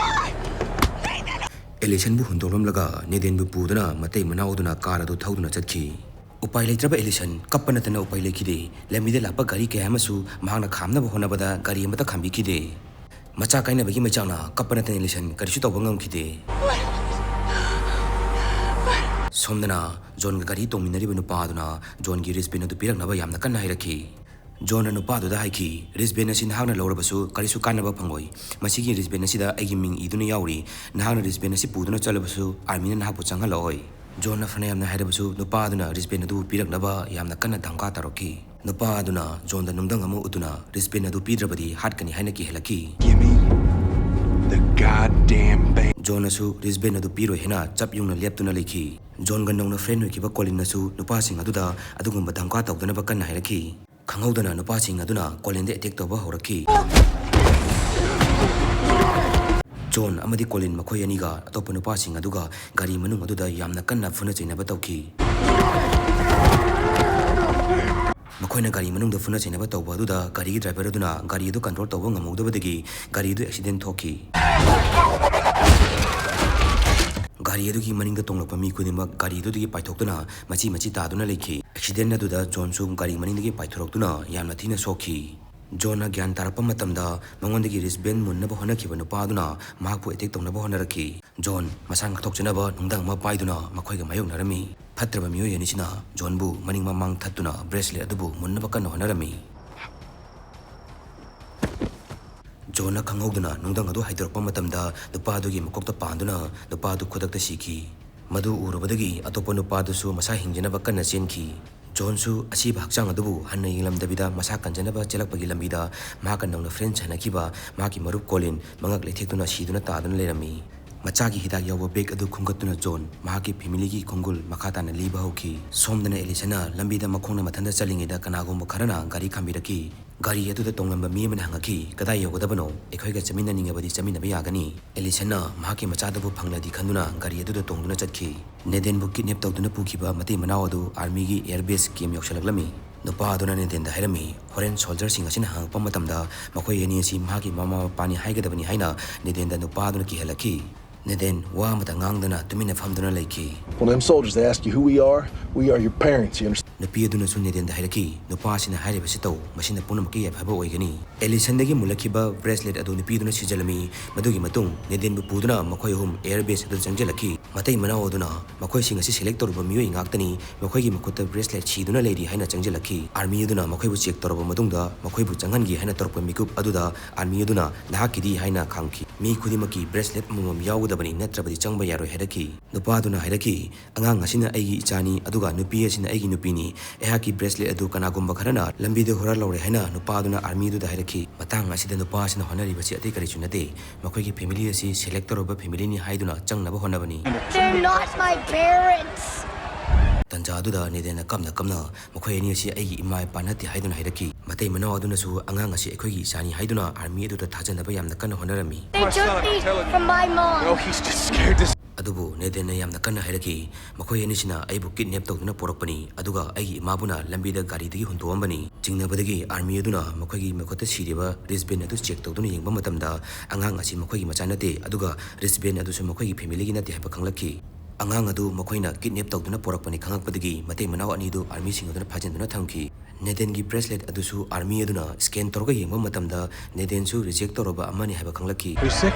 ꯑꯦꯂꯤꯁꯟꯕꯨ ꯍꯨꯟꯗꯣꯛꯂꯝꯂꯒ ꯅꯦꯗꯦꯟꯕꯨ ꯄꯨꯗꯨꯅ ꯃꯇꯩ ꯃꯅꯥꯎ ꯑꯗꯨꯅ car ꯑꯗꯨ ꯊꯧꯗꯨꯅ ꯆꯠꯈꯤ꯫ ꯎꯄꯥꯏ ꯂꯩꯇ꯭ꯔꯕ ꯑꯦꯂꯤꯁꯟ ꯀꯞꯄ ꯅꯠꯇꯅ ꯎꯄꯥꯏ ꯂꯩꯈꯤꯗꯦ꯫ ꯂꯝꯕꯤꯗ ꯂꯥꯛꯄ ꯒꯥꯔꯤ ꯀꯌꯥ ꯑꯃꯁꯨ ꯃꯍꯥꯛꯅ ꯈꯥꯝꯅꯕ ꯍꯣꯠꯅꯕꯗ ꯒꯥꯔꯤ ꯑꯃꯠꯇ ꯈꯥꯝꯕꯤꯈꯤꯗꯦ꯫ ꯃꯆꯥ ꯀꯥꯏꯅꯕꯒꯤ ꯃꯩꯆꯥꯛꯅ ꯀꯞꯄ ꯅꯠꯇꯅ ꯑꯦꯂꯤꯁꯟ ꯀꯔꯤꯁꯨ ꯇꯧꯕ ꯉꯝꯈꯤꯗꯦ꯫ ꯁꯣꯝꯗꯅ ꯖꯣꯟꯒ ꯒꯥꯔꯤ ꯇꯣꯡꯃꯤꯟꯅꯔꯤꯕ ꯅꯨꯄꯥ ꯑꯗꯨꯅ ꯖꯣꯟꯒꯤ wristband ꯑꯗꯨ ꯄꯤꯔꯛꯅꯕ ꯌꯥꯝꯅ ꯀꯟꯅ ꯍꯥꯏꯔꯛꯈꯤ꯫ ꯖꯣꯟꯅ ꯅꯨꯄꯥꯗꯨꯗ ꯍꯥꯏꯈꯤ, "Wristband ꯑꯁꯤ ꯅꯍꯥꯛꯅ ꯂꯧꯔꯕꯁꯨ ꯀꯔꯤꯁꯨ ꯀꯥꯟꯅꯕ ꯐꯪꯂꯣꯏ꯫ ꯃꯁꯤꯒꯤ wristband ꯑꯁꯤꯗ ꯑꯩꯒꯤ ꯃꯤꯡ ꯏꯗꯨꯅ ꯌꯥꯎꯔꯤ꯫ ꯅꯍꯥꯛꯅ wristband ꯑꯁꯤ ꯄꯨꯗꯨꯅ ꯆꯠꯂꯕꯁꯨ armyꯅ ꯅꯍꯥꯛꯄꯨ ꯆꯪꯍꯜꯂꯛꯑꯣꯏ꯫" ꯖꯣꯟꯅ ꯐꯅ ꯌꯥꯝꯅ ꯍꯥꯏꯔꯕꯁꯨ ꯅꯨꯄꯥ ꯑꯗꯨꯅ wristband ꯑꯗꯨ ꯄꯤꯔꯛꯅꯕ ꯌꯥꯝꯅ ꯀꯟꯅ ꯙꯝꯀꯥ ꯇꯧꯔꯛꯈꯤ꯫ ꯅꯨꯄꯥ ꯑꯗꯨꯅ ꯖꯣꯟꯗ ꯅꯨꯡꯗꯪ ꯑꯃ ꯎꯠꯇꯨꯅ wristband ꯑꯗꯨ ꯄꯤꯗ꯭ꯔꯕꯗꯤ ꯍꯥꯠꯀꯅꯤ ꯍꯥꯏꯅ ꯀꯤꯍꯜꯂꯛꯈꯤ꯫ "Give me the goddamn band." ꯖꯣꯟꯅꯁꯨ wristband ꯑꯗꯨ ꯄꯤꯔꯣꯏ ꯍꯥꯏꯅ ꯆꯞ ꯌꯨꯡꯅ ꯂꯦꯞꯇꯨꯅ ꯂꯩꯈꯤ꯫ ꯖꯣꯟꯒ ꯅꯧꯅ friend ꯑꯣꯏꯈꯤꯕ ꯀꯣꯂꯤꯟꯅꯁꯨ ꯅꯨꯄꯥꯁꯤꯡ ꯑꯗꯨꯗ ꯑꯗꯨꯒꯨꯝꯕ ꯙꯝꯀꯥ ꯇꯧꯗꯅꯕ ꯀꯟꯅ ꯍꯥꯏꯔꯛꯈꯤ꯫ ꯈꯪꯍꯧꯗꯅ ꯅꯨꯄꯥꯁꯤꯡ ꯑꯗꯨꯅ ꯀꯣꯂꯤꯟꯗ attack ꯇꯧꯕ ꯍꯧꯔꯛꯈꯤ꯫ ꯖꯣꯟ ꯑꯃꯗꯤ ꯀꯣꯂꯤꯟ ꯃꯈꯣꯏ ꯑꯅꯤꯒ ꯑꯇꯣꯞꯄ ꯅꯨꯄꯥꯁꯤꯡ ꯑꯗꯨꯒ ꯒꯥꯔꯤ ꯃꯅꯨꯡ ꯑꯗꯨꯗ ꯌꯥꯝꯅ ꯀꯟꯅ ꯐꯨꯅ ꯆꯩꯅꯕ ꯇꯧꯈꯤ꯫ ꯃꯈꯣꯏꯅ ꯒꯥꯔꯤ ꯃꯅꯨꯡꯗ ꯐꯨꯅ ꯆꯩꯅꯕ ꯇꯧꯕ ꯑꯗꯨꯗ ꯒꯥꯔꯤꯒꯤ driver ꯑꯗꯨꯅ ꯒꯥꯔꯤ ꯑꯗꯨ control ꯇꯧꯕ ꯉꯝꯍꯧꯗꯕꯗꯒꯤ ꯒꯥꯔꯤ ꯑꯗꯨ accident ꯊꯣꯛꯈꯤ꯫ ꯒꯥꯔꯤ ꯑꯗꯨꯒꯤ ꯃꯅꯤꯡꯗ ꯇꯣꯡꯂꯛꯄ ꯃꯤ ꯈꯨꯗꯤꯡꯃꯛ ꯒꯥꯔꯤ ꯑꯗꯨꯗꯒꯤ ꯄꯥꯏꯊꯣꯛꯇꯨꯅ ꯃꯆꯤ ꯃꯆꯤ ꯇꯥꯗꯨꯅ ꯂꯩꯈꯤ꯫ Accident ꯑꯗꯨꯗ ꯖꯣꯟꯁꯨ ꯒꯥꯔꯤ ꯃꯅꯤꯡꯗꯒꯤ ꯄꯥꯏꯊꯣꯔꯛꯇꯨꯅ ꯌꯥꯝꯅ ꯊꯤꯅ ꯁꯣꯛꯈꯤ꯫ ꯖꯣꯟꯅ ꯒ꯭ꯌꯥꯟ ꯇꯥꯔꯛꯄ ꯃꯇꯝꯗ ꯃꯉꯣꯟꯗꯒꯤ ꯔꯤꯁꯕꯦꯟ ꯃꯨꯟꯅꯕ ꯍꯣꯠꯅꯈꯤꯕ ꯅꯨꯄꯥ ꯑꯗꯨꯅ ꯃꯍꯥꯛꯄꯨ ꯑꯦꯇꯦꯛ ꯇꯧꯅꯕ ꯍꯣꯠꯅꯔꯛꯈꯤ꯫ ꯖꯣꯟ ꯃꯁꯥ ꯉꯥꯛꯊꯣꯛꯆꯅꯕ ꯅꯨꯡꯗꯥꯡ ꯑꯃ ꯄꯥꯏꯗꯨꯅ ꯃꯈꯣꯏꯒ ꯃꯥꯌꯣꯛꯅꯔꯝꯃꯤ꯫ ꯐꯠꯇ꯭ꯔꯕ ꯃꯤꯑꯣꯏ ꯑꯅꯤꯁꯤꯅ ꯖꯣꯟꯕꯨ ꯃꯅꯤꯡ ꯃꯃꯥꯡ ꯊꯠꯇꯨꯅ ꯕ꯭ꯔꯦꯁꯂꯦꯠ ꯑꯗꯨꯕꯨ ꯃꯨꯟꯅꯕ ꯀꯟꯅ ꯍꯣꯠꯅꯔꯝꯃꯤ꯫ ꯖꯣꯟꯅ ꯈꯪꯍꯧꯗꯅ ꯅꯨꯡꯗꯪ ꯑꯗꯨ ꯍꯥꯏꯗꯣꯔꯛꯄ ꯃꯇꯝꯗ ꯅꯨꯄꯥ ꯑꯗꯨꯒꯤ ꯃꯀꯣꯛꯇ ꯄꯥꯟꯗꯨꯅ ꯅꯨꯄꯥ ꯑꯗꯨ ꯈꯨꯗꯛꯇ ꯁꯤꯈꯤ꯫ ꯃꯗꯨ ꯎꯔꯨꯕꯗꯒꯤ ꯑꯇꯣꯞꯄ ꯅꯨꯄꯥ ꯑꯗꯨꯁꯨ ꯃꯁꯥ ꯍꯤꯡꯖꯅꯕ ꯀꯟꯅ ꯆꯦꯟꯈꯤ꯫ ꯖꯣꯟꯁꯨ ꯑꯁꯤꯕ ꯍꯛꯆꯥꯡ ꯑꯗꯨꯕꯨ ꯍꯟꯅ ꯌꯦꯡꯂꯝꯗꯕꯤꯗ ꯃꯁꯥ ꯀꯟꯖꯅꯕ ꯆꯦꯜꯂꯛꯄꯒꯤ ꯂꯝꯕꯤꯗ ꯃꯍꯥꯛꯀ ꯅꯧꯅ ꯐ꯭ꯔꯦꯟ ꯁꯥꯟꯅꯈꯤꯕ ꯃꯍꯥꯛꯀꯤ ꯃꯔꯨꯞ ꯀꯣꯂꯤꯟ ꯃꯉꯛ ꯂꯩꯊꯦꯛꯇꯨꯅ ꯁꯤꯗꯨꯅ ꯇꯥꯗꯨꯅ ꯂꯩꯔꯝꯃꯤ꯫ ꯃꯆꯥꯒꯤ ꯍꯤꯗꯥꯛ ꯌꯥꯎꯕ ꯕꯦꯒ ꯑꯗꯨ ꯈꯨꯝꯒꯠꯇꯨꯅ ꯖꯣꯟ ꯃꯍꯥꯛꯀꯤ ꯐꯦꯃꯤꯂꯤꯒꯤ ꯈꯣꯡꯒꯨꯜ ꯃꯈꯥ ꯇꯥꯅ ꯂꯤꯕ ꯍꯧꯈꯤ꯫ ꯁꯣꯝꯗꯅ ꯑꯦꯂꯤꯁꯟꯅ ꯂꯝꯕꯤꯗ ꯃꯈꯣꯡꯅ ꯃꯊꯟꯇ ꯆꯠꯂꯤꯉꯩꯗ ꯀꯅꯥꯒꯨꯝꯕ ꯈꯔꯅ ꯒꯥꯔꯤ ꯈꯥꯝꯕꯤꯔꯛꯈꯤ꯫ ꯒꯥꯔꯤ ꯑꯗꯨꯗ ꯇꯣꯡꯂꯝꯕ ꯃꯤ ꯑꯃꯅ ꯍꯪꯉꯛꯈꯤ, "ꯀꯗꯥꯏ ꯌꯧꯒꯗꯕꯅꯣ? ꯑꯩꯈꯣꯏꯒ ꯆꯠꯃꯤꯟꯅꯅꯤꯡꯉꯕꯗꯤ ꯆꯠꯃꯤꯟꯅꯕ ꯌꯥꯒꯅꯤ꯫" ꯑꯦꯂꯤꯁꯟꯅ ꯃꯍꯥꯛꯀꯤ ꯃꯆꯥꯗꯨꯕꯨ ꯐꯪꯂꯗꯤ ꯈꯟꯗꯨꯅ ꯒꯥꯔꯤ ꯑꯗꯨꯗ ꯇꯣꯡꯗꯨꯅ ꯆꯠꯈꯤ꯫ ꯅꯦꯗꯦꯟꯕꯨ ꯀꯤꯗꯅꯦꯞ ꯇꯧꯗꯨꯅ ꯄꯨꯈꯤꯕ ꯃꯇꯩ ꯃꯅꯥꯎ ꯑꯗꯨ ꯑꯥꯔꯃꯤꯒꯤ ꯑꯦꯌꯔ ꯕꯦꯁ ꯀꯦꯝ ꯌꯧꯁꯤꯜꯂꯛꯂꯝꯃꯤ꯫ ꯅꯨꯄꯥ ꯑꯗꯨꯅ ꯅꯦꯗꯦꯟꯗ ꯍꯥꯏꯔꯝꯃꯤ, "ꯍꯣꯔꯦꯟ ꯁꯣꯜꯖꯔꯁꯤꯡ ꯑꯁꯤꯅ ꯍꯪꯉꯛꯄ ꯃꯇꯝꯗ ꯃꯈꯣꯏ ꯑꯅꯤ ꯑꯁꯤ ꯃꯍꯥꯛꯀꯤ ꯃꯃꯥ ꯃꯄꯥꯅꯤ ꯍꯥꯏꯒꯗꯕꯅꯤ" ꯍꯥꯏꯅ ꯅꯦꯗꯦꯟꯗ ꯅꯨꯄꯥ ꯑꯗꯨꯅ ꯀꯤꯍꯜꯂꯛꯈꯤ꯫ ꯅꯦꯗꯦꯟ ꯋꯥ ꯑꯃꯇ ꯉꯥꯡꯗꯅ ꯇꯨꯃꯤꯟꯅ ꯐꯝꯗꯨꯅ ꯂꯩꯈꯤ꯫ When them soldiers ask you who we are, we are your parents, you understand? ꯅꯨꯄꯤ ꯑꯗꯨꯅꯁꯨ ꯅꯦꯗꯦꯟꯗ ꯍꯥꯏꯔꯛꯈꯤ, "ꯅꯨꯄꯥꯁꯤꯅ ꯍꯥꯏꯔꯤꯕꯁꯤ ꯇꯧ, ꯃꯁꯤꯅ ꯄꯨꯝꯅꯃꯛꯀꯤ ꯌꯥꯏꯐꯕ ꯑꯣꯏꯒꯅꯤ꯫" ꯑꯦꯂꯤꯁꯟꯗꯒꯤ ꯃꯨꯜꯂꯛꯈꯤꯕ ꯕ꯭ꯔꯦꯁꯂꯦꯠ ꯑꯗꯨ ꯅꯨꯄꯤꯗꯨꯅ ꯁꯤꯖꯤꯜꯂꯝꯃꯤ꯫ ꯃꯗꯨꯒꯤ ꯃꯇꯨꯡ ꯅꯦꯗꯦꯟꯕꯨ ꯄꯨꯗꯨꯅ ꯃꯈꯣꯏ ꯑꯍꯨꯝ ꯑꯦꯌꯔ ꯕꯦꯁ ꯑꯗꯨ ꯆꯪꯁꯤꯜꯂꯛꯈꯤ꯫ ꯃꯇꯩ ꯃꯅꯥꯎ ꯑꯗꯨꯅ ꯃꯈꯣꯏꯁꯤꯡ ꯑꯁꯤ ꯁꯦꯂꯦꯛ ꯇꯧꯔꯕ ꯃꯤꯑꯣꯏ ꯉꯥꯛꯇꯅꯤ, ꯃꯈꯣꯏꯒꯤ ꯃꯈꯨꯠꯇ ꯕ꯭ꯔꯦꯁꯂꯦꯠ ꯁꯤꯗꯨꯅ ꯂꯩꯔꯤ ꯍꯥꯏꯅ ꯆꯪꯁꯤꯜꯂꯛꯈꯤ꯫ ꯑꯥꯔꯃꯤ ꯑꯗꯨꯅ ꯃꯈꯣꯏꯕꯨ ꯆꯦꯛ ꯇꯧꯔꯕ ꯃꯇꯨꯡꯗ ꯃꯈꯣꯏꯕꯨ ꯆꯪꯍꯟꯒꯦ ꯍꯥꯏꯅ ꯇꯧꯔꯛꯄ ꯃꯤꯀꯨꯞ ꯑꯗꯨꯗ ꯑꯥꯔꯃꯤ ꯑꯗꯨꯅ ꯅꯍꯥꯛꯀꯤꯗꯤ ꯍꯥꯏꯅ ꯈꯥꯝꯈꯤ꯫ ꯃꯤ ꯈꯨꯗꯤꯡꯃꯛꯀꯤ ꯕ꯭ꯔꯦꯁꯂꯦꯠ ꯑꯃꯃꯝ ꯌꯥꯎꯒꯗꯕꯅꯤ, ꯅꯠꯇ꯭ꯔꯕꯗꯤ ꯆꯪꯕ ꯌꯥꯔꯣꯏ ꯍꯥꯏꯔꯛꯈꯤ꯫ ꯅꯨꯄꯥ ꯑꯗꯨꯅ ꯍꯥꯏꯔꯛꯈꯤ, "ꯑꯉꯥꯡ ꯑꯁꯤꯅ ꯑꯩꯒꯤ ꯏꯆꯥꯅꯤ, ꯑꯗꯨꯒ ꯅꯨꯄꯤ ꯑꯁꯤꯅ ꯑꯩꯒꯤ ꯅꯨꯄꯤꯅꯤ꯫ ꯑꯩꯍꯥꯛꯀꯤ ꯕ꯭ꯔꯦꯁꯂꯦꯠ ꯑꯗꯨ ꯀꯅꯥꯒꯨꯝꯕ ꯈꯔꯅ ꯂꯝꯕꯤꯗ ꯍꯨꯔꯥꯟ ꯂꯧꯔꯦ" ꯍꯥꯏꯅ ꯅꯨꯄꯥ ꯑꯗꯨꯅ ꯑꯥꯔꯃꯤ ꯑꯗꯨꯗ ꯍꯥꯏꯔꯛꯈꯤ꯫ ꯃꯇꯥꯡ ꯑꯁꯤꯗ ꯅꯨꯄꯥ ꯑꯁꯤꯅ ꯍꯣꯠꯅꯔꯤꯕꯁꯤ ꯑꯇꯩ ꯀꯔꯤꯁꯨ ꯅꯠꯇꯦ, ꯃꯈꯣꯏꯒꯤ ꯐꯦꯃꯤꯂꯤ ꯑꯁꯤ ꯁꯦꯂꯦꯛ ꯇꯧꯔꯕ ꯐꯦꯃꯤꯂꯤꯅꯤ ꯍꯥꯏꯗꯨꯅ ꯆꯪꯅꯕ ꯍꯣꯠꯅꯕꯅꯤ꯫ They're not my parents. ꯇꯟꯖꯥ ꯑꯗꯨꯗ ꯅꯦꯗꯦꯟꯅ ꯀꯞꯅ ꯀꯞꯅ, "ꯃꯈꯣꯏ ꯑꯅꯤ ꯑꯁꯤ ꯑꯩꯒꯤ ꯏꯃꯥ ꯏꯄꯥ ꯅꯠꯇꯦ" ꯍꯥꯏꯗꯨꯅ ꯍꯥꯏꯔꯛꯈꯤ꯫ ꯃꯇꯩ ꯃꯅꯥꯎ ꯑꯗꯨꯅꯁꯨ ꯑꯉꯥꯡ ꯑꯁꯤ ꯑꯩꯈꯣꯏꯒꯤ ꯏꯆꯥꯅꯤ ꯍꯥꯏꯗꯨꯅ ꯑꯥꯔꯃꯤ ꯑꯗꯨꯗ ꯊꯥꯖꯅꯕ ꯌꯥꯝꯅ ꯀꯟꯅ ꯍꯣꯠꯅꯔꯝꯃꯤ꯫ They took me from my mom. No, he's just scared to ꯑꯗꯨꯕꯨ ꯅꯦꯗꯦꯟꯅ ꯌꯥꯝꯅ ꯀꯟꯅ ꯍꯥꯏꯔꯛꯈꯤ, "ꯃꯈꯣꯏ ꯑꯅꯤꯁꯤꯅ ꯑꯩꯕꯨ ꯀꯤꯗꯅꯦꯞ ꯇꯧꯗꯨꯅ ꯄꯣꯔꯛꯄꯅꯤ, ꯑꯗꯨꯒ ꯑꯩꯒꯤ ꯏꯃꯥꯕꯨꯅ ꯂꯝꯕꯤꯗ ꯒꯥꯔꯤꯗꯒꯤ ꯍꯨꯟꯗꯣꯛꯑꯝꯕꯅꯤ꯫" ꯆꯤꯡꯅꯕꯗꯒꯤ ꯑꯥꯔꯃꯤ ꯑꯗꯨꯅ ꯃꯈꯣꯏꯒꯤ ꯃꯈꯨꯠꯇ ꯁꯤꯔꯤꯕ ꯔꯤꯁꯕꯦꯟ ꯑꯗꯨ ꯆꯦꯛ ꯇꯧꯗꯨꯅ ꯌꯦꯡꯕ ꯃꯇꯝꯗ, ꯑꯉꯥꯡ ꯑꯁꯤ ꯃꯈꯣꯏꯒꯤ ꯃꯆꯥ ꯅꯠꯇꯦ, ꯑꯗꯨꯒ ꯔꯤꯁꯕꯦꯟ ꯑꯗꯨꯁꯨ ꯃꯈꯣꯏꯒꯤ ꯐꯦꯃꯤꯂꯤꯒꯤ ꯅꯠꯇꯦ ꯍꯥꯏꯕ ꯈꯪꯂꯛꯈꯤ꯫ ꯑꯉꯥꯡ ꯑꯗꯨ ꯃꯈꯣꯏꯅ ꯀꯤꯗꯅꯦꯞ ꯇꯧꯗꯨꯅ ꯄꯣꯔꯛꯄꯅꯤ ꯈꯪꯂꯛꯄꯗꯒꯤ ꯃꯇꯩ ꯃꯅꯥꯎ ꯑꯅꯤꯗꯨ ꯑꯥꯔꯃꯤꯁꯤꯡ ꯑꯗꯨꯅ ꯐꯥꯖꯤꯟꯗꯨꯅ ꯊꯝꯈꯤ꯫ ꯅꯦꯗꯦꯟꯒꯤ ꯕ꯭ꯔꯦꯁꯂꯦꯠ ꯑꯗꯨꯁꯨ ꯑꯥꯔꯃꯤ ꯑꯗꯨꯅ ꯁ꯭ꯀꯦꯟ ꯇꯧꯔꯒ ꯌꯦꯡꯕ ꯃꯇꯝꯗ ꯅꯦꯗꯦꯟꯁꯨ ꯔꯤꯖꯦꯛ ꯇꯧꯔꯕ ꯑꯃꯅꯤ ꯍꯥꯏꯕ ꯈꯪꯂꯛꯈꯤ꯫ You're sick?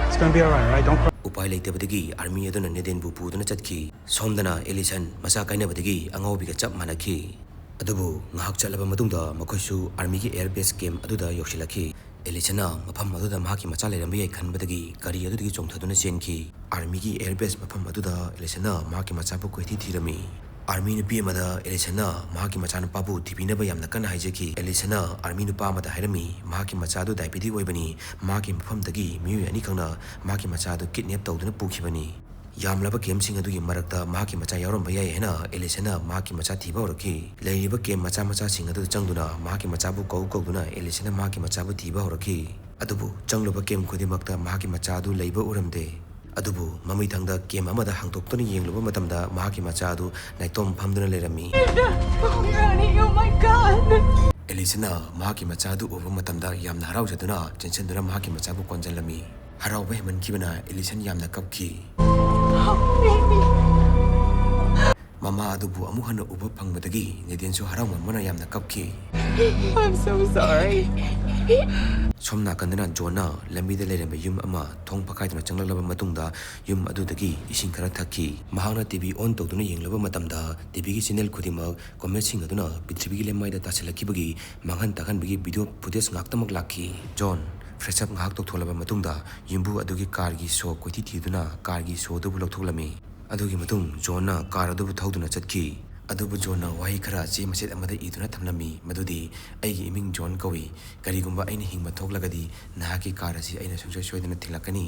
It's gonna be alright, right? Don't cry. ꯎꯄꯥꯏ ꯂꯩꯇꯕꯗꯒꯤ ꯑꯥꯔꯃꯤ ꯑꯗꯨꯅ ꯅꯦꯗꯦꯟꯕꯨ ꯄꯨꯗꯨꯅ ꯆꯠꯈꯤ꯫ ꯁꯣꯝꯗꯅ ꯑꯦꯂꯤꯁꯟ ꯃꯆꯥ ꯀꯥꯏꯅꯕꯗꯒꯤ ꯑꯉꯥꯎꯕꯤꯒ ꯆꯞ ꯃꯥꯟꯅꯈꯤ꯫ ꯑꯗꯨꯕꯨ ꯉꯥꯏꯍꯥꯛ ꯆꯠꯂꯕ ꯃꯇꯨꯡꯗ ꯃꯈꯣꯏꯁꯨ ꯑꯥꯔꯃꯤꯒꯤ ꯑꯦꯌꯔ ꯕꯦꯁ ꯀꯦꯝ ꯑꯗꯨꯗ ꯌꯧꯁꯤꯜꯂꯛꯈꯤ꯫ ꯑꯦꯂꯤꯁꯟꯅ ꯃꯐꯝ ꯑꯗꯨꯗ ꯃꯍꯥꯛꯀꯤ ꯃꯆꯥ ꯂꯩꯔꯝꯕ ꯌꯥꯏ ꯈꯟꯕꯗꯒꯤ ꯒꯥꯔꯤ ꯑꯗꯨꯗꯒꯤ ꯆꯣꯡꯊꯗꯨꯅ ꯆꯦꯟꯈꯤ꯫ ꯑꯥꯔꯃꯤꯒꯤ ꯑꯦꯌꯔ ꯕꯦꯁ ꯃꯐꯝ ꯑꯗꯨꯗ ꯑꯦꯂꯤꯁꯟꯅ ꯃꯍꯥꯛꯀꯤ ꯃꯆꯥꯕꯨ ꯀꯣꯏꯊꯤ ꯊꯤꯔꯝꯃꯤ꯫ ꯑꯥꯔꯃꯤ ꯅꯨꯄꯤ ꯑꯃꯗ ꯑꯦꯂꯤꯁꯟꯅ ꯃꯍꯥꯛꯀꯤ ꯃꯆꯥꯅꯨꯄꯥꯕꯨ ꯊꯤꯕꯤꯅꯕ ꯌꯥꯝꯅ ꯀꯟꯅ ꯍꯥꯏꯖꯈꯤ꯫ ꯑꯦꯂꯤꯁꯟꯅ ꯑꯥꯔꯃꯤ ꯅꯨꯄꯥ ꯑꯃꯗ ꯍꯥꯏꯔꯝꯃꯤ, ꯃꯍꯥꯛꯀꯤ ꯃꯆꯥꯗꯨ ꯗꯥꯏꯕꯦꯇꯤꯛ ꯑꯣꯏꯕꯅꯤ, ꯃꯍꯥꯛꯀꯤ ꯃꯐꯝꯗꯒꯤ ꯃꯤꯑꯣꯏ ꯑꯅꯤꯈꯛꯅ ꯃꯍꯥꯛꯀꯤ ꯃꯆꯥꯗꯨ ꯀꯤꯗꯅꯦꯞ ꯇꯧꯗꯨꯅ ꯄꯨꯈꯤꯕꯅꯤ꯫ ꯌꯥꯝꯂꯕ ꯀꯦꯝꯁꯤꯡ ꯑꯗꯨꯒꯤ ꯃꯔꯛꯇ ꯃꯍꯥꯛꯀꯤ ꯃꯆꯥ ꯌꯥꯎꯔꯝꯕ ꯌꯥꯏ ꯍꯥꯏꯅ ꯑꯦꯂꯤꯁꯟꯅ ꯃꯍꯥꯛꯀꯤ ꯃꯆꯥ ꯊꯤꯕ ꯍꯧꯔꯛꯈꯤ꯫ ꯂꯩꯔꯤꯕ ꯀꯦꯝ ꯃꯆꯥ ꯃꯆꯥꯁꯤꯡ ꯑꯗꯨꯗ ꯆꯪꯗꯨꯅ ꯃꯍꯥꯛꯀꯤ ꯃꯆꯥꯕꯨ ꯀꯧ ꯀꯧꯗꯨꯅ ꯑꯦꯂꯤꯁꯟꯅ ꯃꯍꯥꯛꯀꯤ ꯃꯆꯥꯕꯨ ꯊꯤꯕ ꯍꯧꯔꯛꯈꯤ꯫ ꯑꯗꯨꯕꯨ ꯆꯪꯂꯨꯕ ꯀꯦꯝ ꯈꯨꯗꯤꯡꯃꯛꯇ ꯃꯍꯥꯛꯀꯤ ꯃꯆꯥ ꯑꯗꯨ ꯂꯩꯕ ꯎꯔꯝꯗꯦ꯫ ꯑꯗꯨꯕꯨ ꯃꯃꯩꯊꯪꯗ ꯀꯦꯝ ꯑꯃꯗ ꯍꯥꯡꯗꯣꯛꯇꯨꯅ ꯌꯦꯡꯂꯨꯕ ꯃꯇꯝꯗ ꯃꯍꯥꯛꯀꯤ ꯃꯆꯥ ꯑꯗꯨ ꯅꯥꯏꯇꯣꯝ ꯐꯝꯗꯨꯅ ꯂꯩꯔꯝꯃꯤ꯫ Honey, oh my god! ꯑꯦꯂꯤꯁꯟꯅ ꯃꯍꯥꯛꯀꯤ ꯃꯆꯥ ꯑꯗꯨ ꯎꯕ ꯃꯇꯝꯗ ꯌꯥꯝꯅ ꯍꯔꯥꯎꯖꯗꯨꯅ ꯆꯦꯟꯁꯤꯟꯗꯨꯅ ꯃꯍꯥꯛꯀꯤ ꯃꯆꯥꯕꯨ ꯀꯣꯟꯁꯤꯜꯂꯝꯃꯤ꯫ ꯍꯔꯥꯎꯕ ꯍꯦꯟꯃꯟꯈꯤꯕꯅ ꯑꯦꯂꯤꯁꯟ ꯌꯥꯝꯅ ꯀꯞꯈꯤ꯫ Oh, baby! ꯃꯃꯥ ꯑꯗꯨꯕꯨ ꯑꯃꯨꯛ ꯍꯟꯅ ꯎꯕ ꯐꯪꯕꯗꯒꯤ ꯅꯦꯗꯦꯟꯁꯨ ꯍꯔꯥꯎꯃꯟꯕꯅ ꯌꯥꯝꯅ ꯀꯞꯈꯤ꯫ I'm so sorry. ꯁꯣꯝ ꯅꯥꯀꯟꯗꯅ ꯖꯣꯟꯅ ꯂꯝꯕꯤꯗ ꯂꯩꯔꯝꯕ ꯌꯨꯝ ꯑꯃ ꯊꯣꯡ ꯐꯛꯀꯥꯏꯗꯨꯅ ꯆꯪꯂꯛꯂꯕ ꯃꯇꯨꯡꯗ ꯌꯨꯝ ꯑꯗꯨꯗꯒꯤ ꯏꯁꯤꯡ ꯈꯔ ꯊꯛꯈꯤ꯫ ꯃꯍꯥꯛꯅ ꯇꯤꯚꯤ ꯑꯣꯟ ꯇꯧꯗꯨꯅ ꯌꯦꯡꯂꯕ ꯃꯇꯝꯗ ꯇꯤꯚꯤꯒꯤ ꯆꯦꯅꯦꯜ ꯈꯨꯗꯤꯡꯃꯛ ꯀꯣꯃꯦꯠꯁꯤꯡ ꯑꯗꯨꯅ ꯄ꯭ꯔꯤꯊꯤꯕꯤꯒꯤ ꯂꯩꯃꯥꯏꯗ ꯇꯥꯁꯤꯜꯂꯛꯈꯤꯕꯒꯤ ꯃꯥꯡꯍꯟ ꯇꯥꯛꯍꯟꯕꯒꯤ ꯚꯤꯗꯤꯑꯣ ꯐꯨꯇꯦꯖ ꯉꯥꯛꯇꯃꯛ ꯂꯥꯛꯈꯤ꯫ ꯖꯣꯟ ꯐ꯭ꯔꯦꯁ ꯑꯞ ꯉꯥꯏꯍꯥꯛ ꯇꯧꯊꯣꯛꯂꯕ ꯃꯇꯨꯡꯗ ꯌꯨꯝꯕꯨ ꯑꯗꯨꯒꯤ ꯀꯥꯔꯒꯤ ꯁꯣ ꯀꯣꯏꯊꯤ ꯊꯤꯗꯨꯅ ꯀꯥꯔꯒꯤ ꯁꯣ ꯑꯗꯨꯕꯨ ꯂꯧꯊꯣꯛꯂꯝꯃꯤ꯫ ꯑꯗꯨꯒꯤ ꯃꯇꯨꯡ ꯖꯣꯟꯅ ꯀꯥꯔ ꯑꯗꯨꯕꯨ ꯊꯧꯗꯨꯅ ꯆꯠꯈꯤ꯫ ꯑꯗꯨꯕꯨ ꯖꯣꯟꯅ ꯋꯥꯍꯩ ꯈꯔ ꯆꯦ ꯃꯆꯦꯠ ꯑꯃꯗ ꯏꯗꯨꯅ ꯊꯝꯂꯝꯃꯤ, ꯃꯗꯨꯗꯤ, "ꯑꯩꯒꯤ ꯏꯃꯤꯡ ꯖꯣꯟ ꯀꯧꯏ꯫ ꯀꯔꯤꯒꯨꯝꯕ ꯑꯩꯅ ꯍꯤꯡꯕ ꯊꯣꯛꯂꯒꯗꯤ ꯅꯍꯥꯛꯀꯤ ꯀꯥꯔ ꯑꯁꯤ ꯑꯩꯅ ꯁꯨꯡꯁꯣꯏ ꯁꯣꯏꯗꯅ ꯊꯤꯜꯂꯛꯀꯅꯤ"꯫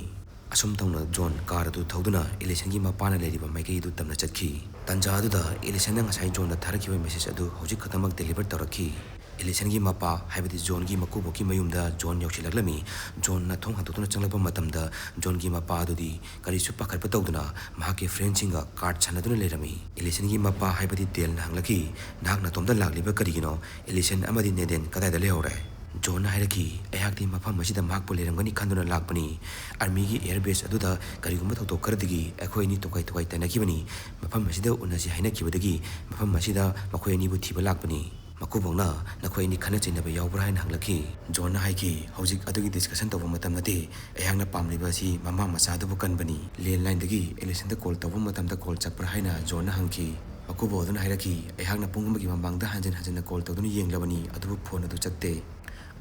ꯑꯁꯨꯝ ꯇꯧꯅ ꯖꯣꯟ ꯀꯥꯔ ꯑꯗꯨ ꯊꯧꯗꯨꯅ ꯑꯦꯂꯤꯁꯟꯒꯤ ꯃꯄꯥꯅ ꯂꯩꯔꯤꯕ ꯃꯥꯏꯀꯩ ꯑꯗꯨ ꯇꯝꯅ ꯆꯠꯈꯤ꯫ ꯇꯥꯟꯖꯥ ꯑꯗꯨꯗ ꯑꯦꯂꯤꯁꯟꯅ ꯉꯁꯥꯏ ꯖꯣꯟꯗ ꯊꯥꯔꯛꯈꯤꯕ ꯃꯦꯁꯦꯖ ꯑꯗꯨ ꯍꯧꯖꯤꯛ ꯈꯛꯇꯃꯛ ꯗꯦꯂꯤꯚꯔ ꯇꯧꯔꯛꯈꯤ꯫ ꯑꯦꯂꯤꯁꯟꯒꯤ ꯃꯄꯥ, ꯍꯥꯏꯕꯗꯤ ꯖꯣꯟꯒꯤ ꯃꯀꯨꯕꯣꯛꯀꯤ ꯃꯌꯨꯝꯗ ꯖꯣꯟ ꯌꯧꯁꯤꯜꯂꯛꯂꯝꯃꯤ꯫ ꯖꯣꯟꯅ ꯊꯣꯡ ꯍꯥꯡꯗꯣꯛꯇꯨꯅ ꯆꯪꯂꯛꯄ ꯃꯇꯝꯗ ꯖꯣꯟꯒꯤ ꯃꯄꯥ ꯑꯗꯨꯗꯤ ꯀꯔꯤꯁꯨ ꯄꯥꯈꯠꯄ ꯇꯧꯗꯅ ꯃꯍꯥꯛꯀꯤ ꯐ꯭ꯔꯦꯟꯁꯤꯡꯒ ꯀꯥꯔꯗ ꯁꯥꯟꯅꯗꯨꯅ ꯂꯩꯔꯝꯃꯤ꯫ ꯑꯦꯂꯤꯁꯟꯒꯤ ꯃꯄꯥ, ꯍꯥꯏꯕꯗꯤ ꯗꯦꯜꯅ ꯍꯪꯂꯛꯈꯤ, "ꯅꯍꯥꯛ ꯅꯇꯣꯝꯇ ꯂꯥꯛꯂꯤꯕ ꯀꯔꯤꯒꯤꯅꯣ? ꯑꯦꯂꯤꯁꯟ ꯑꯃꯗꯤ ꯅꯦꯗꯦꯟ ꯀꯗꯥꯏꯗ ꯂꯩꯍꯧꯔꯦ?" ꯖꯣꯟꯅ ꯍꯥꯏꯔꯛꯈꯤ, "ꯑꯩ ꯑꯩꯍꯥꯛꯇꯤ ꯃꯐꯝ ꯑꯁꯤꯗ ꯃꯍꯥꯛꯄꯨ ꯂꯩꯔꯝꯒꯅꯤ ꯈꯟꯗꯨꯅ ꯂꯥꯛꯄꯅꯤ꯫ ꯑꯥꯔꯃꯤꯒꯤ ꯑꯦꯌꯔ ꯕꯦꯁ ꯑꯗꯨꯗ ꯀꯔꯤꯒꯨꯝꯕ ꯊꯧꯗꯣꯛ ꯈꯔꯗꯒꯤ ꯑꯩꯈꯣꯏ ꯑꯅꯤ ꯇꯣꯈꯥꯏ ꯇꯣꯈꯥꯏ ꯇꯥꯏꯅꯈꯤꯕꯅꯤ꯫ ꯃꯐꯝ ꯑꯁꯤꯗ ꯎꯅꯁꯤ ꯍꯥꯏꯅꯈꯤꯕꯗꯒꯤ ꯃꯐꯝ ꯑꯁꯤꯗ ꯃꯈꯣꯏ ꯑꯅꯤꯕꯨ ꯊꯤꯕ ꯂꯥꯛꯄꯅꯤ꯫ ꯃꯀꯨꯕꯣꯛꯅ, "ꯅꯈꯣꯏ ꯑꯅꯤ ꯈꯠꯅ ꯆꯩꯅꯕ ꯌꯥꯎꯕ꯭ꯔꯥ?" ꯍꯥꯏꯅ ꯍꯪꯂꯛꯈꯤ꯫ ꯖꯣꯟꯅ ꯍꯥꯏꯈꯤ, "ꯍꯧꯖꯤꯛ ꯑꯗꯨꯒꯤ ꯗꯤꯁꯀꯁꯟ ꯇꯧꯕ ꯃꯇꯝ ꯅꯠꯇꯦ꯫ ꯑꯩꯍꯥꯛꯅ ꯄꯥꯝꯂꯤꯕ ꯑꯁꯤ ꯃꯃꯥ ꯃꯆꯥ ꯑꯗꯨꯕꯨ ꯀꯟꯕꯅꯤ꯫ ꯂꯦꯟꯂꯥꯏꯟꯗꯒꯤ ꯑꯦꯂꯤꯁꯟꯗ ꯀꯣꯜ ꯇꯧꯕ ꯃꯇꯝꯗ ꯀꯣꯜ ꯆꯠꯄ꯭ꯔꯥ?" ꯍꯥꯏꯅ ꯖꯣꯟꯅ ꯍꯪꯈꯤ꯫ ꯃꯀꯨꯕꯣꯛ ꯑꯗꯨꯅ ꯍꯥꯏꯔꯛꯈꯤ, "ꯑꯩꯍꯥꯛꯅ ꯄꯨꯡ ꯑꯃꯒꯤ ꯃꯃꯥꯡꯗ ꯍꯟꯖꯤꯟ ꯍꯟꯖꯤꯟꯅ ꯀꯣꯜ ꯇꯧꯗꯨꯅ ꯌꯦꯡꯂꯕꯅꯤ, ꯑꯗꯨꯕꯨ ꯐꯣꯟ ꯑꯗꯨ ꯆꯠꯇꯦ"꯫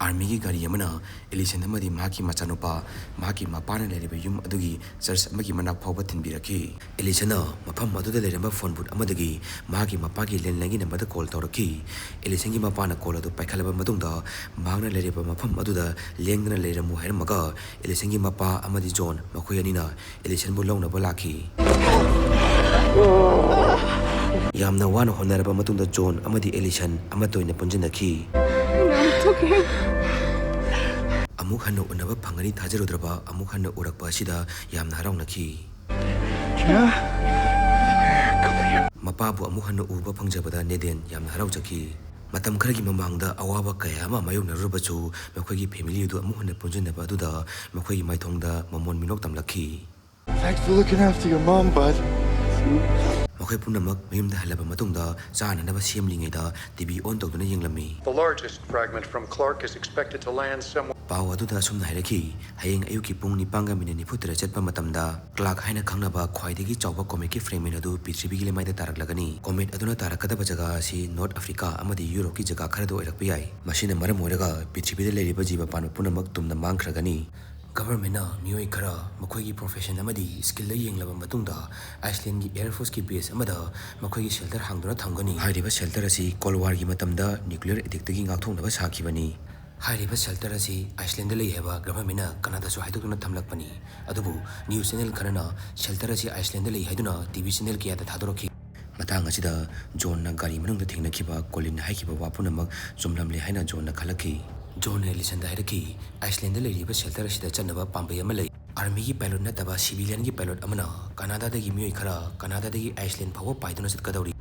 ꯑꯥꯔꯃꯤꯒꯤ ꯒꯥꯔꯤ ꯑꯃꯅ ꯑꯦꯂꯤꯁꯟ ꯑꯃꯗꯤ ꯃꯍꯥꯛꯀꯤ ꯃꯆꯥꯅꯨꯄꯥ ꯃꯍꯥꯛꯀꯤ ꯃꯄꯥꯅ ꯂꯩꯔꯤꯕ ꯌꯨꯝ ꯑꯗꯨꯒꯤ ꯆꯔꯆ ꯑꯃꯒꯤ ꯃꯅꯥꯛ ꯐꯥꯎꯕ ꯊꯤꯟꯕꯤꯔꯛꯈꯤ꯫ ꯑꯦꯂꯤꯁꯟꯅ ꯃꯐꯝ ꯑꯗꯨꯗ ꯂꯩꯔꯝꯕ ꯐꯣꯟ ꯕꯨꯠ ꯑꯃꯗꯒꯤ ꯃꯍꯥꯛꯀꯤ ꯃꯄꯥꯒꯤ ꯂꯦꯟꯂꯥꯏꯟꯒꯤ ꯅꯝꯕꯔꯗ ꯀꯣꯜ ꯇꯧꯔꯛꯈꯤ꯫ ꯑꯦꯂꯤꯁꯟꯒꯤ ꯃꯄꯥꯅ ꯀꯣꯜ ꯑꯗꯨ ꯄꯥꯏꯈꯠꯂꯕ ꯃꯇꯨꯡꯗ ꯃꯍꯥꯛꯅ ꯂꯩꯔꯤꯕ ꯃꯐꯝ ꯑꯗꯨꯗ ꯂꯦꯡꯗꯅ ꯂꯩꯔꯝꯃꯨ ꯍꯥꯏꯔꯝꯃꯒ ꯑꯦꯂꯤꯁꯟꯒꯤ ꯃꯄꯥ ꯑꯃꯗꯤ ꯖꯣꯟ ꯃꯈꯣꯏ ꯑꯅꯤꯅ ꯑꯦꯂꯤꯁꯟꯕꯨ ꯂꯧꯅꯕ ꯂꯥꯛꯈꯤ꯫ ꯌꯥꯝꯅ ꯋꯥꯅ ꯍꯣꯠꯅꯔꯕ ꯃꯇꯨꯡꯗ ꯖꯣꯟ ꯑꯃꯗꯤ ꯑꯦꯂꯤꯁꯟ ꯑꯃꯠꯇ ꯑꯣꯏꯅ ꯄꯨꯟꯁꯤꯟꯅꯈꯤ꯫ ꯑꯃꯨꯛ ꯍꯟꯅ ꯎꯅꯕ ꯐꯪꯒꯅꯤ ꯊꯥꯖꯔꯨꯗ꯭ꯔꯕ ꯑꯃꯨꯛ ꯍꯟꯅ ꯎꯔꯛꯄ ꯑꯁꯤꯗ ꯌꯥꯝꯅ ꯍꯔꯥꯎꯅꯈꯤ꯫ ꯃꯄꯥꯕꯨ ꯑꯃꯨꯛ ꯍꯟꯅ ꯎꯕ ꯐꯪꯖꯕꯗ ꯅꯦꯗꯦꯟ ꯌꯥꯝꯅ ꯍꯔꯥꯎꯖꯈꯤ꯫ ꯃꯇꯝ ꯈꯔꯒꯤ ꯃꯃꯥꯡꯗ ꯑꯋꯥꯕ ꯀꯌꯥ ꯑꯃ ꯃꯥꯌꯣꯛꯅꯔꯨꯔꯕꯁꯨ ꯃꯈꯣꯏꯒꯤ ꯐꯦꯃꯤꯂꯤ ꯑꯗꯨ ꯑꯃꯨꯛ ꯍꯟꯅ ꯄꯨꯟꯁꯤꯟꯅꯕ ꯑꯗꯨꯗ ꯃꯈꯣꯏꯒꯤ ꯃꯥꯏꯊꯣꯡꯗ ꯃꯃꯣꯟ ꯃꯤꯅꯣꯛ ꯇꯝꯂꯛꯈꯤ꯫ Thanks for looking after your mom, bud. ꯃꯈꯣꯏ ꯄꯨꯝꯅꯃꯛ ꯃꯌꯨꯝꯗ ꯍꯜꯂꯕ ꯃꯇꯨꯡꯗ ꯆꯥꯅꯅꯕ ꯁꯦꯝꯂꯤꯉꯩꯗ ꯇꯤꯚꯤ ꯑꯣꯟ ꯇꯧꯗꯨꯅ ꯌꯦꯡꯂꯝꯃꯤ꯫ The largest fragment from Clark is expected to land somewhere. ꯄꯥꯎ ꯑꯗꯨꯗ ꯑꯁꯨꯝꯅ ꯍꯥꯏꯔꯛꯈꯤ, "ꯍꯌꯦꯡ ꯑꯌꯨꯛꯀꯤ ꯄꯨꯡ ꯅꯤꯄꯥꯟꯒ ꯃꯤꯅꯤꯠ ꯅꯤꯐꯨ ꯇꯔꯦꯠ ꯆꯠꯄ ꯃꯇꯝꯗ ꯀ꯭ꯂꯥꯔꯛ ꯍꯥꯏꯅ ꯈꯪꯅꯕ ꯈ꯭ꯋꯥꯏꯗꯒꯤ ꯆꯥꯎꯕ ꯀꯣꯃꯦꯠꯀꯤ ꯐ꯭ꯔꯦꯒꯃꯦꯟ ꯑꯗꯨ ꯄ꯭ꯔꯤꯊꯤꯕꯤꯒꯤ ꯂꯩꯃꯥꯏꯗ ꯇꯥꯔꯛꯂꯒꯅꯤ꯫ ꯀꯣꯃꯦꯠ ꯑꯗꯨꯅ ꯇꯥꯔꯛꯀꯗꯕ ꯖꯒꯥ ꯑꯁꯤ ꯅꯣꯔꯠ ꯑꯐ꯭ꯔꯤꯀꯥ ꯑꯃꯗꯤ ꯌꯨꯔꯣꯞꯀꯤ ꯖꯒꯥ ꯈꯔꯗ ꯑꯣꯏꯔꯛꯄ ꯌꯥꯏ꯫ ꯃꯁꯤꯅ ꯃꯔꯝ ꯑꯣꯏꯔꯒ ꯄ꯭ꯔꯤꯊꯤꯕꯤꯗ ꯂꯩꯔꯤꯕ ꯖꯤꯕ ꯄꯥꯟꯕ ꯄꯨꯝꯅꯃꯛ ꯇꯨꯝꯅ ꯃꯥꯡꯈ꯭ꯔꯒꯅꯤ"꯫ ꯒꯚꯔꯟꯃꯦꯟꯠꯅ ꯃꯤꯑꯣꯏ ꯈꯔ ꯃꯈꯣꯏꯒꯤ ꯄ꯭ꯔꯣꯐꯦꯁꯟ ꯑꯃꯗꯤ ꯁ꯭ꯀꯤꯜꯗ ꯌꯦꯡꯂꯕ ꯃꯇꯨꯡꯗ ꯑꯥꯏꯁꯂꯦꯟꯒꯤ ꯑꯦꯌꯔ ꯐꯣꯔꯁꯀꯤ ꯕꯦꯁ ꯑꯃꯗ ꯃꯈꯣꯏꯒꯤ ꯁꯦꯜꯇꯔ ꯍꯥꯡꯗꯨꯅ ꯊꯝꯒꯅꯤ꯫ ꯍꯥꯏꯔꯤꯕ ꯁꯦꯜꯇꯔ ꯑꯁꯤ ꯀꯣꯜ ꯋꯥꯔꯒꯤ ꯃꯇꯝꯗ ꯅ꯭ꯌꯨꯀ꯭ꯂꯤꯌꯔ ꯑꯦꯇꯦꯛꯇꯒꯤ ꯉꯥꯛꯊꯣꯛꯅꯕ ꯁꯥꯈꯤꯕꯅꯤ꯫ ꯍꯥꯏꯔꯤꯕ ꯁꯦꯜꯇꯔ ꯑꯁꯤ ꯑꯥꯏꯁꯂꯦꯟꯗ ꯂꯩ ꯍꯥꯏꯕ ꯒꯚꯔꯟꯃꯦꯟꯠꯅ ꯀꯅꯥꯗꯁꯨ ꯍꯥꯏꯗꯣꯛꯇꯨꯅ ꯊꯝꯂꯛꯄꯅꯤ꯫ ꯑꯗꯨꯕꯨ ꯅ꯭ꯌꯨꯁ ꯆꯦꯅꯦꯜ ꯈꯔꯅ ꯁꯦꯜꯇꯔ ꯑꯁꯤ ꯑꯥꯏꯁꯂꯦꯟꯗ ꯂꯩ ꯍꯥꯏꯗꯨꯅ ꯇꯤꯚꯤ ꯆꯦꯅꯦꯜ ꯀꯌꯥꯗ ꯊꯥꯗꯣꯔꯛꯈꯤ꯫ ꯃꯇꯥꯡ ꯑꯁꯤꯗ ꯖꯣꯟꯅ ꯒꯥꯔꯤ ꯃꯅꯨꯡꯗ ꯊꯦꯡꯅꯈꯤꯕ ꯀꯣꯂꯤꯟꯅ ꯍꯥꯏꯈꯤꯕ ꯋꯥ ꯄꯨꯝꯅꯃꯛ ꯆꯨꯝꯂꯝꯂꯦ ꯍꯥꯏꯅ ꯖꯣꯟꯅ ꯈꯜꯂꯛꯈꯤ꯫ ꯖꯣꯟꯅ ꯑꯦꯂꯤꯁꯟꯗ ꯍꯥꯏꯔꯛꯈꯤ, "ꯑꯥꯏꯁꯂꯦꯟꯗ ꯂꯩꯔꯤꯕ ꯁꯦꯜꯇꯔ ꯑꯁꯤꯗ ꯆꯠꯅꯕ ꯄꯥꯝꯕꯩ ꯑꯃ ꯂꯩ꯫ ꯑꯥꯔꯃꯤꯒꯤ ꯄꯥꯏꯂꯣꯠ ꯅꯠꯇꯕ ꯁꯤꯚꯤꯂꯤꯌꯟꯒꯤ ꯄꯥꯏꯂꯣꯠ ꯑꯃꯅ ꯀꯅꯥꯗꯥꯗꯒꯤ ꯃꯤꯑꯣꯏ ꯈꯔ ꯀꯅꯥꯗꯥꯗꯒꯤ ꯑꯥꯏꯁꯂꯦꯟ ꯐꯥꯎꯕ ꯄꯥꯏꯗꯨꯅ ꯆꯠꯀꯗꯧꯔꯤ"꯫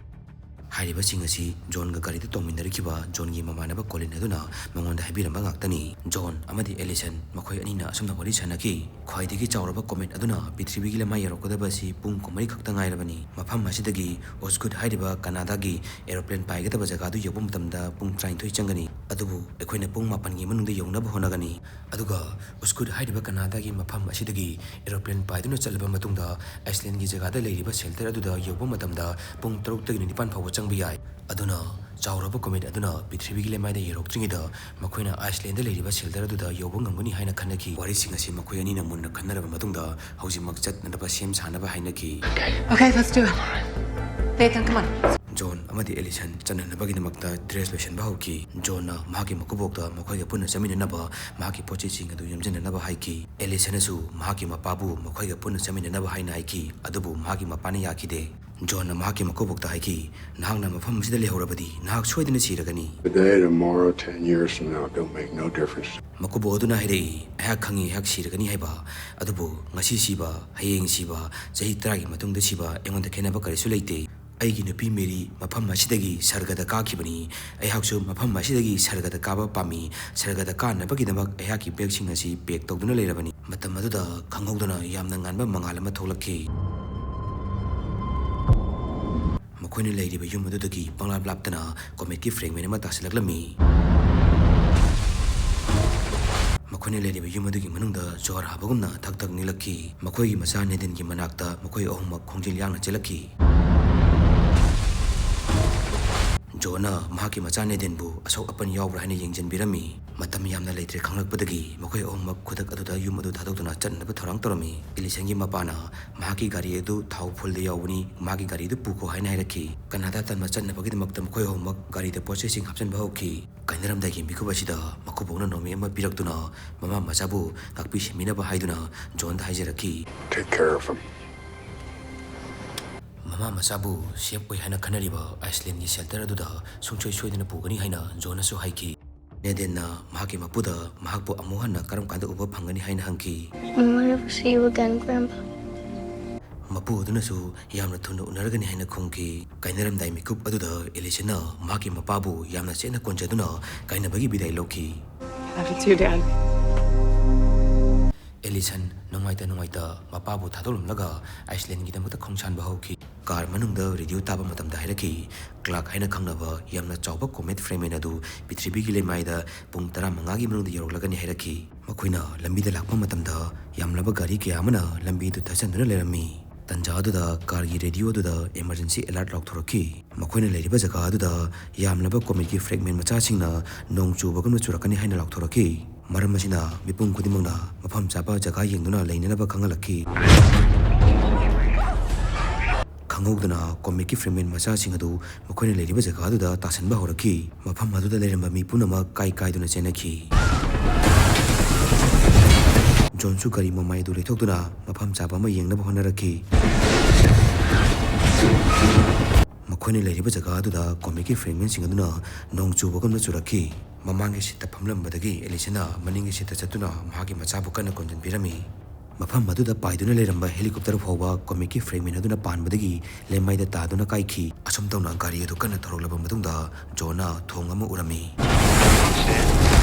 ꯍꯥꯏꯔꯤꯕꯁꯤꯡ ꯑꯁꯤ ꯖꯣꯟꯒ ꯒꯥꯔꯤꯗ ꯇꯣꯡꯃꯤꯟꯅꯔꯛꯈꯤꯕ ꯖꯣꯟꯒꯤ ꯃꯃꯥꯟꯅꯕ ꯀꯣꯂꯤꯟ ꯑꯗꯨꯅ ꯃꯉꯣꯟꯗ ꯍꯥꯏꯕꯤꯔꯝꯕ ꯉꯥꯛꯇꯅꯤ꯫ ꯖꯣꯟ ꯑꯃꯗꯤ ꯑꯦꯂꯤꯁꯟ ꯃꯈꯣꯏ ꯑꯅꯤꯅ ꯑꯁꯨꯝꯅ ꯋꯥꯔꯤ ꯁꯥꯟꯅꯈꯤ꯫ ꯈ꯭ꯋꯥꯏꯗꯒꯤ ꯆꯥꯎꯔꯕ ꯀꯣꯃꯦꯠ ꯑꯗꯨꯅ ꯄ꯭ꯔꯤꯊꯤꯕꯤꯒꯤ ꯂꯩꯃꯥꯏ ꯌꯧꯔꯛꯀꯗꯕ ꯑꯁꯤ ꯄꯨꯡ ꯀꯨꯟꯃꯔꯤ ꯈꯛꯇ ꯉꯥꯏꯔꯕꯅꯤ꯫ ꯃꯐꯝ ꯑꯁꯤꯗꯒꯤ ꯑꯣꯁꯒꯨꯠ ꯍꯥꯏꯔꯤꯕ ꯀꯅꯥꯗꯥꯒꯤ ꯑꯦꯔꯣꯄ꯭ꯂꯦꯟ ꯄꯥꯏꯒꯗꯕ ꯖꯒꯥꯗꯨ ꯌꯧꯕ ꯃꯇꯝꯗ ꯄꯨꯡ ꯇꯔꯥꯅꯤꯊꯣꯏ ꯆꯪꯒꯅꯤ꯫ ꯑꯗꯨꯕꯨ ꯑꯩꯈꯣꯏꯅ ꯄꯨꯡ ꯃꯥꯄꯟꯒꯤ ꯃꯅꯨꯡꯗ ꯌꯧꯅꯕ ꯍꯣꯠꯅꯒꯅꯤ꯫ ꯑꯗꯨꯒ ꯎꯁꯀꯨꯠ ꯍꯥꯏꯔꯤꯕ ꯀꯅꯥꯗꯥꯒꯤ ꯃꯐꯝ ꯑꯁꯤꯗꯒꯤ ꯑꯦꯔꯣꯄ꯭ꯂꯦꯟ ꯄꯥꯏꯗꯨꯅ ꯆꯠꯂꯕ ꯃꯇꯨꯡꯗ ꯑꯥꯏꯁꯂꯦꯟꯒꯤ ꯖꯒꯥꯗ ꯂꯩꯔꯤꯕ ꯁꯦꯜꯇꯔ ꯑꯗꯨꯗ ꯌꯧꯕ ꯃꯇꯝꯗ ꯄꯨꯡ ꯇꯔꯨꯛꯇꯒꯤꯅ ꯅꯤꯄꯥꯟ ꯐꯥꯎꯕ ꯆꯪꯕ ꯌꯥꯏ꯫ ꯑꯗꯨꯅ ꯆꯥꯎꯔꯕ ꯀꯣꯃꯦꯠ ꯑꯗꯨꯅ ꯄ꯭ꯔꯤꯊꯤꯕꯤꯒꯤ ꯂꯩꯃꯥꯏꯗ ꯌꯧꯔꯛꯇ꯭ꯔꯤꯉꯩꯗ ꯃꯈꯣꯏꯅ ꯑꯥꯏꯁꯂꯦꯟꯗ ꯂꯩꯔꯤꯕ ꯁꯦꯜꯇꯔ ꯑꯗꯨꯗ ꯌꯧꯕ ꯉꯝꯒꯅꯤ ꯍꯥꯏꯅ ꯈꯟꯅꯈꯤ꯫ ꯋꯥꯔꯤꯁꯤꯡ ꯑꯁꯤ ꯃꯈꯣꯏ ꯑꯅꯤꯅ ꯃꯨꯟꯅ ꯈꯟꯅꯔꯕ ꯃꯇꯨꯡꯗ ꯍꯧꯖꯤꯛꯃꯛ ꯆꯠꯅꯅꯕ ꯁꯦꯝ ꯁꯥꯅꯕ ꯍꯥꯏꯅꯈꯤ꯫ Okay, let's do it. Nathan, come on. John ꯑꯃꯗꯤ ꯑꯦꯂꯤꯁꯟ ꯆꯠꯅꯅꯕꯒꯤꯗꯃꯛꯇ ꯗ꯭ꯔꯦꯁ ꯂꯣꯏꯁꯤꯟꯕ ꯍꯧꯈꯤ꯫ ꯖꯣꯟꯅ ꯃꯍꯥꯛꯀꯤ ꯃꯀꯨꯕꯣꯛꯇ ꯃꯈꯣꯏꯒ ꯄꯨꯟꯅ ꯆꯠꯃꯤꯟꯅꯅꯕ ꯃꯍꯥꯛꯀꯤ ꯄꯣꯠꯆꯩꯁꯤꯡ ꯑꯗꯨ ꯌꯣꯝꯁꯤꯟꯅꯅꯕ ꯍꯥꯏꯈꯤ꯫ ꯑꯦꯂꯤꯁꯟꯅꯁꯨ ꯃꯍꯥꯛꯀꯤ ꯃꯄꯥꯕꯨ ꯃꯈꯣꯏꯒ ꯄꯨꯟꯅ ꯆꯠꯃꯤꯟꯅꯅꯕ ꯍꯥꯏꯅ ꯍꯥꯏꯈꯤ, ꯑꯗꯨꯕꯨ ꯃꯍꯥꯛꯀꯤ ꯃꯄꯥꯅ ꯌꯥꯈꯤꯗꯦ꯫ ꯖꯣꯟꯅ ꯃꯍꯥꯛꯀꯤ ꯃꯀꯨꯕꯣꯛꯇ ꯍꯥꯏꯈꯤ, "ꯅꯍꯥꯛꯅ ꯃꯐꯝ ꯑꯁꯤꯗ ꯂꯩꯍꯧꯔꯕꯗꯤ ꯅꯍꯥꯛ ꯁꯣꯏꯗꯅ ꯁꯤꯔꯒꯅꯤ꯫" Today, tomorrow, ten years from now, it don't make no difference. ꯃꯀꯨꯕꯣꯛ ꯑꯗꯨꯅ ꯍꯥꯏꯔꯛꯏ, "ꯑꯩꯍꯥꯛ ꯈꯪꯏ ꯑꯩꯍꯥꯛ ꯁꯤꯔꯒꯅꯤ ꯍꯥꯏꯕ, ꯑꯗꯨꯕꯨ ꯉꯁꯤ ꯁꯤꯕ, ꯍꯌꯦꯡ ꯁꯤꯕ, ꯆꯍꯤ ꯇꯔꯥꯒꯤ ꯃꯇꯨꯡꯗ ꯁꯤꯕ ꯑꯩꯉꯣꯟꯗ ꯈꯦꯠꯅꯕ ꯀꯔꯤꯁꯨ ꯂꯩꯇꯦ꯫ ꯑꯩꯒꯤ ꯅꯨꯄꯤ ꯃꯦꯔꯤ ꯃꯐꯝ ꯑꯁꯤꯗꯒꯤ ꯁꯔꯒꯗ ꯀꯥꯈꯤꯕꯅꯤ꯫ ꯑꯩꯍꯥꯛꯁꯨ ꯃꯐꯝ ꯑꯁꯤꯗꯒꯤ ꯁꯔꯒꯗ ꯀꯥꯕ ꯄꯥꯝꯃꯤ꯫ ꯁꯔꯒꯗ ꯀꯥꯅꯕꯒꯤꯗꯃꯛ ꯑꯩꯍꯥꯛꯀꯤ ꯕꯦꯒꯁꯤꯡ ꯑꯁꯤ ꯄꯦꯛ ꯇꯧꯗꯨꯅ ꯂꯩꯔꯕꯅꯤ꯫" ꯃꯇꯝ ꯑꯗꯨꯗ ꯈꯪꯍꯧꯗꯅ ꯌꯥꯝꯅ ꯉꯥꯟꯕ ꯃꯉꯥꯜ ꯑꯃ ꯊꯣꯛꯂꯛꯈꯤ꯫ ꯃꯈꯣꯏꯅ ꯂꯩꯔꯤꯕ ꯌꯨꯝ ꯑꯗꯨꯗꯒꯤ ꯄꯪꯂꯥꯞ ꯂꯥꯞꯇꯅ ꯀꯣꯃꯦꯠꯀꯤ ꯐ꯭ꯔꯦꯒꯃꯦꯟ ꯑꯃ ꯇꯥꯁꯤꯜꯂꯛꯂꯝꯃꯤ꯫ ꯃꯈꯣꯏꯅ ꯂꯩꯔꯤꯕ ꯌꯨꯝ ꯑꯗꯨꯒꯤ ꯃꯅꯨꯡꯗ ꯖꯣꯍꯔ ꯍꯥꯕꯒꯨꯝꯅ ꯊꯛ ꯊꯛ ꯅꯤꯛꯂꯛꯈꯤ꯫ ꯃꯈꯣꯏꯒꯤ ꯃꯆꯥ ꯅꯦꯗꯤꯟꯒꯤ ꯃꯅꯥꯛꯇ ꯃꯈꯣꯏ ꯑꯍꯨꯝꯃꯛ ꯈꯣꯡꯖꯦꯜ ꯌꯥꯡꯅ ꯆꯦꯜꯂꯛꯈꯤ꯫ ꯖꯣꯅ ꯃꯍꯥꯛꯀꯤ ꯃꯆꯥ ꯅꯦꯗꯤꯟꯕꯨ ꯑꯁꯣꯛ ꯑꯄꯟ ꯌꯥꯎꯕ꯭ꯔꯥ ꯍꯥꯏꯅ ꯌꯦꯡꯁꯤꯟꯕꯤꯔꯝꯃꯤ꯫ ꯃꯇꯝ ꯌꯥꯝꯅ ꯂꯩꯇ꯭ꯔꯦ ꯈꯪꯂꯛꯄꯗꯒꯤ ꯃꯈꯣꯏ ꯑꯍꯨꯝꯃꯛ ꯈꯨꯗꯛ ꯑꯗꯨꯗ ꯌꯨꯝ ꯑꯗꯨ ꯊꯥꯗꯣꯛꯇꯨꯅ ꯆꯠꯅꯕ ꯊꯧꯔꯥꯡ ꯇꯧꯔꯝꯃꯤ꯫ ꯑꯦꯂꯤꯁꯟꯒꯤ ꯃꯄꯥꯅ ꯃꯍꯥꯛꯀꯤ ꯒꯥꯔꯤ ꯑꯗꯨ ꯊꯥꯎ ꯐꯨꯜꯗ ꯌꯥꯎꯕꯅꯤ, ꯃꯥꯒꯤ ꯒꯥꯔꯤꯗꯨ ꯄꯨꯈꯣ ꯍꯥꯏꯅ ꯍꯥꯏꯔꯛꯈꯤ꯫ ꯀꯅꯥꯗꯥ ꯇꯝꯅ ꯆꯠꯅꯕꯒꯤꯗꯃꯛꯇ ꯃꯈꯣꯏ ꯑꯍꯨꯝꯃꯛ ꯒꯥꯔꯤꯗ ꯄꯣꯠ ꯆꯩꯁꯤꯡ ꯍꯥꯞꯆꯤꯟꯕ ꯍꯧꯈꯤ꯫ ꯀꯥꯏꯅꯔꯝꯗꯥꯏꯒꯤ ꯃꯤꯀꯨꯞ ꯑꯁꯤꯗ ꯃꯀꯨꯕꯣꯛꯅ ꯅꯣꯃꯤ ꯑꯃ ꯄꯤꯔꯛꯇꯨꯅ ꯃꯃꯥ ꯃꯆꯥꯕꯨ ꯉꯥꯛꯄꯤ ꯁꯦꯟꯕꯤꯅꯕ ꯍꯥꯏꯗꯨꯅ ꯖꯣꯟꯗ ꯍꯥꯏꯖꯔꯛꯈꯤ꯫ Take care of him. ꯃꯃꯥ ꯃꯆꯥꯕꯨ ꯁꯦꯐ ꯑꯣꯏ ꯍꯥꯏꯅ ꯈꯟꯅꯔꯤꯕ ꯑꯥꯏꯁꯂꯦꯟꯒꯤ ꯁꯦꯜꯇꯔ ꯑꯗꯨꯗ ꯁꯨꯡꯁꯣꯏ ꯁꯣꯏꯗꯅ ꯄꯨꯒꯅꯤ ꯍꯥꯏꯅ ꯖꯣꯟꯅꯁꯨ ꯍꯥꯏꯈꯤ꯫ ꯅꯦꯗꯦꯟꯅ ꯃꯍꯥꯛꯀꯤ ꯃꯄꯨꯗ ꯃꯍꯥꯛꯄꯨ ꯑꯃꯨꯛ ꯍꯟꯅ ꯀꯔꯝ ꯀꯥꯟꯗ ꯎꯕ ꯐꯪꯒꯅꯤ ꯍꯥꯏꯅ ꯍꯪꯈꯤ꯫ When will I ever see you again, Grandpa? ꯃꯄꯨ ꯑꯗꯨꯅꯁꯨ ꯌꯥꯝꯅ ꯊꯨꯅ ꯎꯅꯔꯒꯅꯤ ꯍꯥꯏꯅ ꯈꯨꯝꯈꯤ꯫ ꯀꯥꯏꯅꯔꯝꯗꯥꯏ ꯃꯤꯀꯨꯞ ꯑꯗꯨꯗ ꯑꯦꯂꯤꯁꯟꯅ ꯃꯍꯥꯛꯀꯤ ꯃꯄꯥꯕꯨ ꯌꯥꯝꯅ ꯆꯦꯠꯅ ꯀꯣꯟꯖꯗꯨꯅ ꯀꯥꯏꯅꯕꯒꯤ ꯕꯤꯗꯥꯏ ꯂꯧꯈꯤ꯫ Love you too, Dad. ꯑꯦꯂꯤꯁꯟ ꯅꯨꯡꯉꯥꯏꯇ ꯅꯨꯡꯉꯥꯏꯇ ꯃꯄꯥꯕꯨ ꯊꯥꯗꯣꯛꯂꯝꯂꯒ ꯑꯥꯏꯁꯂꯦꯟꯒꯤꯗꯃꯛꯇ ꯈꯣꯡꯁꯥꯟꯕ ꯍꯧꯈꯤ꯫ ꯀꯥꯔ ꯃꯅꯨꯡꯗ ꯔꯦꯗꯤꯑꯣ ꯇꯥꯕ ꯃꯇꯝꯗ ꯍꯥꯏꯔꯛꯈꯤ, ꯀ꯭ꯂꯥꯔꯛ ꯍꯥꯏꯅ ꯈꯪꯅꯕ ꯌꯥꯝꯅ ꯆꯥꯎꯕ ꯀꯣꯃꯦꯠ ꯐ꯭ꯔꯦꯒꯃꯦꯟ ꯑꯗꯨ ꯄ꯭ꯔꯤꯊꯤꯕꯤꯒꯤ ꯂꯩꯃꯥꯏꯗ ꯄꯨꯡ ꯇꯔꯥꯃꯉꯥꯒꯤ ꯃꯅꯨꯡꯗ ꯌꯧꯔꯛꯂꯒꯅꯤ ꯍꯥꯏꯔꯛꯈꯤ꯫ ꯃꯈꯣꯏꯅ ꯂꯝꯕꯤꯗ ꯂꯥꯛꯄ ꯃꯇꯝꯗ ꯌꯥꯝꯂꯕ ꯒꯥꯔꯤ ꯀꯌꯥ ꯑꯃꯅ ꯂꯝꯕꯤꯗꯨ ꯊꯠꯆꯟꯗꯨꯅ ꯂꯩꯔꯝꯃꯤ꯫ ꯇꯟꯖꯥ ꯑꯗꯨꯗ ꯀꯥꯔꯒꯤ ꯔꯦꯗꯤꯑꯣ ꯑꯗꯨꯗ ꯏꯃꯔꯖꯦꯟꯁꯤ ꯑꯦꯂꯥꯔꯠ ꯂꯥꯎꯊꯣꯔꯛꯈꯤ꯫ ꯃꯈꯣꯏꯅ ꯂꯩꯔꯤꯕ ꯖꯒꯥ ꯑꯗꯨꯗ ꯌꯥꯝꯂꯕ ꯀꯣꯃꯦꯠꯀꯤ ꯐ꯭ꯔꯦꯒꯃꯦꯟ ꯃꯆꯥꯁꯤꯡꯅ ꯅꯣꯡ ꯆꯨꯕꯒꯨꯝꯅ ꯆꯨꯔꯛꯀꯅꯤ ꯍꯥꯏꯅ ꯂꯥꯎꯊꯣꯔꯛꯈꯤ꯫ ꯃꯔꯝ ꯑꯁꯤꯅ ꯃꯤꯄꯨꯝ ꯈꯨꯗꯤꯡꯃꯛꯅ ꯃꯐꯝ ꯆꯥꯕ ꯖꯒꯥ ꯌꯦꯡꯗꯨꯅ ꯂꯩꯅꯅꯕ ꯈꯪꯍꯜꯂꯛꯈꯤ꯫ ꯈꯪꯍꯧꯗꯅ ꯀꯣꯃꯦꯠꯀꯤ ꯐ꯭ꯔꯦꯒꯃꯦꯟ ꯃꯆꯥꯁꯤꯡ ꯑꯗꯨ ꯃꯈꯣꯏꯅ ꯂꯩꯔꯤꯕ ꯖꯒꯥ ꯑꯗꯨꯗ ꯇꯥꯁꯟꯕ ꯍꯧꯔꯛꯈꯤ꯫ ꯃꯐꯝ ꯑꯗꯨꯗ ꯂꯩꯔꯝꯕ ꯃꯤ ꯄꯨꯝꯅꯃꯛ ꯀꯥꯏ ꯀꯥꯏꯗꯨꯅ ꯆꯦꯟꯅꯈꯤ꯫ ꯖꯣꯟꯁꯨ ꯒꯥꯔꯤ ꯃꯃꯥꯏ ꯑꯗꯨ ꯂꯩꯊꯣꯛꯇꯨꯅ ꯃꯐꯝ ꯆꯥꯕ ꯑꯃ ꯌꯦꯡꯅꯕ ꯍꯣꯠꯅꯔꯛꯈꯤ꯫ ꯃꯈꯣꯏꯅ ꯂꯩꯔꯤꯕ ꯖꯒꯥ ꯑꯗꯨꯗ ꯀꯣꯃꯦꯠꯀꯤ ꯐ꯭ꯔꯦꯒꯃꯦꯟꯁꯤꯡ ꯑꯗꯨꯅ ꯅꯣꯡ ꯆꯨꯕꯒꯨꯝꯅ ꯆꯨꯔꯛꯈꯤ꯫ ꯃꯃꯥꯡꯒꯤ ꯁꯤꯠꯇ ꯐꯝꯂꯝꯕꯗꯒꯤ ꯑꯦꯂꯤꯁꯟꯅ ꯃꯅꯤꯡꯒꯤ ꯁꯤꯠꯇ ꯆꯠꯇꯨꯅ ꯃꯍꯥꯛꯀꯤ ꯃꯆꯥꯕꯨ ꯀꯟꯅ ꯀꯣꯟꯖꯟꯕꯤꯔꯝꯃꯤ꯫ ꯃꯐꯝ ꯑꯗꯨꯗ ꯄꯥꯏꯗꯨꯅ ꯂꯩꯔꯝꯕ ꯍꯦꯂꯤꯀꯣꯞꯇꯔ ꯐꯥꯎꯕ ꯀꯣꯃꯦꯠꯀꯤ ꯐ꯭ꯔꯦꯒꯃꯦꯟ ꯑꯗꯨꯅ ꯄꯥꯟꯕꯗꯒꯤ ꯂꯩꯃꯥꯏꯗ ꯇꯥꯗꯨꯅ ꯀꯥꯏꯈꯤ꯫ ꯑꯁꯨꯝ ꯇꯧꯅ ꯒꯥꯔꯤ ꯑꯗꯨ ꯀꯟꯅ ꯊꯧꯔꯛꯂꯕ ꯃꯇꯨꯡꯗ ꯖꯣꯟꯅ ꯊꯣꯡ ꯑꯃ ꯎꯔꯝꯃꯤ꯫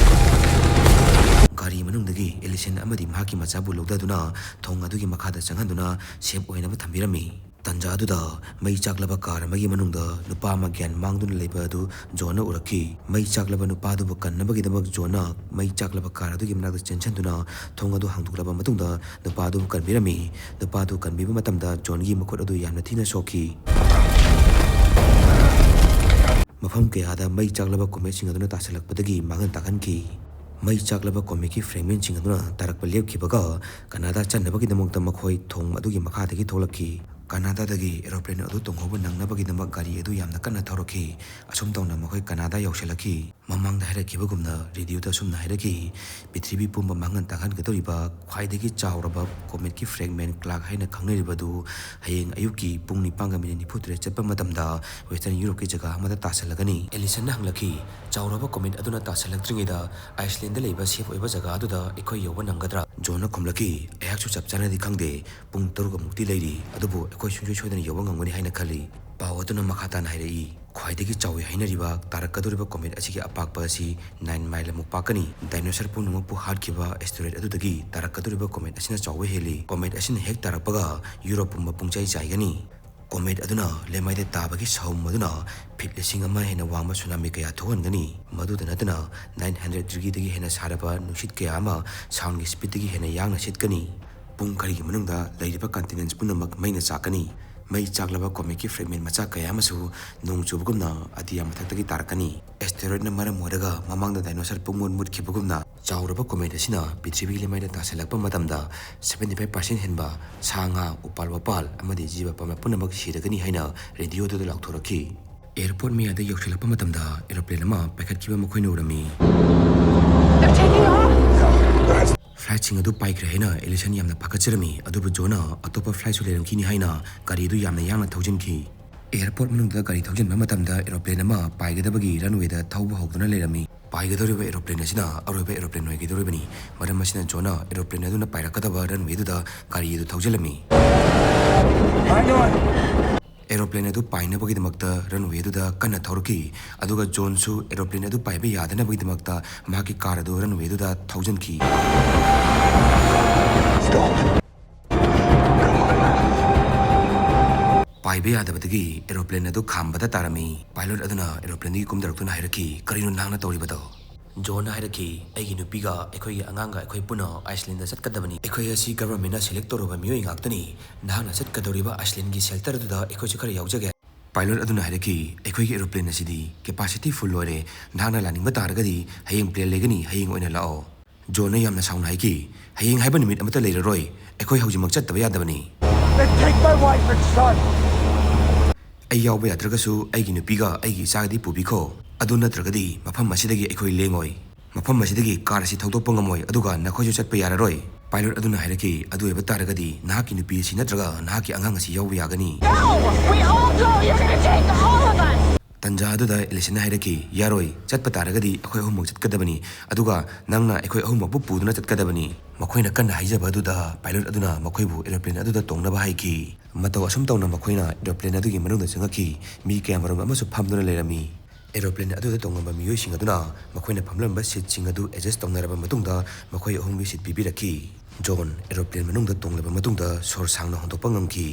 ꯒꯥꯔꯤ ꯃꯅꯨꯡꯗꯒꯤ ꯑꯦꯂꯤꯁꯟ ꯑꯃꯗꯤ ꯃꯍꯥꯛꯀꯤ ꯃꯆꯥꯕꯨ ꯂꯧꯊꯗꯨꯅ ꯊꯣꯡ ꯑꯗꯨꯒꯤ ꯃꯈꯥꯗ ꯆꯪꯍꯟꯗꯨꯅ ꯁꯦꯐ ꯑꯣꯏꯅꯕ ꯊꯝꯕꯤꯔꯝꯃꯤ꯫ ꯇꯟꯖꯥ ꯑꯗꯨꯗ ꯃꯩ ꯆꯥꯛꯂꯕ ꯀꯥꯔ ꯑꯃꯒꯤ ꯃꯅꯨꯡꯗ ꯅꯨꯄꯥ ꯑꯃ ꯒ꯭ꯌꯥꯟ ꯃꯥꯡꯗꯨꯅ ꯂꯩꯕ ꯑꯗꯨ ꯖꯣꯟꯅ ꯎꯔꯛꯈꯤ꯫ ꯃꯩ ꯆꯥꯛꯂꯕ ꯅꯨꯄꯥ ꯑꯗꯨꯕꯨ ꯀꯟꯅꯕꯒꯤꯗꯃꯛ ꯖꯣꯟꯅ ꯃꯩ ꯆꯥꯛꯂꯕ ꯀꯥꯔ ꯑꯗꯨꯒꯤ ꯃꯅꯥꯛꯇ ꯆꯦꯟꯁꯤꯟꯗꯨꯅ ꯊꯣꯡ ꯑꯗꯨ ꯍꯥꯡꯗꯣꯛꯂꯕ ꯃꯇꯨꯡꯗ ꯅꯨꯄꯥ ꯑꯗꯨꯕꯨ ꯀꯟꯕꯤꯔꯝꯃꯤ꯫ ꯅꯨꯄꯥ ꯑꯗꯨ ꯀꯟꯕꯤꯕ ꯃꯇꯝꯗ ꯖꯣꯟꯒꯤ ꯃꯈꯨꯠ ꯑꯗꯨ ꯌꯥꯝꯅ ꯊꯤꯅ ꯁꯣꯛꯈꯤ꯫ ꯃꯐꯝ ꯀꯌꯥꯗ ꯃꯩ ꯆꯥꯛꯂꯕ ꯀꯣꯃꯦꯠꯁꯤꯡ ꯑꯗꯨꯅ ꯇꯥꯁꯤꯜꯂꯛꯄꯗꯒꯤ ꯃꯥꯡꯍꯟ ꯇꯥꯛꯍꯟꯈꯤ꯫ ꯃꯩ ꯆꯥꯛꯂꯕ ꯀꯣꯃꯦꯠꯀꯤ ꯐ꯭ꯔꯦꯒꯃꯦꯟꯁꯤꯡ ꯑꯗꯨꯅ ꯇꯥꯔꯛꯄ ꯂꯦꯞꯈꯤꯕꯒ ꯀꯅꯥꯗꯥ ꯆꯠꯅꯕꯒꯤꯗꯃꯛꯇ ꯃꯈꯣꯏ ꯊꯣꯡ ꯑꯗꯨꯒꯤ ꯃꯈꯥꯗꯒꯤ ꯊꯣꯛꯂꯛꯈꯤ꯫ ꯀꯅꯥꯗꯥꯗꯒꯤ ꯑꯦꯔꯣꯄ꯭ꯂꯦꯟ ꯑꯗꯨ ꯇꯣꯡꯍꯧꯕ ꯅꯪꯅꯕꯒꯤꯗꯃꯛ ꯒꯥꯔꯤ ꯑꯗꯨ ꯌꯥꯝꯅ ꯀꯟꯅ ꯊꯧꯔꯛꯈꯤ꯫ ꯑꯁꯨꯝ ꯇꯧꯅ ꯃꯈꯣꯏ ꯀꯅꯥꯗꯥ ꯌꯧꯁꯤꯜꯂꯛꯈꯤ꯫ ꯃꯃꯥꯡꯗ ꯍꯥꯏꯔꯛꯈꯤꯕꯒꯨꯝꯅ ꯔꯦꯗꯤꯑꯣꯗ ꯑꯁꯨꯝꯅ ꯍꯥꯏꯔꯛꯈꯤ, "ꯄ꯭ꯔꯤꯊꯤꯕꯤ ꯄꯨꯝꯕ ꯃꯥꯡꯍꯟ ꯇꯥꯛꯍꯟꯒꯗꯧꯔꯤꯕ ꯈ꯭ꯋꯥꯏꯗꯒꯤ ꯆꯥꯎꯔꯕ ꯀꯣꯃꯦꯠꯀꯤ ꯐ꯭ꯔꯦꯒꯃꯦꯟ ꯀ꯭ꯂꯥꯔꯛ ꯍꯥꯏꯅ ꯈꯪꯅꯔꯤꯕ ꯑꯗꯨ ꯍꯌꯦꯡ ꯑꯌꯨꯛꯀꯤ ꯄꯨꯡ ꯅꯤꯄꯥꯟꯒ ꯃꯤꯅꯤꯠ ꯅꯤꯐꯨ ꯇꯔꯦꯠ ꯆꯠꯄ ꯃꯇꯝꯗ ꯋꯦꯁꯇꯔꯟ ꯌꯨꯔꯣꯞꯀꯤ ꯖꯒꯥ ꯑꯃꯗ ꯇꯥꯁꯤꯜꯂꯒꯅꯤ꯫" ꯑꯦꯂꯤꯁꯟꯅ ꯍꯪꯂꯛꯈꯤ, "ꯆꯥꯎꯔꯕ ꯀꯣꯃꯦꯠ ꯑꯗꯨꯅ ꯇꯥꯁꯤꯜꯂꯛꯇ꯭ꯔꯤꯉꯩꯗ ꯑꯥꯏꯁꯂꯦꯟꯗ ꯂꯩꯕ ꯁꯦꯐ ꯑꯣꯏꯕ ꯖꯒꯥ ꯑꯗꯨꯗ ꯑꯩꯈꯣꯏ ꯌꯧꯕ ꯅꯪꯒꯗ꯭ꯔꯥ?" ꯖꯣꯟꯅ ꯈꯨꯝꯂꯛꯈꯤ, "ꯑꯩꯍꯥꯛꯁꯨ ꯆꯞ ꯆꯥꯅꯗꯤ ꯈꯪꯗꯦ꯫ ꯄꯨꯡ ꯇꯔꯨꯛꯃꯨꯛꯇꯤ ꯂꯩꯔꯤ, ꯑꯗꯨꯕꯨ ꯑꯩꯈꯣꯏ ꯁꯨꯡꯁꯣꯏ ꯁꯣꯏꯗꯅ ꯌꯧꯕ ꯉꯝꯒꯅꯤ ꯍꯥꯏꯅ ꯈꯜꯂꯤ꯫" ꯄꯥꯎ ꯑꯗꯨꯅ ꯃꯈꯥ ꯇꯥꯅ ꯍꯥꯏꯔꯛꯏ, "ꯈ꯭ꯋꯥꯏꯗꯒꯤ ꯆꯥꯎꯏ ꯍꯥꯏꯅꯔꯤꯕ ꯇꯥꯔꯛꯀꯗꯧꯔꯤꯕ ꯀꯣꯃꯦꯠ ꯑꯁꯤꯒꯤ ꯑꯄꯥꯛꯄ ꯑꯁꯤ ꯅꯥꯏꯟ ꯃꯥꯏꯜ ꯑꯃꯨꯛ ꯄꯥꯛꯀꯅꯤ꯫ ꯗꯥꯏꯅꯣꯁꯔ ꯄꯨꯝꯅꯃꯛꯄꯨ ꯍꯥꯠꯈꯤꯕ ꯑꯦꯁꯇꯦꯔꯣꯏꯗ ꯑꯗꯨꯗꯒꯤ ꯇꯥꯔꯛꯀꯗꯧꯔꯤꯕ ꯀꯣꯃꯦꯠ ꯑꯁꯤꯅ ꯆꯥꯎꯕ ꯍꯦꯜꯂꯤ꯫ ꯀꯣꯃꯦꯠ ꯑꯁꯤꯅ ꯍꯦꯛ ꯇꯥꯔꯛꯄꯒ ꯌꯨꯔꯣꯞ ꯄꯨꯝꯕ ꯄꯨꯡꯆꯥꯏ ꯆꯥꯏꯒꯅꯤ꯫ ꯀꯣꯃꯦꯠ ꯑꯗꯨꯅ ꯂꯩꯃꯥꯏꯗ ꯇꯥꯕꯒꯤ ꯁꯍꯨꯝ ꯑꯗꯨꯅ ꯐꯤꯠ ꯂꯤꯁꯤꯡ ꯑꯃ ꯍꯦꯟꯅ ꯋꯥꯡꯕ ꯁꯨꯅꯥꯃꯤ ꯀꯌꯥ ꯊꯣꯛꯍꯟꯒꯅꯤ꯫ ꯃꯗꯨꯗ ꯅꯠꯇꯅ, ꯅꯥꯏꯟ ꯍꯟꯗ꯭ꯔꯦꯠ ꯗꯤꯒ꯭ꯔꯤꯗꯒꯤ ꯍꯦꯟꯅ ꯁꯥꯔꯕ ꯅꯨꯡꯁꯤꯠ ꯀꯌꯥ ꯑꯃ ꯁꯥꯎꯟꯒꯤ ꯁ꯭ꯄꯤꯠꯇꯒꯤ ꯍꯦꯟꯅ ꯌꯥꯡꯅ ꯁꯤꯠꯀꯅꯤ꯫ ꯄꯨꯡ ꯈꯔꯒꯤ ꯃꯅꯨꯡꯗ ꯂꯩꯔꯤꯕ ꯀꯟꯇꯤꯅꯦꯟꯠꯁ ꯄꯨꯝꯅꯃꯛ ꯃꯩꯅ ꯆꯥꯛꯀꯅꯤ꯫ ꯃꯩ ꯆꯥꯛꯂꯕ ꯀꯣꯃꯦꯠꯀꯤ ꯐ꯭ꯔꯦꯒꯃꯦꯟꯠ ꯃꯆꯥ ꯀꯌꯥ ꯑꯃꯁꯨ ꯅꯣꯡ ꯆꯨꯕꯒꯨꯝꯅ ꯑꯇꯤꯌꯥ ꯃꯊꯛꯇꯒꯤ ꯇꯥꯔꯛꯀꯅꯤ꯫ ꯑꯦꯁꯇꯦꯔꯣꯏꯗꯅ ꯃꯔꯝ ꯑꯣꯏꯔꯒ ꯃꯃꯥꯡꯗ ꯗꯥꯏꯅꯣꯁꯔ ꯄꯨꯡꯃꯨꯠ ꯃꯨꯠꯈꯤꯕꯒꯨꯝꯅ, ꯆꯥꯎꯔꯕ ꯀꯣꯃꯦꯠ ꯑꯁꯤꯅ ꯄ꯭ꯔꯤꯊꯤꯕꯤꯒꯤ ꯂꯩꯃꯥꯏꯗ ꯇꯥꯁꯤꯜꯂꯛꯄ ꯃꯇꯝꯗ, ꯁꯚꯦꯟꯇꯤ ꯐꯥꯏꯚ ꯄꯥꯔꯁꯦꯟꯠ ꯍꯦꯟꯕ ꯁꯥ ꯉꯥ, ꯎꯄꯥꯜ ꯋꯥꯄꯥꯜ ꯑꯃꯗꯤ ꯖꯤꯕ ꯄꯥꯟꯕ ꯄꯨꯝꯅꯃꯛ ꯁꯤꯔꯒꯅꯤ ꯍꯥꯏꯅ ꯔꯦꯗꯤꯑꯣꯗꯨꯗ ꯂꯥꯎꯊꯣꯔꯛꯈꯤ꯫ ꯑꯦꯌꯔꯄꯣꯔꯠ ꯃꯌꯥꯗ ꯌꯧꯁꯤꯜꯂꯛꯄ ꯃꯇꯝꯗ, ꯑꯦꯔꯣꯄ꯭ꯂꯦꯟ ꯑꯃ ꯄꯥꯏꯈꯠꯈꯤꯕ ꯃꯈꯣꯏꯅ ꯎꯔꯝꯃꯤ꯫ They're taking off! ꯐ꯭ꯂꯥꯏꯠꯁꯤꯡ ꯑꯗꯨ ꯄꯥꯏꯈ꯭ꯔꯦ ꯍꯥꯏꯅ ꯑꯦꯂꯤꯁꯟ ꯌꯥꯝꯅ ꯄꯥꯈꯠꯆꯔꯝꯃꯤ, ꯑꯗꯨꯕꯨ ꯖꯣꯟꯅ ꯑꯇꯣꯞꯄ ꯐ꯭ꯂꯥꯏꯠꯁꯨ ꯂꯩꯔꯝꯈꯤꯅꯤ ꯍꯥꯏꯅ ꯒꯥꯔꯤ ꯑꯗꯨ ꯌꯥꯝꯅ ꯌꯥꯡꯅ ꯊꯧꯖꯤꯟꯈꯤ꯫ ꯑꯦꯌꯔꯄꯣꯔꯠ ꯃꯅꯨꯡꯗ ꯒꯥꯔꯤ ꯊꯧꯖꯤꯟꯕ ꯃꯇꯝꯗ, ꯑꯦꯔꯣꯄ꯭ꯂꯦꯟ ꯑꯃ ꯄꯥꯏꯒꯗꯕꯒꯤ ꯔꯟꯋꯦꯗ ꯊꯧꯕ ꯍꯧꯗꯨꯅ ꯂꯩꯔꯝꯃꯤ꯫ ꯄꯥꯏꯒꯗꯧꯔꯤꯕ ꯑꯦꯔꯣꯄ꯭ꯂꯦꯟ ꯑꯁꯤꯅ ꯑꯔꯣꯏꯕ ꯑꯦꯔꯣꯄ꯭ꯂꯦꯟ ꯑꯣꯏꯒꯗꯧꯔꯤꯕꯅꯤ, ꯃꯔꯝ ꯑꯁꯤꯅ ꯖꯣꯟꯅ ꯑꯦꯔꯣꯄ꯭ꯂꯦꯟ ꯑꯗꯨꯅ ꯄꯥꯏꯔꯛꯀꯗꯕ ꯔꯟꯋꯦꯗꯨꯗ ꯒꯥꯔꯤ ꯑꯗꯨ ꯊꯧꯖꯤꯜꯂꯝꯃꯤ꯫ Hang on! ꯑꯦꯔꯣꯄ꯭ꯂꯦꯟ ꯑꯗꯨ ꯄꯥꯏꯅꯕꯒꯤꯗꯃꯛꯇ ꯔꯟꯋꯦꯗꯨꯗ ꯀꯟꯅ ꯊꯧꯔꯛꯈꯤ, ꯑꯗꯨꯒ ꯖꯣꯟꯁꯨ ꯑꯦꯔꯣꯄ꯭ꯂꯦꯟ ꯑꯗꯨ ꯄꯥꯏꯕ ꯌꯥꯗꯅꯕꯒꯤꯗꯃꯛꯇ ꯃꯍꯥꯛꯀꯤ ꯀꯥꯔ ꯑꯗꯨ ꯔꯟꯋꯦꯗꯨꯗ ꯊꯧꯖꯤꯟꯈꯤ꯫ Stop! Come on! ꯄꯥꯏꯕ ꯌꯥꯗꯕꯗꯒꯤ ꯑꯦꯔꯣꯄ꯭ꯂꯦꯟ ꯑꯗꯨ ꯈꯥꯝꯕꯗ ꯇꯥꯔꯝꯃꯤ꯫ ꯄꯥꯏꯂꯣꯠ ꯑꯗꯨꯅ ꯑꯦꯔꯣꯄ꯭ꯂꯦꯟꯗꯒꯤ ꯀꯨꯝꯊꯔꯛꯇꯨꯅ ꯍꯥꯏꯔꯛꯈꯤ, "ꯀꯔꯤꯅꯣ ꯅꯍꯥꯛꯅ ꯇꯧꯔꯤꯕꯗꯣ?" ꯖꯣꯟꯅ ꯍꯥꯏꯔꯛꯈꯤ, "ꯑꯩꯒꯤ ꯅꯨꯄꯤꯒ ꯑꯩꯈꯣꯏꯒꯤ ꯑꯉꯥꯡꯒ ꯑꯩꯈꯣꯏ ꯄꯨꯟꯅ ꯑꯥꯏꯁꯂꯦꯟꯗ ꯆꯠꯀꯗꯕꯅꯤ꯫ ꯑꯩꯈꯣꯏ ꯑꯁꯤ ꯒꯚꯔꯟꯃꯦꯟꯠꯅ ꯁꯦꯂꯦꯛ ꯇꯧꯔꯕ ꯃꯤꯑꯣꯏ ꯉꯥꯛꯇꯅꯤ꯫ ꯅꯍꯥꯛꯅ ꯆꯠꯀꯗꯧꯔꯤꯕ ꯑꯥꯏꯁꯂꯦꯟꯒꯤ ꯁꯦꯜꯇꯔ ꯑꯗꯨꯗ ꯑꯩꯈꯣꯏꯁꯨ ꯈꯔ ꯌꯥꯎꯖꯒꯦ꯫" ꯄꯥꯏꯂꯣꯠ ꯑꯗꯨꯅ ꯍꯥꯏꯔꯛꯈꯤ, "ꯑꯩꯈꯣꯏꯒꯤ ꯑꯦꯔꯣꯄ꯭ꯂꯦꯟ ꯑꯁꯤꯗꯤ ꯀꯦꯄꯥꯁꯤꯇꯤ ꯐꯨꯜ ꯑꯣꯏꯔꯦ꯫ ꯅꯍꯥꯛꯅ ꯂꯥꯛꯅꯤꯡꯕ ꯇꯥꯔꯒꯗꯤ ꯍꯌꯦꯡ ꯄ꯭ꯂꯦꯟ ꯂꯩꯒꯅꯤ, ꯍꯌꯦꯡ ꯑꯣꯏꯅ ꯂꯥꯛꯑꯣ꯫" ꯖꯣꯟꯅ ꯌꯥꯝꯅ ꯁꯥꯎꯅ ꯍꯥꯏꯈꯤ, "ꯍꯌꯦꯡ ꯍꯥꯏꯕ ꯅꯨꯃꯤꯠ ꯑꯃꯠꯇ ꯂꯩꯔꯔꯣꯏ꯫ ꯑꯩꯈꯣꯏ ꯍꯧꯖꯤꯛꯃꯛ ꯆꯠꯇꯕ ꯌꯥꯗꯕꯅꯤ꯫" Take my wife and son. ꯑꯩ ꯌꯥꯎꯕ ꯌꯥꯗ꯭ꯔꯒꯁꯨ ꯑꯩꯒꯤ ꯅꯨꯄꯤꯒ ꯑꯩꯒꯤ ꯏꯆꯥꯒꯗꯤ ꯄꯨꯕꯤꯈꯣ꯫ ꯑꯗꯨ ꯅꯠꯇ꯭ꯔꯒꯗꯤ ꯃꯐꯝ ꯑꯁꯤꯗꯒꯤ ꯑꯩꯈꯣꯏ ꯂꯦꯡꯉꯣꯏ꯫ ꯃꯐꯝ ꯑꯁꯤꯗꯒꯤ ꯀꯥꯔ ꯑꯁꯤ ꯊꯧꯗꯣꯛꯄ ꯉꯝꯃꯣꯏ, ꯑꯗꯨꯒ ꯅꯈꯣꯏꯁꯨ ꯆꯠꯄ ꯌꯥꯔꯔꯣꯏ꯫ ꯄꯥꯏꯂꯣꯠ ꯑꯗꯨꯅ ꯍꯥꯏꯔꯛꯈꯤ, "ꯑꯗꯨ ꯑꯣꯏꯕ ꯇꯥꯔꯒꯗꯤ ꯅꯍꯥꯛꯀꯤ ꯅꯨꯄꯤ ꯑꯁꯤ ꯅꯠꯇ꯭ꯔꯒ ꯅꯍꯥꯛꯀꯤ ꯑꯉꯥꯡ ꯑꯁꯤ ꯌꯥꯎꯕ ꯌꯥꯒꯅꯤ?" No! We all go! You're gonna take all of us! ꯇꯟꯖꯥ ꯑꯗꯨꯗ ꯑꯦꯂꯤꯁꯟꯅ ꯍꯥꯏꯔꯛꯈꯤ, "ꯌꯥꯔꯣꯏ, ꯆꯠꯄ ꯇꯥꯔꯒꯗꯤ ꯑꯩꯈꯣꯏ ꯑꯍꯨꯝꯃꯛ ꯆꯠꯀꯗꯕꯅꯤ, ꯑꯗꯨꯒ ꯅꯪꯅ ꯑꯩꯈꯣꯏ ꯑꯍꯨꯝꯃꯛꯄꯨ ꯄꯨꯗꯨꯅ ꯆꯠꯀꯗꯕꯅꯤ꯫" ꯃꯈꯣꯏꯅ ꯀꯟꯅ ꯍꯥꯏꯖꯕ ꯑꯗꯨꯗ ꯄꯥꯏꯂꯣꯠ ꯑꯗꯨꯅ ꯃꯈꯣꯏꯕꯨ ꯑꯦꯔꯣꯄ꯭ꯂꯦꯟ ꯑꯗꯨꯗ ꯇꯣꯡꯅꯕ ꯍꯥꯏꯈꯤ꯫ ꯃꯇꯧ ꯑꯁꯨꯝ ꯇꯧꯅ ꯃꯈꯣꯏꯅ ꯑꯦꯔꯣꯄ꯭ꯂꯦꯟ ꯑꯗꯨꯒꯤ ꯃꯅꯨꯡꯗ ꯆꯪꯉꯛꯈꯤ꯫ ꯃꯤ ꯀꯌꯥꯃꯔꯨꯝ ꯑꯃꯁꯨ ꯐꯝꯗꯨꯅ ꯂꯩꯔꯝꯃꯤ꯫ ꯑꯦꯔꯣꯄ꯭ꯂꯦꯟ ꯑꯗꯨꯗ ꯇꯣꯡꯂꯝꯕ ꯃꯤꯑꯣꯏꯁꯤꯡ ꯑꯗꯨꯅ ꯃꯈꯣꯏꯅ ꯐꯝꯂꯝꯕ ꯁꯤꯠꯁꯤꯡ ꯑꯗꯨ ꯑꯦꯗꯖꯁ ꯇꯧꯅꯔꯕ ꯃꯇꯨꯡꯗ ꯃꯈꯣꯏ ꯑꯍꯨꯝꯒꯤ ꯁꯤꯠ ꯄꯤꯕꯤꯔꯛꯈꯤ꯫ ꯖꯣꯟ ꯑꯦꯔꯣꯄ꯭ꯂꯦꯟ ꯃꯅꯨꯡꯗ ꯇꯣꯡꯂꯕ ꯃꯇꯨꯡꯗ ꯁꯣꯔ ꯁꯥꯡꯅ ꯍꯣꯟꯗꯣꯛꯄ ꯉꯝꯈꯤ꯫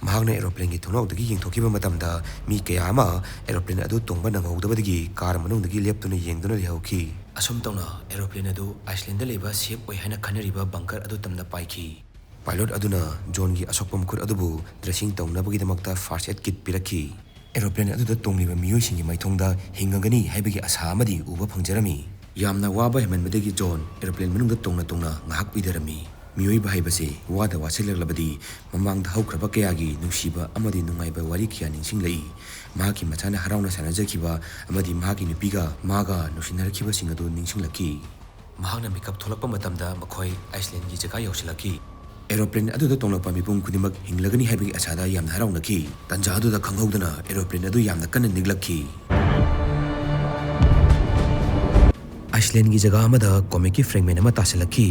ꯃꯍꯥꯛꯅ ꯑꯦꯔꯣꯄ꯭ꯂꯦꯟꯒꯤ ꯊꯣꯡꯅꯥꯎꯗꯒꯤ ꯌꯦꯡꯊꯣꯛꯈꯤꯕ ꯃꯇꯝꯗ ꯃꯤ ꯀꯌꯥ ꯑꯃ ꯑꯦꯔꯣꯄ꯭ꯂꯦꯟ ꯑꯗꯨ ꯇꯣꯡꯕ ꯅꯪꯍꯧꯗꯕꯗꯒꯤ ꯀꯥꯔ ꯃꯅꯨꯡꯗꯒꯤ ꯂꯦꯞꯇꯨꯅ ꯌꯦꯡꯗꯨꯅ ꯂꯩꯍꯧꯈꯤ꯫ ꯑꯁꯨꯝ ꯇꯧꯅ ꯑꯦꯔꯣꯄ꯭ꯂꯦꯟ ꯑꯗꯨ ꯑꯥꯏꯁꯂꯦꯟꯗ ꯂꯩꯕ ꯁꯦꯐ ꯑꯣꯏ ꯍꯥꯏꯅ ꯈꯟꯅꯔꯤꯕ ꯕꯪꯀꯔ ꯑꯗꯨ ꯇꯝꯅ ꯄꯥꯏꯈꯤ꯫ ꯄꯥꯏꯂꯣꯠ ꯑꯗꯨꯅ ꯖꯣꯟꯒꯤ ꯑꯁꯣꯛꯄ ꯃꯈꯨꯠ ꯑꯗꯨꯕꯨ ꯗ꯭ꯔꯦꯁꯤꯡ ꯇꯧꯅꯕꯒꯤꯗꯃꯛꯇ ꯐꯥꯔꯁ ꯑꯦꯗ ꯀꯤꯠ ꯄꯤꯔꯛꯈꯤ꯫ ꯑꯦꯔꯣꯄ꯭ꯂꯦꯟ ꯑꯗꯨꯗ ꯇꯣꯡꯂꯤꯕ ꯃꯤꯑꯣꯏꯁꯤꯡꯒꯤ ꯃꯥꯏꯊꯣꯡꯗ ꯍꯤꯡꯉꯒꯅꯤ ꯍꯥꯏꯕꯒꯤ ꯑꯁꯥ ꯑꯃꯗꯤ ꯎꯕ ꯐꯪꯖꯔꯝꯃꯤ꯫ ꯌꯥꯝꯅ ꯋꯥꯕ ꯍꯦꯟꯃꯟꯕꯗꯒꯤ ꯖꯣꯟ ꯑꯦꯔꯣꯄ꯭ꯂꯦꯟ ꯃꯅꯨꯡꯗ ꯇꯣꯡꯅ ꯇꯣꯡꯅ ꯉꯥꯏꯍꯥꯛ ꯎꯏꯊꯔꯝꯃꯤ꯫ ꯃꯤꯑꯣꯏꯕ ꯍꯥꯏꯕꯁꯦ ꯋꯥꯗ ꯋꯥꯁꯤꯜꯂꯛꯂꯕꯗꯤ ꯃꯃꯥꯡꯗ ꯍꯧꯈ꯭ꯔꯕ ꯀꯌꯥꯒꯤ ꯅꯨꯡꯁꯤꯕ ꯑꯃꯗꯤ ꯅꯨꯡꯉꯥꯏꯕ ꯋꯥꯔꯤ ꯀꯌꯥ ꯅꯤꯡꯁꯤꯡꯂꯛꯏ꯫ ꯃꯍꯥꯛꯀꯤ ꯃꯆꯥꯅ ꯍꯔꯥꯎꯅ ꯁꯥꯟꯅꯖꯈꯤꯕ ꯑꯃꯗꯤ ꯃꯍꯥꯛꯀꯤ ꯅꯨꯄꯤꯒ ꯃꯥꯒ ꯅꯨꯡꯁꯤꯅꯔꯛꯈꯤꯕꯁꯤꯡ ꯑꯗꯨ ꯅꯤꯡꯁꯤꯡꯂꯛꯈꯤ꯫ ꯃꯍꯥꯛꯅ ꯃꯤꯀꯞ ꯊꯣꯛꯂꯛꯄ ꯃꯇꯝꯗ ꯃꯈꯣꯏ ꯑꯥꯏꯁꯂꯦꯟꯒꯤ ꯖꯒꯥ ꯌꯧꯁꯤꯜꯂꯛꯈꯤ꯫ ꯑꯦꯔꯣꯄ꯭ꯂꯦꯟ ꯑꯗꯨꯗ ꯇꯣꯡꯂꯛꯄ ꯃꯤꯄꯨꯝ ꯈꯨꯗꯤꯡꯃꯛ ꯍꯤꯡꯂꯒꯅꯤ ꯍꯥꯏꯕꯒꯤ ꯑꯁꯥꯗ ꯌꯥꯝꯅ ꯍꯔꯥꯎꯅꯈꯤ꯫ ꯇꯟꯖꯥ ꯑꯗꯨꯗ ꯈꯪꯍꯧꯗꯅ ꯑꯦꯔꯣꯄ꯭ꯂꯦꯟ ꯑꯗꯨ ꯌꯥꯝꯅ ꯀꯟꯅ ꯅꯤꯛꯂꯛꯈꯤ꯫ ꯑꯥꯏꯁꯂꯦꯟꯒꯤ ꯖꯒꯥ ꯑꯃꯗ ꯀꯣꯃꯦꯠꯀꯤ ꯐ꯭ꯔꯦꯒꯃꯦꯟ ꯑꯃ ꯇꯥꯁꯤꯜꯂꯛꯈꯤ꯫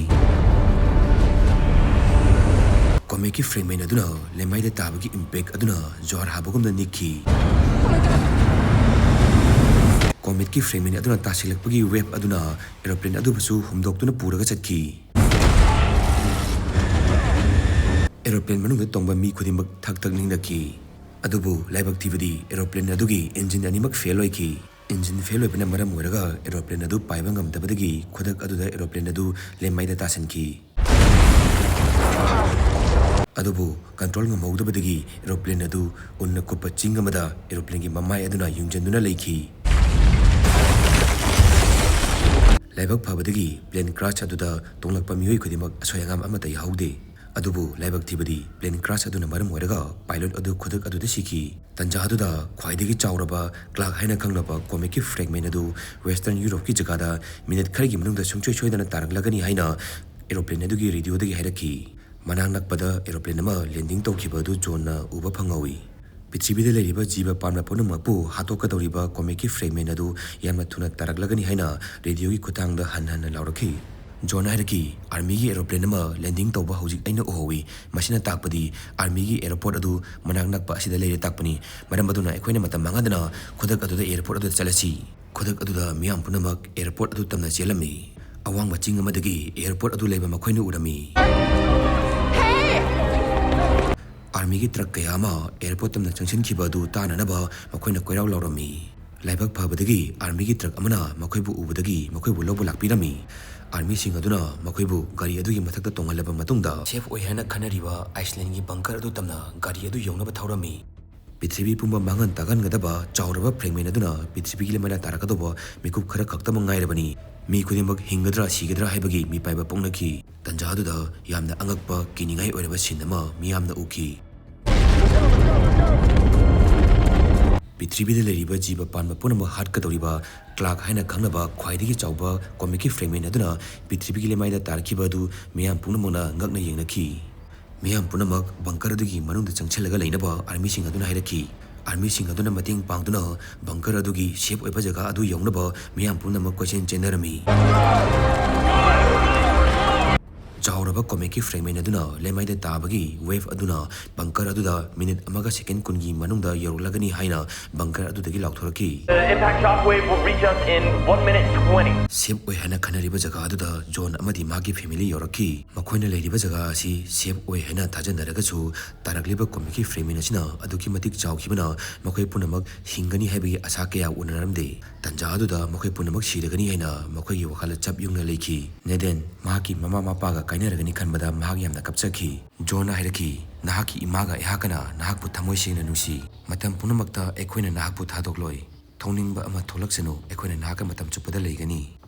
ꯀꯣꯃꯦꯠꯀꯤ ꯐ꯭ꯔꯦꯒꯃꯦꯟ ꯑꯗꯨꯅ ꯂꯩꯃꯥꯏꯗ ꯇꯥꯕꯒꯤ ꯏꯝꯄꯦꯛ ꯑꯗꯨꯅ ꯖ꯭ꯋꯥꯔ ꯍꯥꯕꯒꯨꯝꯅ ꯅꯤꯛꯈꯤ꯫ ꯀꯣꯃꯦꯠꯀꯤ ꯐ꯭ꯔꯦꯒꯃꯦꯟ ꯑꯗꯨꯅ ꯇꯥꯁꯤꯜꯂꯛꯄꯒꯤ ꯋꯦꯕ ꯑꯗꯨꯅ ꯑꯦꯔꯣꯄ꯭ꯂꯦꯟ ꯑꯗꯨꯕꯨꯁꯨ ꯍꯨꯝꯗꯣꯛꯇꯨꯅ ꯄꯨꯔꯒ ꯆꯠꯈꯤ꯫ ꯑꯦꯔꯣꯄ꯭ꯂꯦꯟ ꯃꯅꯨꯡꯗ ꯇꯣꯡꯕ ꯃꯤ ꯈꯨꯗꯤꯡꯃꯛ ꯊꯛ ꯊꯛ ꯅꯤꯛꯅꯈꯤ꯫ ꯑꯗꯨꯕꯨ ꯂꯥꯏꯕꯛ ꯊꯤꯕꯗꯤ ꯑꯦꯔꯣꯄ꯭ꯂꯦꯟ ꯑꯗꯨꯒꯤ ꯏꯟꯖꯤꯟ ꯑꯅꯤꯃꯛ ꯐꯦꯜ ꯑꯣꯏꯈꯤ꯫ ꯏꯟꯖꯤꯟ ꯐꯦꯜ ꯑꯣꯏꯕꯅ ꯃꯔꯝ ꯑꯣꯏꯔꯒ ꯑꯦꯔꯣꯄ꯭ꯂꯦꯟ ꯑꯗꯨ ꯄꯥꯏꯕ ꯉꯝꯗꯕꯗꯒꯤ ꯈꯨꯗꯛ ꯑꯗꯨꯗ ꯑꯦꯔꯣꯄ꯭ꯂꯦꯟ ꯑꯗꯨ ꯂꯩꯃꯥꯏꯗ ꯇꯥꯁꯤꯟꯈꯤ꯫ ꯑꯗꯨꯕꯨ ꯀꯟꯇ꯭ꯔꯣꯜ ꯉꯝꯍꯧꯗꯕꯗꯒꯤ ꯑꯦꯔꯣꯄ꯭ꯂꯦꯟ ꯑꯗꯨ ꯎꯟꯅ ꯀꯨꯞꯄ ꯆꯤꯡ ꯑꯃꯗ ꯑꯦꯔꯣꯄ꯭ꯂꯦꯟꯒꯤ ꯃꯃꯥꯏ ꯑꯗꯨꯅ ꯌꯨꯡꯖꯟꯗꯨꯅ ꯂꯩꯈꯤ꯫ ꯂꯥꯏꯕꯛ ꯐꯕꯗꯒꯤ ꯄ꯭ꯂꯦꯟ ꯀ꯭ꯔꯥꯁ ꯑꯗꯨꯗ ꯇꯣꯡꯂꯛꯄ ꯃꯤꯑꯣꯏ ꯈꯨꯗꯤꯡꯃꯛ ꯑꯁꯣꯏ ꯑꯉꯥꯝ ꯑꯃꯠꯇ ꯌꯥꯍꯧꯗꯦ꯫ ꯑꯗꯨꯕꯨ ꯂꯥꯏꯕꯛ ꯊꯤꯕꯗꯤ plane crash ꯑꯗꯨꯅ ꯃꯔꯝ ꯑꯣꯏꯔꯒ pilot ꯑꯗꯨ ꯈꯨꯗꯛ ꯑꯗꯨꯗ ꯁꯤꯈꯤ꯫ ꯇꯟꯖꯥ ꯑꯗꯨꯗ ꯈ꯭ꯋꯥꯏꯗꯒꯤ ꯆꯥꯎꯔꯕ cloud ꯍꯥꯏꯅ ꯈꯪꯅꯕ cometꯀꯤ fragment ꯑꯗꯨ Western Europeꯀꯤ ꯖꯒꯥꯗ minute ꯈꯔꯒꯤ ꯃꯅꯨꯡꯗ ꯁꯨꯡꯁꯣꯏ ꯁꯣꯏꯗꯅ ꯇꯥꯔꯛꯂꯒꯅꯤ ꯍꯥꯏꯅ aeroplane ꯑꯗꯨꯒꯤ radioꯗꯒꯤ ꯍꯥꯏꯔꯛꯈꯤ꯫ ꯃꯅꯥꯛ ꯅꯛꯄꯗ aeroplane ꯑꯃ landing ꯇꯧꯈꯤꯕ ꯑꯗꯨ Johnꯅ ꯎꯕ ꯐꯪꯍꯧꯏ꯫ ꯄ꯭ꯔꯤꯊꯤꯕꯤꯗ ꯂꯩꯔꯤꯕ ꯖꯤꯕ ꯄꯥꯟꯕ ꯄꯨꯝꯅꯃꯛꯄꯨ ꯍꯥꯠꯇꯣꯛꯀꯗꯧꯔꯤꯕ cometꯀꯤ fragment ꯑꯗꯨ ꯌꯥꯝꯅ ꯊꯨꯅ ꯇꯥꯔꯛꯂꯒꯅꯤ ꯍꯥꯏꯅ radioꯒꯤ ꯈꯨꯠꯊꯥꯡꯗ ꯍꯟ ꯍꯟꯅ ꯂꯥꯎꯔꯛꯈꯤ꯫ Johnꯅ ꯍꯥꯏꯔꯛꯈꯤ, "Armyꯒꯤ aeroplane ꯑꯃ landing ꯇꯧꯕ ꯍꯧꯖꯤꯛ ꯑꯩꯅ ꯎꯍꯧꯏ꯫ ꯃꯁꯤꯅ ꯇꯥꯛꯄꯗꯤ armyꯒꯤ airport ꯑꯗꯨ ꯃꯅꯥꯛ ꯅꯛꯄ ꯑꯁꯤꯗ ꯂꯩꯔꯦ ꯇꯥꯛꯄꯅꯤ꯫ ꯃꯔꯝ ꯑꯗꯨꯅ ꯑꯩꯈꯣꯏꯅ ꯃꯇꯝ ꯃꯥꯡꯍꯟꯗꯅ ꯈꯨꯗꯛ ꯑꯗꯨꯗ airport ꯑꯗꯨꯗ ꯆꯠꯂꯁꯤ꯫" ꯈꯨꯗꯛ ꯑꯗꯨꯗ ꯃꯤꯌꯥꯝ ꯄꯨꯝꯅꯃꯛ airport ꯑꯗꯨ ꯇꯝꯅ ꯆꯦꯜꯂꯝꯃꯤ꯫ ꯑꯋꯥꯡꯕ ꯆꯤꯡ ꯑꯃꯗꯒꯤ airport ꯑꯗꯨ ꯂꯩꯕ ꯃꯈꯣꯏꯅ ꯎꯔꯝꯃꯤ꯫ Armyꯒꯤ truck ꯀꯌꯥ ꯑꯃ airport ꯇꯝꯅ ꯆꯪꯁꯤꯟꯈꯤꯕ ꯑꯗꯨ ꯇꯥꯅꯅꯕ ꯃꯈꯣꯏꯅ ꯀꯣꯏꯔꯥꯎ ꯂꯥꯎꯔꯝꯃꯤ꯫ ꯂꯥꯏꯕꯛ ꯐꯕꯗꯒꯤ armyꯒꯤ truck ꯑꯃꯅ ꯃꯈꯣꯏꯕꯨ ꯎꯕꯗꯒꯤ ꯃꯈꯣꯏꯕꯨ ꯂꯧꯕ ꯂꯥꯛꯄꯤꯔꯝꯃꯤ꯫ Armyꯁꯤꯡ ꯑꯗꯨꯅ ꯃꯈꯣꯏꯕꯨ ꯒꯥꯔꯤ ꯑꯗꯨꯒꯤ ꯃꯊꯛꯇ ꯇꯣꯡꯍꯜꯂꯕ ꯃꯇꯨꯡꯗ safe ꯑꯣꯏ ꯍꯥꯏꯅ ꯈꯟꯅꯔꯤꯕ Icelandꯒꯤ bunker ꯑꯗꯨ ꯇꯝꯅ ꯒꯥꯔꯤ ꯑꯗꯨ ꯌꯧꯅꯕ ꯊꯧꯔꯝꯃꯤ꯫ ꯄ꯭ꯔꯤꯊꯤꯕꯤ ꯄꯨꯝꯕ ꯃꯥꯡꯍꯟ ꯇꯥꯛꯍꯟꯒꯗꯕ ꯆꯥꯎꯔꯕ fragment ꯑꯗꯨꯅ ꯄ꯭ꯔꯤꯊꯤꯕꯤꯒꯤ ꯂꯩꯃꯥꯏꯗ ꯇꯥꯔꯛꯀꯗꯧꯕ ꯃꯤꯀꯨꯞ ꯈꯔ ꯈꯛꯇꯃꯛ ꯉꯥꯏꯔꯕꯅꯤ꯫ ꯃꯤ ꯈꯨꯗꯤꯡꯃꯛ ꯍꯤꯡꯒꯗ꯭ꯔꯥ ꯁꯤꯒꯗ꯭ꯔꯥ ꯍꯥꯏꯕꯒꯤ ꯃꯤꯄꯥꯏꯕ ꯄꯣꯛꯅꯈꯤ꯫ ꯇꯟꯖꯥ ꯑꯗꯨꯗ ꯌꯥꯝꯅ ꯑꯉꯛꯄ, ꯀꯤꯅꯤꯡꯉꯥꯏ ꯑꯣꯏꯔꯕ scene ꯑꯃ ꯃꯤꯌꯥꯝꯅ ꯎꯈꯤ꯫ ꯄ꯭ꯔꯤꯊꯤꯕꯤꯗ ꯂꯩꯔꯤꯕ ꯖꯤꯕ ꯄꯥꯟꯕ ꯄꯨꯝꯅꯃꯛ ꯍꯥꯠꯀꯗꯧꯔꯤꯕ cloud ꯍꯥꯏꯅ ꯈꯪꯅꯕ ꯈ꯭ꯋꯥꯏꯗꯒꯤ ꯆꯥꯎꯕ cometꯀꯤ fragment ꯑꯗꯨꯅ ꯄ꯭ꯔꯤꯊꯤꯕꯤꯒꯤ ꯂꯩꯃꯥꯏꯗ ꯇꯥꯔꯛꯈꯤꯕ ꯑꯗꯨ ꯃꯤꯌꯥꯝ ꯄꯨꯝꯅꯃꯛꯅ ꯉꯛꯅ ꯌꯦꯡꯅꯈꯤ꯫ ꯃꯤꯌꯥꯝ ꯄꯨꯝꯅꯃꯛ bunker ꯑꯗꯨꯒꯤ ꯃꯅꯨꯡꯗ ꯆꯪꯁꯤꯜꯂꯒ ꯂꯩꯅꯕ armyꯁꯤꯡ ꯑꯗꯨꯅ ꯍꯥꯏꯔꯛꯈꯤ꯫ Armyꯁꯤꯡ ꯑꯗꯨꯅ ꯃꯇꯦꯡ ꯄꯥꯡꯗꯨꯅ bunker ꯑꯗꯨꯒꯤ safe ꯑꯣꯏꯕ ꯖꯒꯥ ꯑꯗꯨ ꯌꯧꯅꯕ ꯃꯤꯌꯥꯝ ꯄꯨꯝꯅꯃꯛ ꯀꯣꯏꯆꯦꯟ ꯆꯦꯟꯅꯔꯝꯃꯤ꯫ ꯆꯥꯎꯔꯕ cometꯀꯤ fragment ꯑꯗꯨꯅ ꯂꯩꯃꯥꯏꯗ ꯇꯥꯕꯒꯤ wave ꯑꯗꯨꯅ bunker ꯑꯗꯨꯗ minute ꯑꯃꯒ second ꯀꯨꯟꯒꯤ ꯃꯅꯨꯡꯗ ꯌꯧꯔꯛꯂꯒꯅꯤ ꯍꯥꯏꯅ bunker ꯑꯗꯨꯗꯒꯤ ꯂꯥꯎꯊꯣꯔꯛꯈꯤ꯫ The impact shockwave will reach us in one minute twenty. Safe ꯑꯣꯏ ꯍꯥꯏꯅ ꯈꯟꯅꯔꯤꯕ ꯖꯒꯥ ꯑꯗꯨꯗ John ꯑꯃꯗꯤ ꯃꯥꯒꯤ family ꯌꯧꯔꯛꯈꯤ꯫ ꯃꯈꯣꯏꯅ ꯂꯩꯔꯤꯕ ꯖꯒꯥ ꯑꯁꯤ safe ꯑꯣꯏ ꯍꯥꯏꯅ ꯊꯥꯖꯅꯔꯒꯁꯨ, ꯇꯥꯔꯛꯂꯤꯕ cometꯀꯤ fragment ꯑꯁꯤꯅ ꯑꯗꯨꯛꯀꯤ ꯃꯇꯤꯛ ꯆꯥꯎꯈꯤꯕꯅ ꯃꯈꯣꯏ ꯄꯨꯝꯅꯃꯛ ꯍꯤꯡꯒꯅꯤ ꯍꯥꯏꯕꯒꯤ ꯑꯁꯥ ꯀꯌꯥ ꯎꯅꯔꯝꯗꯦ꯫ ꯇꯟꯖꯥ ꯑꯗꯨꯗ ꯃꯈꯣꯏ ꯄꯨꯝꯅꯃꯛ ꯁꯤꯔꯒꯅꯤ ꯍꯥꯏꯅ ꯃꯈꯣꯏꯒꯤ ꯋꯥꯈꯜꯗ ꯆꯞ ꯌꯨꯡꯅ ꯂꯩꯈꯤ꯫ ꯅꯦꯗꯦꯟ ꯃꯍꯥꯛꯀꯤ ꯃꯃꯥ ꯃꯄꯥꯒ ꯀꯥꯏꯅꯔꯒꯅꯤ ꯈꯟꯕꯗ ꯃꯍꯥꯛ ꯌꯥꯝꯅ ꯀꯞꯆꯈꯤ꯫ Johnꯅ ꯍꯥꯏꯔꯛꯈꯤ, "ꯅꯍꯥꯛꯀꯤ ꯏꯃꯥꯒ ꯑꯩꯍꯥꯛꯀꯅ ꯅꯍꯥꯛꯄꯨ ꯊꯃꯣꯏ ꯁꯦꯡꯅ ꯅꯨꯡꯁꯤ꯫ ꯃꯇꯝ ꯄꯨꯝꯅꯃꯛꯇ ꯑꯩꯈꯣꯏꯅ ꯅꯍꯥꯛꯄꯨ ꯊꯥꯗꯣꯛꯂꯣꯏ꯫ ꯊꯣꯛꯅꯤꯡꯕ ꯑꯃ ꯊꯣꯛꯂꯛꯁꯅꯨ, ꯑꯩꯈꯣꯏꯅ ꯅꯍꯥꯛꯀ ꯃꯇꯝ ꯆꯨꯞꯄꯗ ꯂꯩꯒꯅꯤ꯫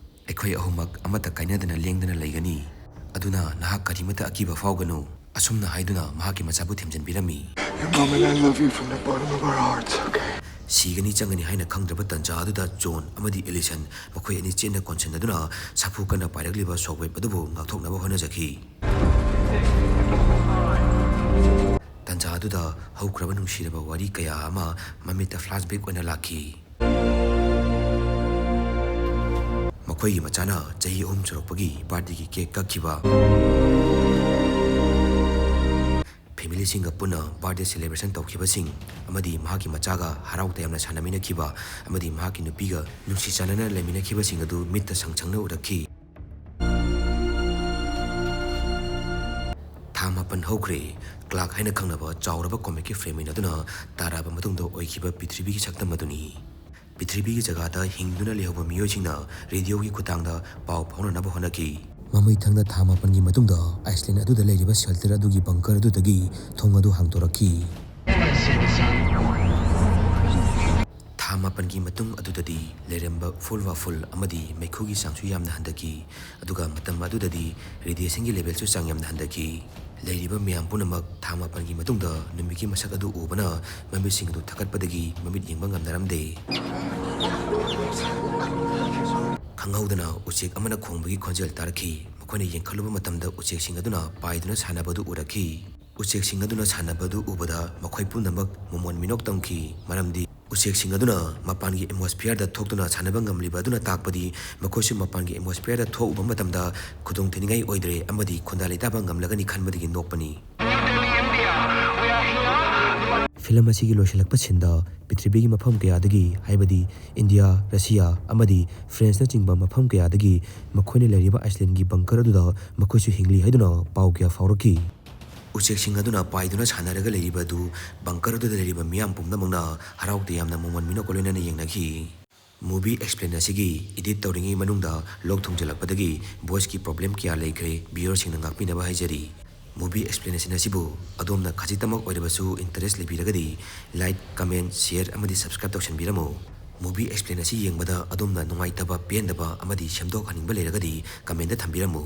ꯑꯩꯈꯣꯏ ꯑꯍꯨꯝꯃꯛ ꯑꯃꯠꯇ ꯀꯥꯏꯅꯗꯅ ꯂꯦꯡꯗꯅ ꯂꯩꯒꯅꯤ꯫" ꯑꯗꯨꯅ ꯅꯍꯥꯛ ꯀꯔꯤꯃꯠꯇ ꯑꯀꯤꯕ ꯐꯥꯎꯒꯅꯨ꯫ ꯑꯁꯨꯝꯅ ꯍꯥꯏꯗꯨꯅ ꯃꯍꯥꯛꯀꯤ ꯃꯆꯥꯕꯨ ꯊꯦꯝꯖꯤꯟꯕꯤꯔꯝꯃꯤ꯫ Your mom and I love you from the bottom of our hearts, okay? ꯁꯤꯒꯅꯤ ꯆꯪꯒꯅꯤ ꯍꯥꯏꯅ ꯈꯪꯗ꯭ꯔꯕ ꯇꯟꯖꯥ ꯑꯗꯨꯗ ꯖꯣꯟ ꯑꯃꯗꯤ ꯑꯦꯂꯤꯁꯟ ꯃꯈꯣꯏ ꯑꯅꯤ ꯆꯦꯠꯅ ꯀꯣꯟꯁꯤꯟꯅꯗꯨꯅ ꯁꯥꯐꯨ ꯀꯟꯅ ꯄꯥꯏꯔꯛꯂꯤꯕ shockwave ꯑꯗꯨꯕꯨ ꯉꯥꯛꯊꯣꯛꯅꯕ ꯍꯣꯠꯅꯖꯈꯤ꯫ ꯇꯟꯖꯥ ꯑꯗꯨꯗ ꯍꯧꯈ꯭ꯔꯕ ꯅꯨꯡꯁꯤꯔꯕ ꯋꯥꯔꯤ ꯀꯌꯥ ꯑꯃ ꯃꯃꯤꯠꯇ flashback ꯑꯣꯏꯅ ꯂꯥꯛꯈꯤ꯫ ꯃꯈꯣꯏꯒꯤ ꯃꯆꯥꯅ ꯆꯍꯤ ꯑꯍꯨꯝ ꯁꯨꯔꯛꯄꯒꯤ birthdayꯒꯤ cake ꯀꯛꯈꯤꯕ, familyꯁꯤꯡꯒ ꯄꯨꯟꯅ birthday celebration ꯇꯧꯈꯤꯕꯁꯤꯡ ꯑꯃꯗꯤ ꯃꯍꯥꯛꯀꯤ ꯃꯆꯥꯒ ꯍꯔꯥꯎ ꯇꯌꯥꯝꯅ ꯁꯥꯟꯅꯃꯤꯟꯅꯈꯤꯕ ꯑꯃꯗꯤ ꯃꯍꯥꯛꯀꯤ ꯅꯨꯄꯤꯒ ꯅꯨꯡꯁꯤ ꯆꯥꯟꯅꯅ ꯂꯩꯃꯤꯟꯅꯈꯤꯕꯁꯤꯡ ꯑꯗꯨ ꯃꯤꯠꯇ ꯁꯪ ꯁꯪꯅ ꯎꯔꯛꯈꯤ꯫ ꯊꯥ ꯃꯥꯄꯟ ꯍꯧꯈ꯭ꯔꯦ꯫ Clerk ꯍꯥꯏꯅ ꯈꯪꯅꯕ ꯆꯥꯎꯔꯕ comicꯀꯤ frame ꯑꯗꯨꯅ ꯇꯥꯔꯛꯑꯕ ꯃꯇꯨꯡꯗ ꯑꯣꯏꯈꯤꯕ ꯄ꯭ꯔꯤꯊꯤꯕꯤꯒꯤ ꯁꯛꯇꯝ ꯑꯗꯨꯅꯤ꯫ ꯄ꯭ꯔꯤꯊꯤꯕꯤꯒꯤ ꯖꯒꯥꯗ ꯍꯤꯡꯗꯨꯅ ꯂꯩꯍꯧꯕ ꯃꯤꯑꯣꯏꯁꯤꯡꯅ radioꯒꯤ ꯈꯨꯠꯊꯥꯡꯗ ꯄꯥꯎ ꯐꯥꯎꯅꯅꯕ ꯍꯣꯠꯅꯈꯤ꯫ ꯃꯃꯩꯊꯪꯗ ꯊꯥ ꯃꯥꯄꯟꯒꯤ ꯃꯇꯨꯡꯗ Iceland ꯑꯗꯨꯗ ꯂꯩꯔꯤꯕ shelter ꯑꯗꯨꯒꯤ bunker ꯑꯗꯨꯗꯒꯤ ꯊꯣꯡ ꯑꯗꯨ ꯍꯥꯡꯗꯣꯔꯛꯈꯤ꯫ ꯊꯥ ꯃꯥꯄꯟꯒꯤ ꯃꯇꯨꯡ ꯑꯗꯨꯗꯗꯤ ꯂꯩꯔꯝꯕ ꯐꯨꯜꯋꯥꯐꯨꯜ ꯑꯃꯗꯤ ꯃꯩꯈꯨꯒꯤ ꯆꯥꯡꯁꯨ ꯌꯥꯝꯅ ꯍꯟꯊꯈꯤ, ꯑꯗꯨꯒ ꯃꯇꯝ ꯑꯗꯨꯗꯗꯤ radiationꯒꯤ levelꯁꯨ ꯆꯥꯡ ꯌꯥꯝꯅ ꯍꯟꯊꯈꯤ꯫ ꯂꯩꯔꯤꯕ ꯃꯌꯥꯝ ꯄꯨꯝꯅꯃꯛ ꯊꯥ ꯃꯥꯄꯟꯒꯤ ꯃꯇꯨꯡꯗ ꯅꯨꯃꯤꯠꯀꯤ ꯃꯁꯛ ꯑꯗꯨ ꯎꯕꯅ ꯃꯃꯤꯠꯁꯤꯡ ꯑꯗꯨ ꯊꯛꯀꯠꯄꯗꯒꯤ ꯃꯃꯤꯠ ꯌꯦꯡꯕ ꯉꯝꯅꯔꯝꯗꯦ꯫ ꯈꯪꯍꯧꯗꯅ ꯎꯆꯦꯛ ꯑꯃꯅ ꯈꯣꯡꯕꯒꯤ ꯈꯣꯟꯖꯦꯜ ꯇꯥꯔꯛꯈꯤ꯫ ꯃꯈꯣꯏꯅ ꯌꯦꯡꯈꯠꯂꯨꯕ ꯃꯇꯝꯗ ꯎꯆꯦꯛꯁꯤꯡ ꯑꯗꯨꯅ ꯄꯥꯏꯗꯨꯅ ꯁꯥꯟꯅꯕꯗꯨ ꯎꯔꯛꯈꯤ꯫ ꯎꯆꯦꯛꯁꯤꯡ ꯑꯗꯨꯅ ꯁꯥꯟꯅꯕꯗꯨ ꯎꯕꯗ ꯃꯈꯣꯏ ꯄꯨꯝꯅꯃꯛ ꯃꯣꯃꯣꯟ ꯃꯤꯅꯣꯛ ꯇꯝꯈꯤ, ꯃꯔꯝꯗꯤ ꯎꯆꯦꯛꯁꯤꯡ ꯑꯗꯨꯅ ꯃꯄꯥꯟꯒꯤ atmosphereꯗ ꯊꯣꯛꯇꯨꯅ ꯁꯥꯟꯅꯕ ꯉꯝꯂꯤꯕ ꯑꯗꯨꯅ ꯇꯥꯛꯄꯗꯤ ꯃꯈꯣꯏꯁꯨ ꯃꯄꯥꯟꯒꯤ atmosphereꯗ ꯊꯣꯛꯎꯕ ꯃꯇꯝꯗ ꯈꯨꯗꯣꯡꯊꯤꯅꯤꯡꯉꯥꯏ ꯑꯣꯏꯗ꯭ꯔꯦ ꯑꯃꯗꯤ ꯈꯨꯟꯗꯥ ꯂꯩꯇꯥꯕ ꯉꯝꯂꯒꯅꯤ ꯈꯟꯕꯗꯒꯤ ꯅꯣꯛꯄꯅꯤ꯫ Film ꯑꯁꯤꯒꯤ ꯂꯣꯏꯁꯤꯜꯂꯛꯄ sceneꯗ ꯄ꯭ꯔꯤꯊꯤꯕꯤꯒꯤ ꯃꯐꯝ ꯀꯌꯥꯗꯒꯤ, ꯍꯥꯏꯕꯗꯤ ꯏꯟꯗꯤꯌꯥ, ꯔꯁꯤꯌꯥ ꯑꯃꯗꯤ ꯐ꯭ꯔꯦꯟꯁꯅꯆꯤꯡꯕ ꯃꯐꯝ ꯀꯌꯥꯗꯒꯤ ꯃꯈꯣꯏꯅ ꯂꯩꯔꯤꯕ Icelandꯒꯤ bunker ꯑꯗꯨꯗ ꯃꯈꯣꯏꯁꯨ ꯍꯤꯡꯂꯤ ꯍꯥꯏꯗꯨꯅ ꯄꯥꯎ ꯀꯌꯥ ꯐꯥꯎꯔꯛꯈꯤ꯫ ꯎꯆꯦꯛꯁꯤꯡ ꯑꯗꯨꯅ ꯄꯥꯏꯗꯨꯅ ꯁꯥꯟꯅꯔꯒ ꯂꯩꯔꯤꯕ ꯑꯗꯨ bunker ꯑꯗꯨꯗ ꯂꯩꯔꯤꯕ ꯃꯤꯌꯥꯝ ꯄꯨꯝꯅꯃꯛꯅ ꯍꯔꯥꯎ ꯇꯌꯥꯝꯅ ꯃꯣꯃꯣꯟ ꯃꯤꯅꯣꯛꯀ ꯂꯣꯏꯅꯅ ꯌꯦꯡꯅꯈꯤ꯫ Movie Explanation ꯑꯁꯤꯒꯤ edit ꯇꯧꯔꯤꯉꯩ ꯃꯅꯨꯡꯗ ꯂꯣꯛ ꯊꯨꯡꯖꯤꯜꯂꯛꯄꯗꯒꯤ voiceꯀꯤ problem ꯀꯌꯥ ꯂꯩꯈ꯭ꯔꯦ, viewerꯁꯤꯡꯅ ꯉꯥꯛꯄꯤꯅꯕ ꯍꯥꯏꯖꯔꯤ꯫ Movie Explanation ꯑꯁꯤꯕꯨ ꯑꯗꯣꯝꯅ ꯈꯖꯤꯛꯇꯃꯛ ꯑꯣꯏꯔꯕꯁꯨ interest ꯂꯩꯕꯤꯔꯒꯗꯤ like, comment, share ꯑꯃꯗꯤ subscribe ꯇꯧꯁꯟꯕꯤꯔꯝꯃꯨ꯫ Movie Explanation ꯑꯁꯤ ꯌꯦꯡꯕꯗ ꯑꯗꯣꯝꯅ ꯅꯨꯡꯉꯥꯏꯇꯕ, ꯄꯦꯟꯗꯕ ꯑꯃꯗꯤ ꯁꯦꯝꯗꯣꯛꯍꯟꯅꯤꯡꯕ ꯂꯩꯔꯒꯗꯤ commentꯇ ꯊꯝꯕꯤꯔꯝꯃꯨ꯫